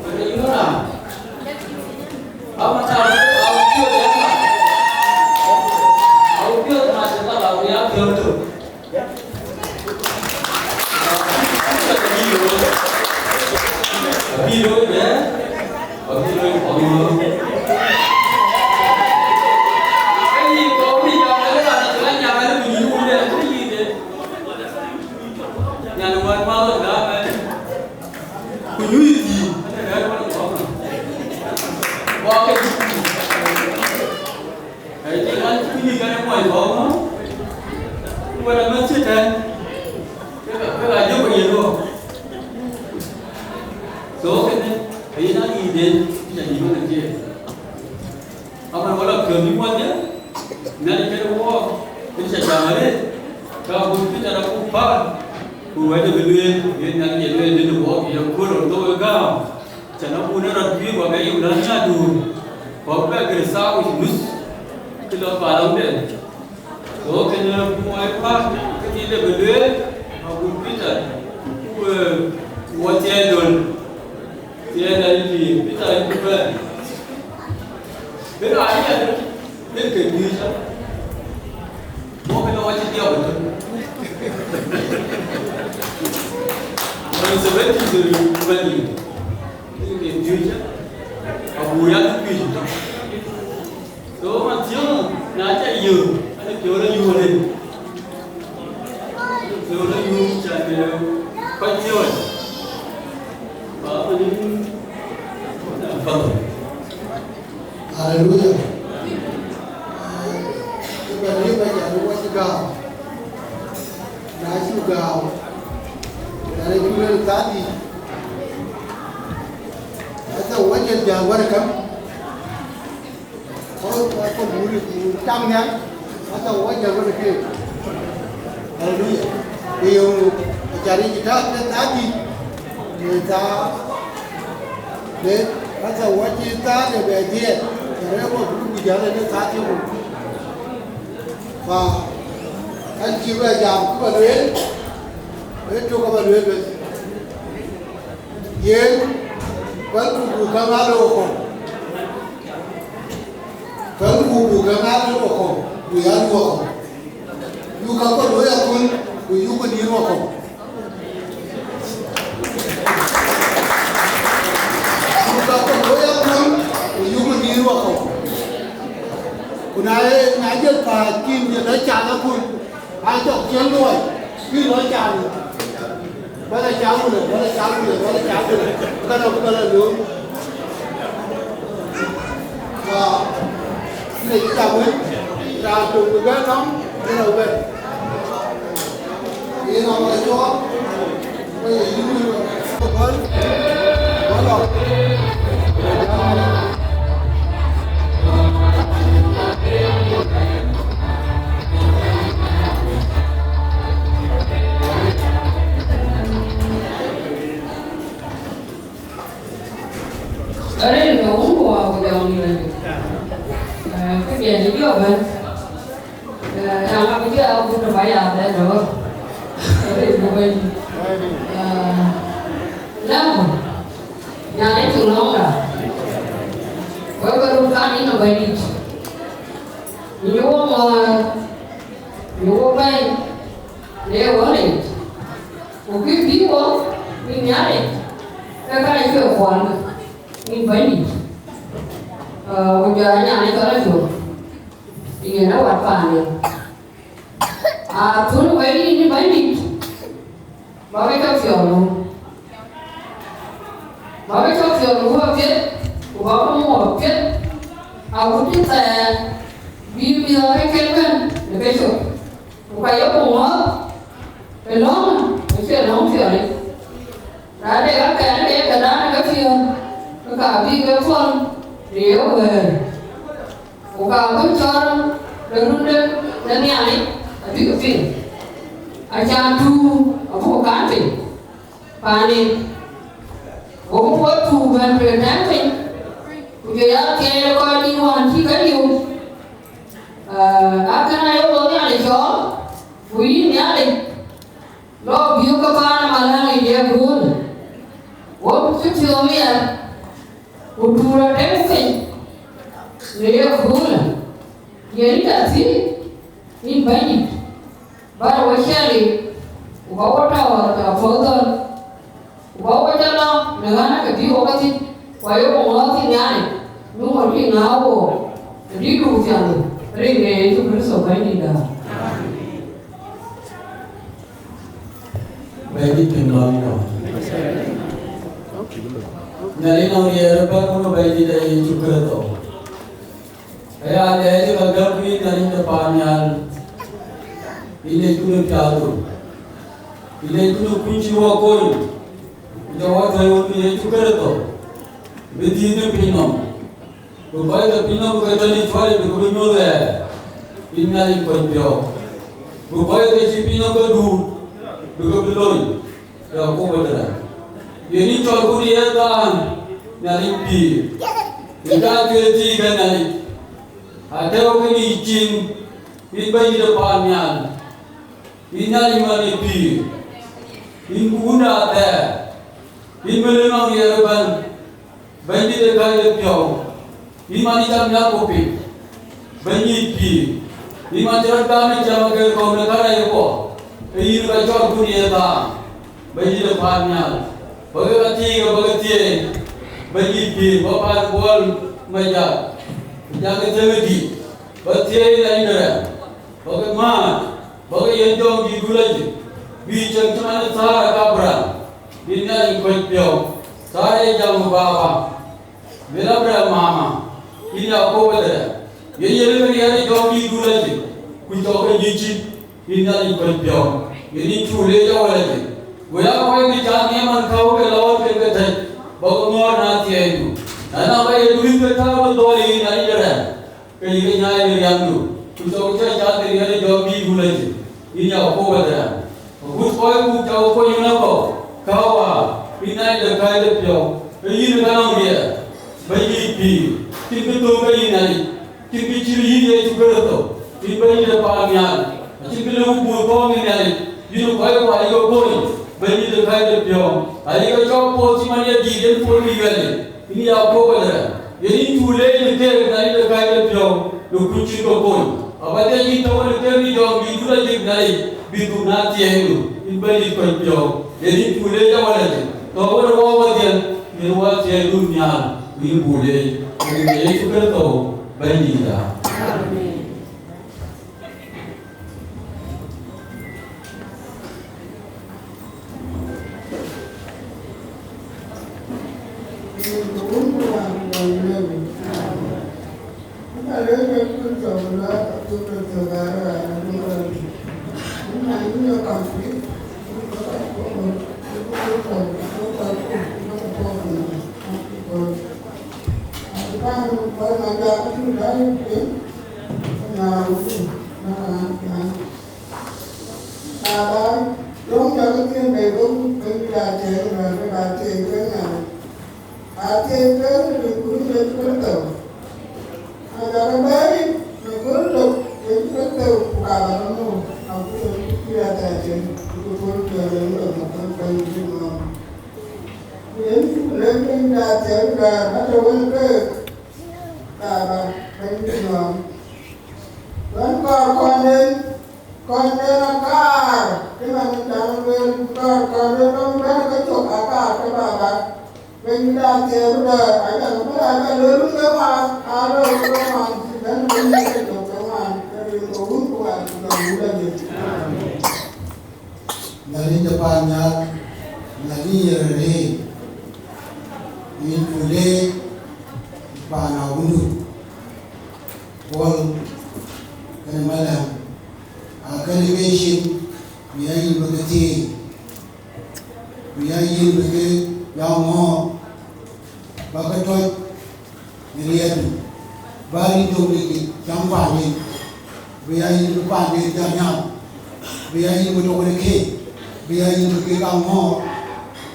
Kek aa yöök raan. Ku nyuc thïn, ënë rɛ̈ɛ̈r wän ë kɔ̈k nɔm. Wɔ ke nyuc thïn. Ëë, cï ɣɛn cï nyuc kɛn ë muɔny kɔ̈k nɔm. Ku wën ë mɛ̈th cï tɛ̈n, ke ka, ke ka jɔ̈k yen ɣɔ̈k. So, kënë, ayïn aa yic den, cï ca nyuc wën ë ciëën. Aman wala piɔ̈ɔ̈th bï muɔth ye, Nhialic kën wɔɔk, bï ca jam arëët, ka buk Pïtɛr abuk päl, ku wɛ̈t ë bï lueel, yen Nhialic ye lueel tëde wɔɔk, ye kööl rɔt thok ë gääu, cän abun ë rɔt juëc, ku abɛ yök län nya duur, ku abï bɛ gël thaa wic nuth, kë lɔ palɔŋden. Go kënë buk ɣɔɔc päl, kë dït ë bï lueel, abuk Pïtɛr, ku, ee, wɔ thiɛɛi dhöl. Thiëëc ayï pïïr, Pïtɛr ayï bɛ̈n. Bï raan yɛn, bï ke juëc. Mɔ̈kkë lɔ wacï diɔ̈k ëtök. Wën seventy dhöl bɛ̈n yïn, bï ke juëc. Abuk ya juëc ëtök. So, Mathiu, na ca yök, ade piɔ̈u la yök arëët. Piɔ̈u la yök, ca de kɔc piɔ̈ɔ̈c. Ba, ba, ba. Haleluya. Ë ba lëk ba jam wacï gääu. Na cï gääu, na cï rëër thadï. Ata wacë jam wär käm. Kɔc, kɔc, kɔc mur, mur cam nhial, ata wɔ jam rɔt ke. Haleluya. Ke yöŋ, acan yic tääu ke thaa dït, në thaa, në, ata wɔ cï thaa de bɛ dhiɛɛt, ke rɛ̈ɛ̈r wɔ bï ku jäl në thaa cï ku. Fa, an cï bɛ jam ku bä lueel, ee tök abä lueel bɛ̈n. Yen, päl ku buk käŋ aa lɔ kɔ̈u. Päl ku buk käŋ aa lɔ kɔ̈u, ku ya luɔk kɔ̈u. Yuk ka kɔ̈u looi akun, ku yuk ku diir wɔ kɔ̈u. Yuk ka kɔ̈u looi akun, ku yuk ku diir wɔ kɔ̈u. Ku na ye, na jël päl, kïn jël lɔ cath akun, aa cɔk cïn luɔi, kïn lɔ cath. Bala cak wulë, bala cak wulë, bala cak wulë. Kana ku bala lööm. Aa, ne cak wën, raan töŋ bï bɛ̈n nɔm, bï rɔt bɛ̈n. Arëëŋ ke wun ku wa ku jɔŋ yïn. Kë diɛn ë jɔ bɛ̈n. Raan abï jɔ a gut ba ya bɛ̈n dɔ̈ɔ̈r. Arëëŋ ke bɛ̈n. Lɛ̈ŋku, nyan ë cï lɔ̈ŋda. Wek ke röt kan yïn ë Bɛ̈nydït. Yïn wo ŋɔ̈ɔ̈r, yïn wo bɛ̈ny, në ye wël yic. Ku kë bï wo bï Nhialic, ke ka cï kuan yïn Bɛ̈nydït. Ku jɔ nyan ë cɔl Ajuɔ̈k, yen ë wat paande. Athöl wek yïn Bɛ̈nydït, ba ke cɔk thiɔ̈k nu, ba ke cɔk thiɔ̈k nu apiɛth, ku ba ke muk apiɛth, agut cï thɛɛr bï mïth aa ke kel bɛ̈n në kecök. Ku ka yeku ŋɔ̈ɔ̈th ë lɔ̈ŋ, acie lɔ̈ŋ thiɔ̈ric. Na de ka kɛn ke ye këdan ke piɔ̈ɔ̈th, ke ka bï ke pɔ̈l në ye wëër. Ku ka bï cɔl në runde de Nhialic abï ke piŋ. Acan tuur abuk kan piny. Paani, wok wok tuur bɛ̈n tueŋ tɛ̈ɛ̈n piny, ku jɔ ya thiɛɛi kɔc dït wään cï ke liu. Akën aye wok Nhialic cɔɔl, ku yïn Nhialic, lɔ biöök ke paan ë Malaŋic ye köölë. Wok cï piɔ̈ɔ̈th miɛt, ku tuur atek piny në ye köölë. Yen ë tɛ̈ thïn, yïn Bɛ̈nydït, bä we ciɛɛŋ, ku bä we tɔ̈ɔ̈u apuɔth dhɔ̈l, ku bä we cä lɔ në ɣän ke bï wok ke thïn, ku ayeku ŋɔ̈ɔ̈th thïn Nhialic, bï ŋuɔ̈t bï ŋääu wook, ë dït du thiäŋdu, rin ke Yecu Kërtho Bɛ̈nydïtda. Bɛ̈nydït piŋ lɔn nɔm. Nhialic nɔm riɛɛr ëbɛ̈n wun ë Bɛ̈nydït ë Yecu Kërtho. Aya lɛɛc ka gäm yïn Nhialic de paannhial, yïn lecku në piathdu, yïn lecku në kuc cï wɔ kony, ku jɔ wɔ thëëi wun Yecu Kërtho, bï dhil në piny nɔm. Bï kɔc ke piny nɔm bï ke tɔ̈ në cuɔl, bï ke bï nyuöth ɣɛɛr, yïn Nhialic kuany piɔ̈u. Bï kɔc ke cï piny nɔm ke duut, bï ke bï lony, ya ku bï tëda. Yen yïn cɔl ku ye dhaan, Nhialic pïïr. Yïn ka cuëëc thii ke Nhialic. Atɛ̈ɛ̈u ke ŋic cin, yïn Bɛ̈nydït ë paannhial. Yïn Nhialic man ë pïïr, yïn ku wunda athɛɛr, yïn Melik nɔm riɛɛr ëbɛ̈n, Bɛ̈nydït ë gäi de piɔ̈u, yïn man ë cam nhial ku piny, Bɛ̈nydït pïïr, yïn man cï rɔt gam ë cam aker kɔ̈u në kärɛc ë kuɔ, ee yïn ka cɔl ku ye thaar, Bɛ̈nydït ë paannhial, bä ke ka thiëëk, bä ke thiëëk, Bɛ̈nydït pïïr, bä paan Bol Majak, ku jak ke thiëëk ë dït, bä thiëëk ë Nhialic de rɛm. Bä ke määt, bä ke yiɛ̈n jɔŋdïïtdu lɔ cin, bï cieŋ cï man ë Thar ë Abraɣam, bï Nhialic kuec piɔ̈u. Thar ye jam ë baba, luel Abraɣam mama, yïn Yakobo ëtëdɛ̈. Yen ye lëk riɛɛr ë jɔŋdïïtdu lɔ cin, ku cɔk ke nyïc cin, bï Nhialic kuec piɔ̈u. Yen yïn cu leec awär acin. Go ya kɔc bï cath në man käu ke lɔɔr ken ke tɛ̈c, bä ke ŋɔ̈ɔ̈r në athiɛɛidu. Na nɔŋ ka ye luith ke tääu ë dhɔ̈l, yïn Nhialic de rɛm. Ke yï ke nyaai në riɛmdu, ku cɔk cä cath ë riɛl ë jɔŋdïïtdu lɔ cin, yïn Yakobo ëtëdɛ̈. Agut kɔc buk cä ke kony ënɔɔnë kɔ̈u, ka Wä, yïn Nhialic de käi de piɔ̈u, ke yïn ë ka nɔm riɛɛr, Bɛ̈nydït pïïr, cïn kë thök ke yïn Nhialic, cïn kë cït yïn Yecu Kërtho, yïn Bɛ̈nydït ë paannhial, acïn kë lëu buk thɔ̈ɔ̈ŋ yïn Nhialic, yïn kɔc Wä ayï ke kony, Bɛ̈nydït de käi de piɔ̈u, ayï ke cɔk puɔ̈th cï man ye dïït yen puɔ̈l bï yuɛl yic. Yïn Yakobo ëtëdɛ̈, yen yïn cu leec në keek Nhialic de käi de piɔ̈u, në kuc cïn ke kony. Abä thiëc yïn tɔ̈u në keek në jɔŋdïïtdu lɔ cin Nhialic, bï dhuk në athiɛɛidu, yïn Bɛ̈nydït kuany piɔ̈u. Yen yïn cu leec awär acin, tɔ̈u wën ë wɔ wädhie, yen wɔ athiɛɛidu nhial, ku yïn buk leec, në rin ke Yecu Kërtho, Bɛ̈nydïtda. Amen. Baba, dɔ̈ŋ cä ke thiëëc bei, dɔ̈ŋ ke bï aa tiɛɛl raan ke bä tiɛɛl ke Nhialic. Aa tiɛɛl ke rin kuc Yecu Kërtho. Na cä ke bɛ̈ɛ̈i në kööl tök Yecu Kërtho, ku ka bä rɔt nou, aku Yecu bï aa tiɛɛl, ku kööl piɔ̈ɔ̈th en lɔ në kööl Bɛ̈ny bï nɔm. Ku yen cuk lëk ke bï aa tiɛɛl raan atɔ̈ wën keek, ka bä Bɛ̈ny bï nɔm. Wën kɔɔr kɔnden, kɔnden akaar, cï man ë jam lueel, kɔɔr kɔnden dɔm bɛ̈n ke cök akaar ke baba. Bɛ̈ny da thiëër dɛ, acan bï acan lueel ke wan, aa lueel ke wan, cï bɛ̈n ke wan, ke cök ke wan, ke rin ke wun ku wan, cï jam wun adï. Nhialic de paan nhial, Nhialic ye rëër, yïn ku leec paan awundu, Kuɔl kenë Malɛm, akënë ke cin, bï ya yïn bï ke thiëëc, bï ya yïn bï ke ya ŋɔ̈ɔ̈r, ba ke tɔc në riɛɛtdu, ba rin döŋ dït cam paanden, bï ya yïn bï paanden jɔ nyam, bï ya yïn bï tɔ̈u në keek, bï ya yïn bï kek a ŋɔ̈ɔ̈r,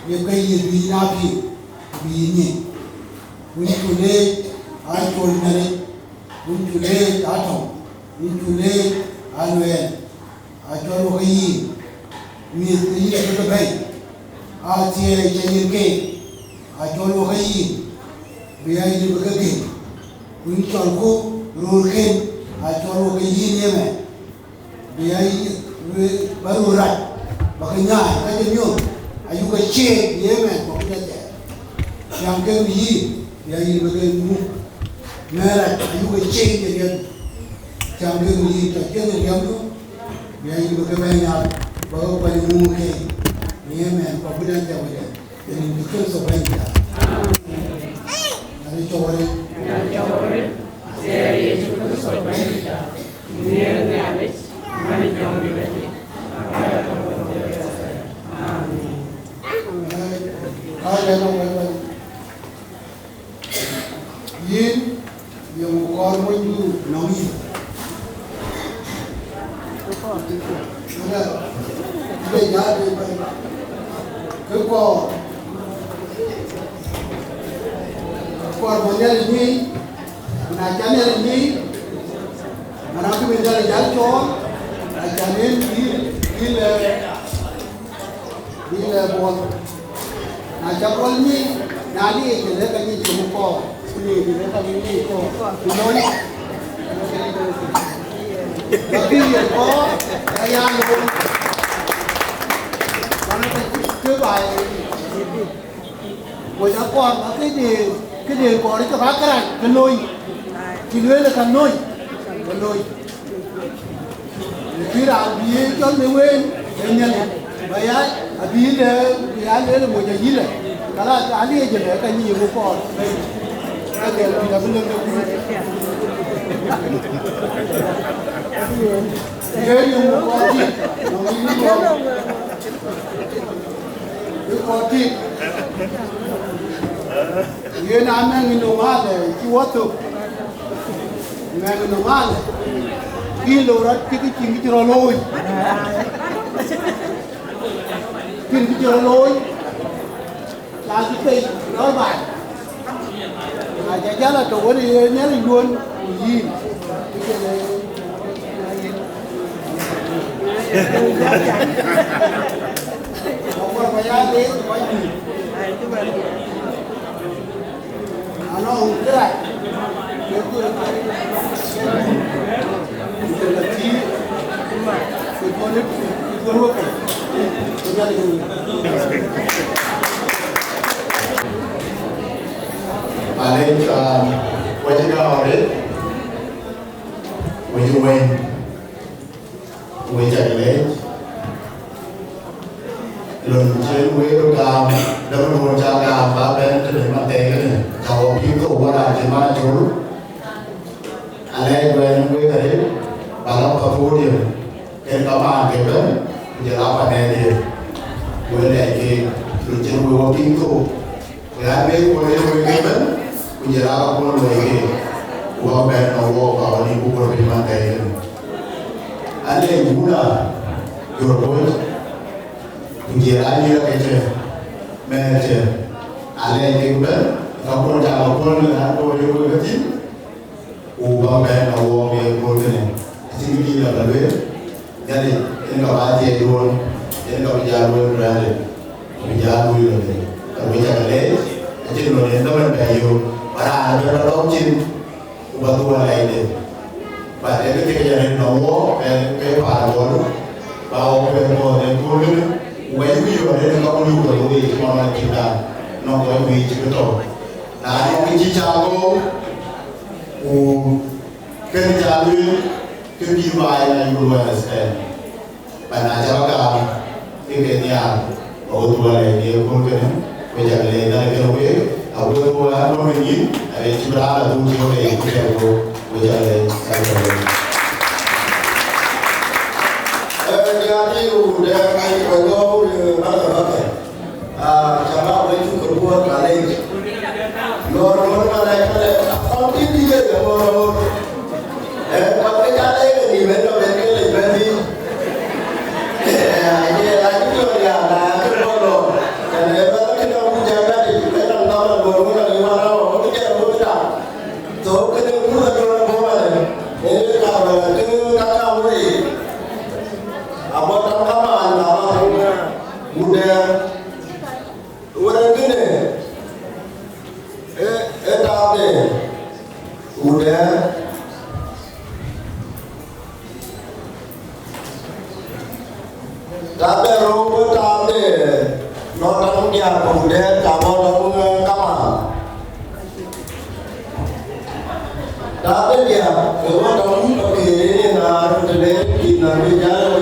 ye ke ye bï yïn a piŋ, bï yïn nyin. Wun cu leec aa col Nhialic, wun cu leec aa tɔŋ, wun cu leec aa luɛɛl. Acɔl wɔ ke yïn, mïth ke yïn abï ke bɛ̈i, athiɛɛi cä yïn keek, acɔl wɔ ke yïn, bï ya yïn bï ke gël, ku yïn cɔlku röörken, acɔl wɔ ke yïn yemɛn, bï ya yïn, bï, bä röör rac, bä ke nyaai, ka jɔ nyuɔ̈th, ayuk ke cieec yemɛn, bä ku jɔ thɛɛr. Cam kek në yïn, bï ya yïn bï ke muk, mɛɛr rac, ayuk ke cieec ë riɛm, cam kek në yïn, tɔ ciɛth ë riɛmdu, bï ya yïn bï ke bɛ̈n nhial, bä ke kuany ŋuŋ keek, në yemɛn, ku abï dɛn jam wëde, ë rin Yecu Kërtho Bɛ̈nyda. Nhialic cɔk wëde. Nhialic cɔk wëde. Yecu Kërtho Bɛ̈nyda. Nhialic, man jɔŋ de Bɛ̈ny. Amen. Ka jɔ nɔm wɛ̈t wɛ̈t. Yïn, yeŋö kɔɔr monydu nɔŋ yïn? Ënë, ënë nyaai bei bɛ̈n. Kë kɔɔr, kɔɔr bä Nhialic nyic, na cä Nhialic nyic, man akï bï Nhialic jäl cɔɔl, acan en bï, bï lɛ, bï lɛ buɔl. Na cä buɔl nyic, na liic, të lëk ka nyic cï kɔɔr, ku liic, të lëk ka nyic cï kɔɔr, ku lony. Ka bï ye kɔɔr, ka ya lony. Wan ë ka cï kë ba ye. Wec akɔɔr ba këde, këde kɔɔr cök akërac ke looi. Cï lueel ë ka looi, ke looi. Në pïïr raan bï ye cɔl në ween ë Nhialic, ba ya abï lɛ, bï ya lueel moc ayï lɛ, kalath, aliec ëlë ka nyic ë kɔɔr. Ka dhil bï abï lëk de kuc. Ye yï ŋö kɔɔr tït, nɔŋ yï kɔɔr. Bï kɔɔr tït. Yen a mɛŋ ë nɔm alɛ cï wɔ thök. Mɛŋ ë nɔm alɛ. Kï lɔ rɔt cï kë cïn kë cï rɔt looi. Cïn kë cï rɔt looi. Ca cï pei rɔt baai. Na ca jäl atɔ̈ wën ë ye Nhialic duön, ku yïn, ku jël ë, ë yïn. Ku kɔɔr ba ya leec kɔc dït. Anɔŋ kërac, ke kɔɔr ba ya leec. Alec, ah, wacï gam arëët, wacï wëny, wec cak lec. Lon cï wek röt gam, däŋ röt ca gam, ba bɛ̈n tëde man thɛɛr kënë, ca wɔ piŋ thok wär raan cï man acol. Alɛɛc wɛ̈ɛ̈r wek arëët, ba lɔ ka podium, kën kamaan ke bɛ̈n, ku jɔl a panɛɛr diëër. Wek lɛɛc keek, röt cï Wɔ piŋ thok, ku raan bɛ kuɔl ë wek ëbɛ̈n, ku jɔl aa kuɔl wek ëbɛ̈n, ku bä bɛ̈n nɔm wɔ bä wɔ nïn ku kuɔl piny man tɛ̈ɛ̈i ëbɛ̈n. Alɛɛc wunda jɔl kuɔc, ku jɔl aa nyïïr ke cï mɛɛr cï, alɛɛc kek ëbɛ̈n, ka kuɔl cä bä kuɔl në raan kuɔl ë wek ëbɛ̈n thïn, ku bä bɛ̈n nɔm wɔ ë kuɔl kënë. Acïn kë dït la bä lueel, Nhialic yen ka bä thiëëc duɔ̈n, yen ka bï jal lueel rɛ̈ɛ̈r, bï jal lueel lɔn, ka bï cak leec, acïn lɔn yen ka bɛ̈n bɛ yök, ba raan bɛ̈n ba lɔ̈k cin, ku ba dhuɔl lɛcde. Ba ë kë thiëc arëët nɔm wɔ, ke, ke paan bɔl, ba wɔ kuɛn kɔn ë kuɔl kënë, ku ba yïk yɔ̈ɔ̈k arëët ka wun yök ke looi cï man ë cïn dan, nɔm kɔc wïc cï bï tɔ̈u. Na nɔm kë cï cak gɔ̈u, ku Kën ca lueel, kën bï baai na yï luɔi understand. Ba na ca gam, ke ke nhiaar, ba wek dhuɔl ë ye köl kënë, ku cak leec na kën week, a wek dhuɔl an bɔ̈ në yïn, a rɛc cï bï raan a dhuk cï wek ë ku cak wek, ku cak leec na kën week. Ë, diäär yï wun dɛ, ai, kɔc gɔ̈u, ë, bäkë, bäkë. Ah, shabab, wek cuk ke buɔɔth, malec. Lɔɔr duɔ̈n man ai pale, kɔn kï dït ë ye ŋoot aŋoot. Eh, kɔn ke ca lɛc ke nïm en tɔ ben ke lec bɛ̈n thïn. Eh, aye, aye piɔ̈ɔ̈th ya, na ya ke bɔ̈ lɔɔr. Can ë bä ke dɔm ku jam ka dït, ke dɔm dɔm la duɔ̈n ŋoot aŋic wan awɔ, ŋoot jam ŋoot dam. So, kënë ŋoot aduɔ̈n bɔ̈ wale. Eh, ka bä ke ka ka woi. Abɔ̈ tɔŋ kamaan, ka bä ŋoot. Ŋoot dɛ. Wërën kënë, ë, ë taapde, wudɛ, taapde rou, ë taapde, nɔn taŋ diaar, wudɛ, taapɔ taŋ, ë, kamaan. Taapde diaar, ke wä taŋ, ke rëër ë naar, të le, kïn na bï jal,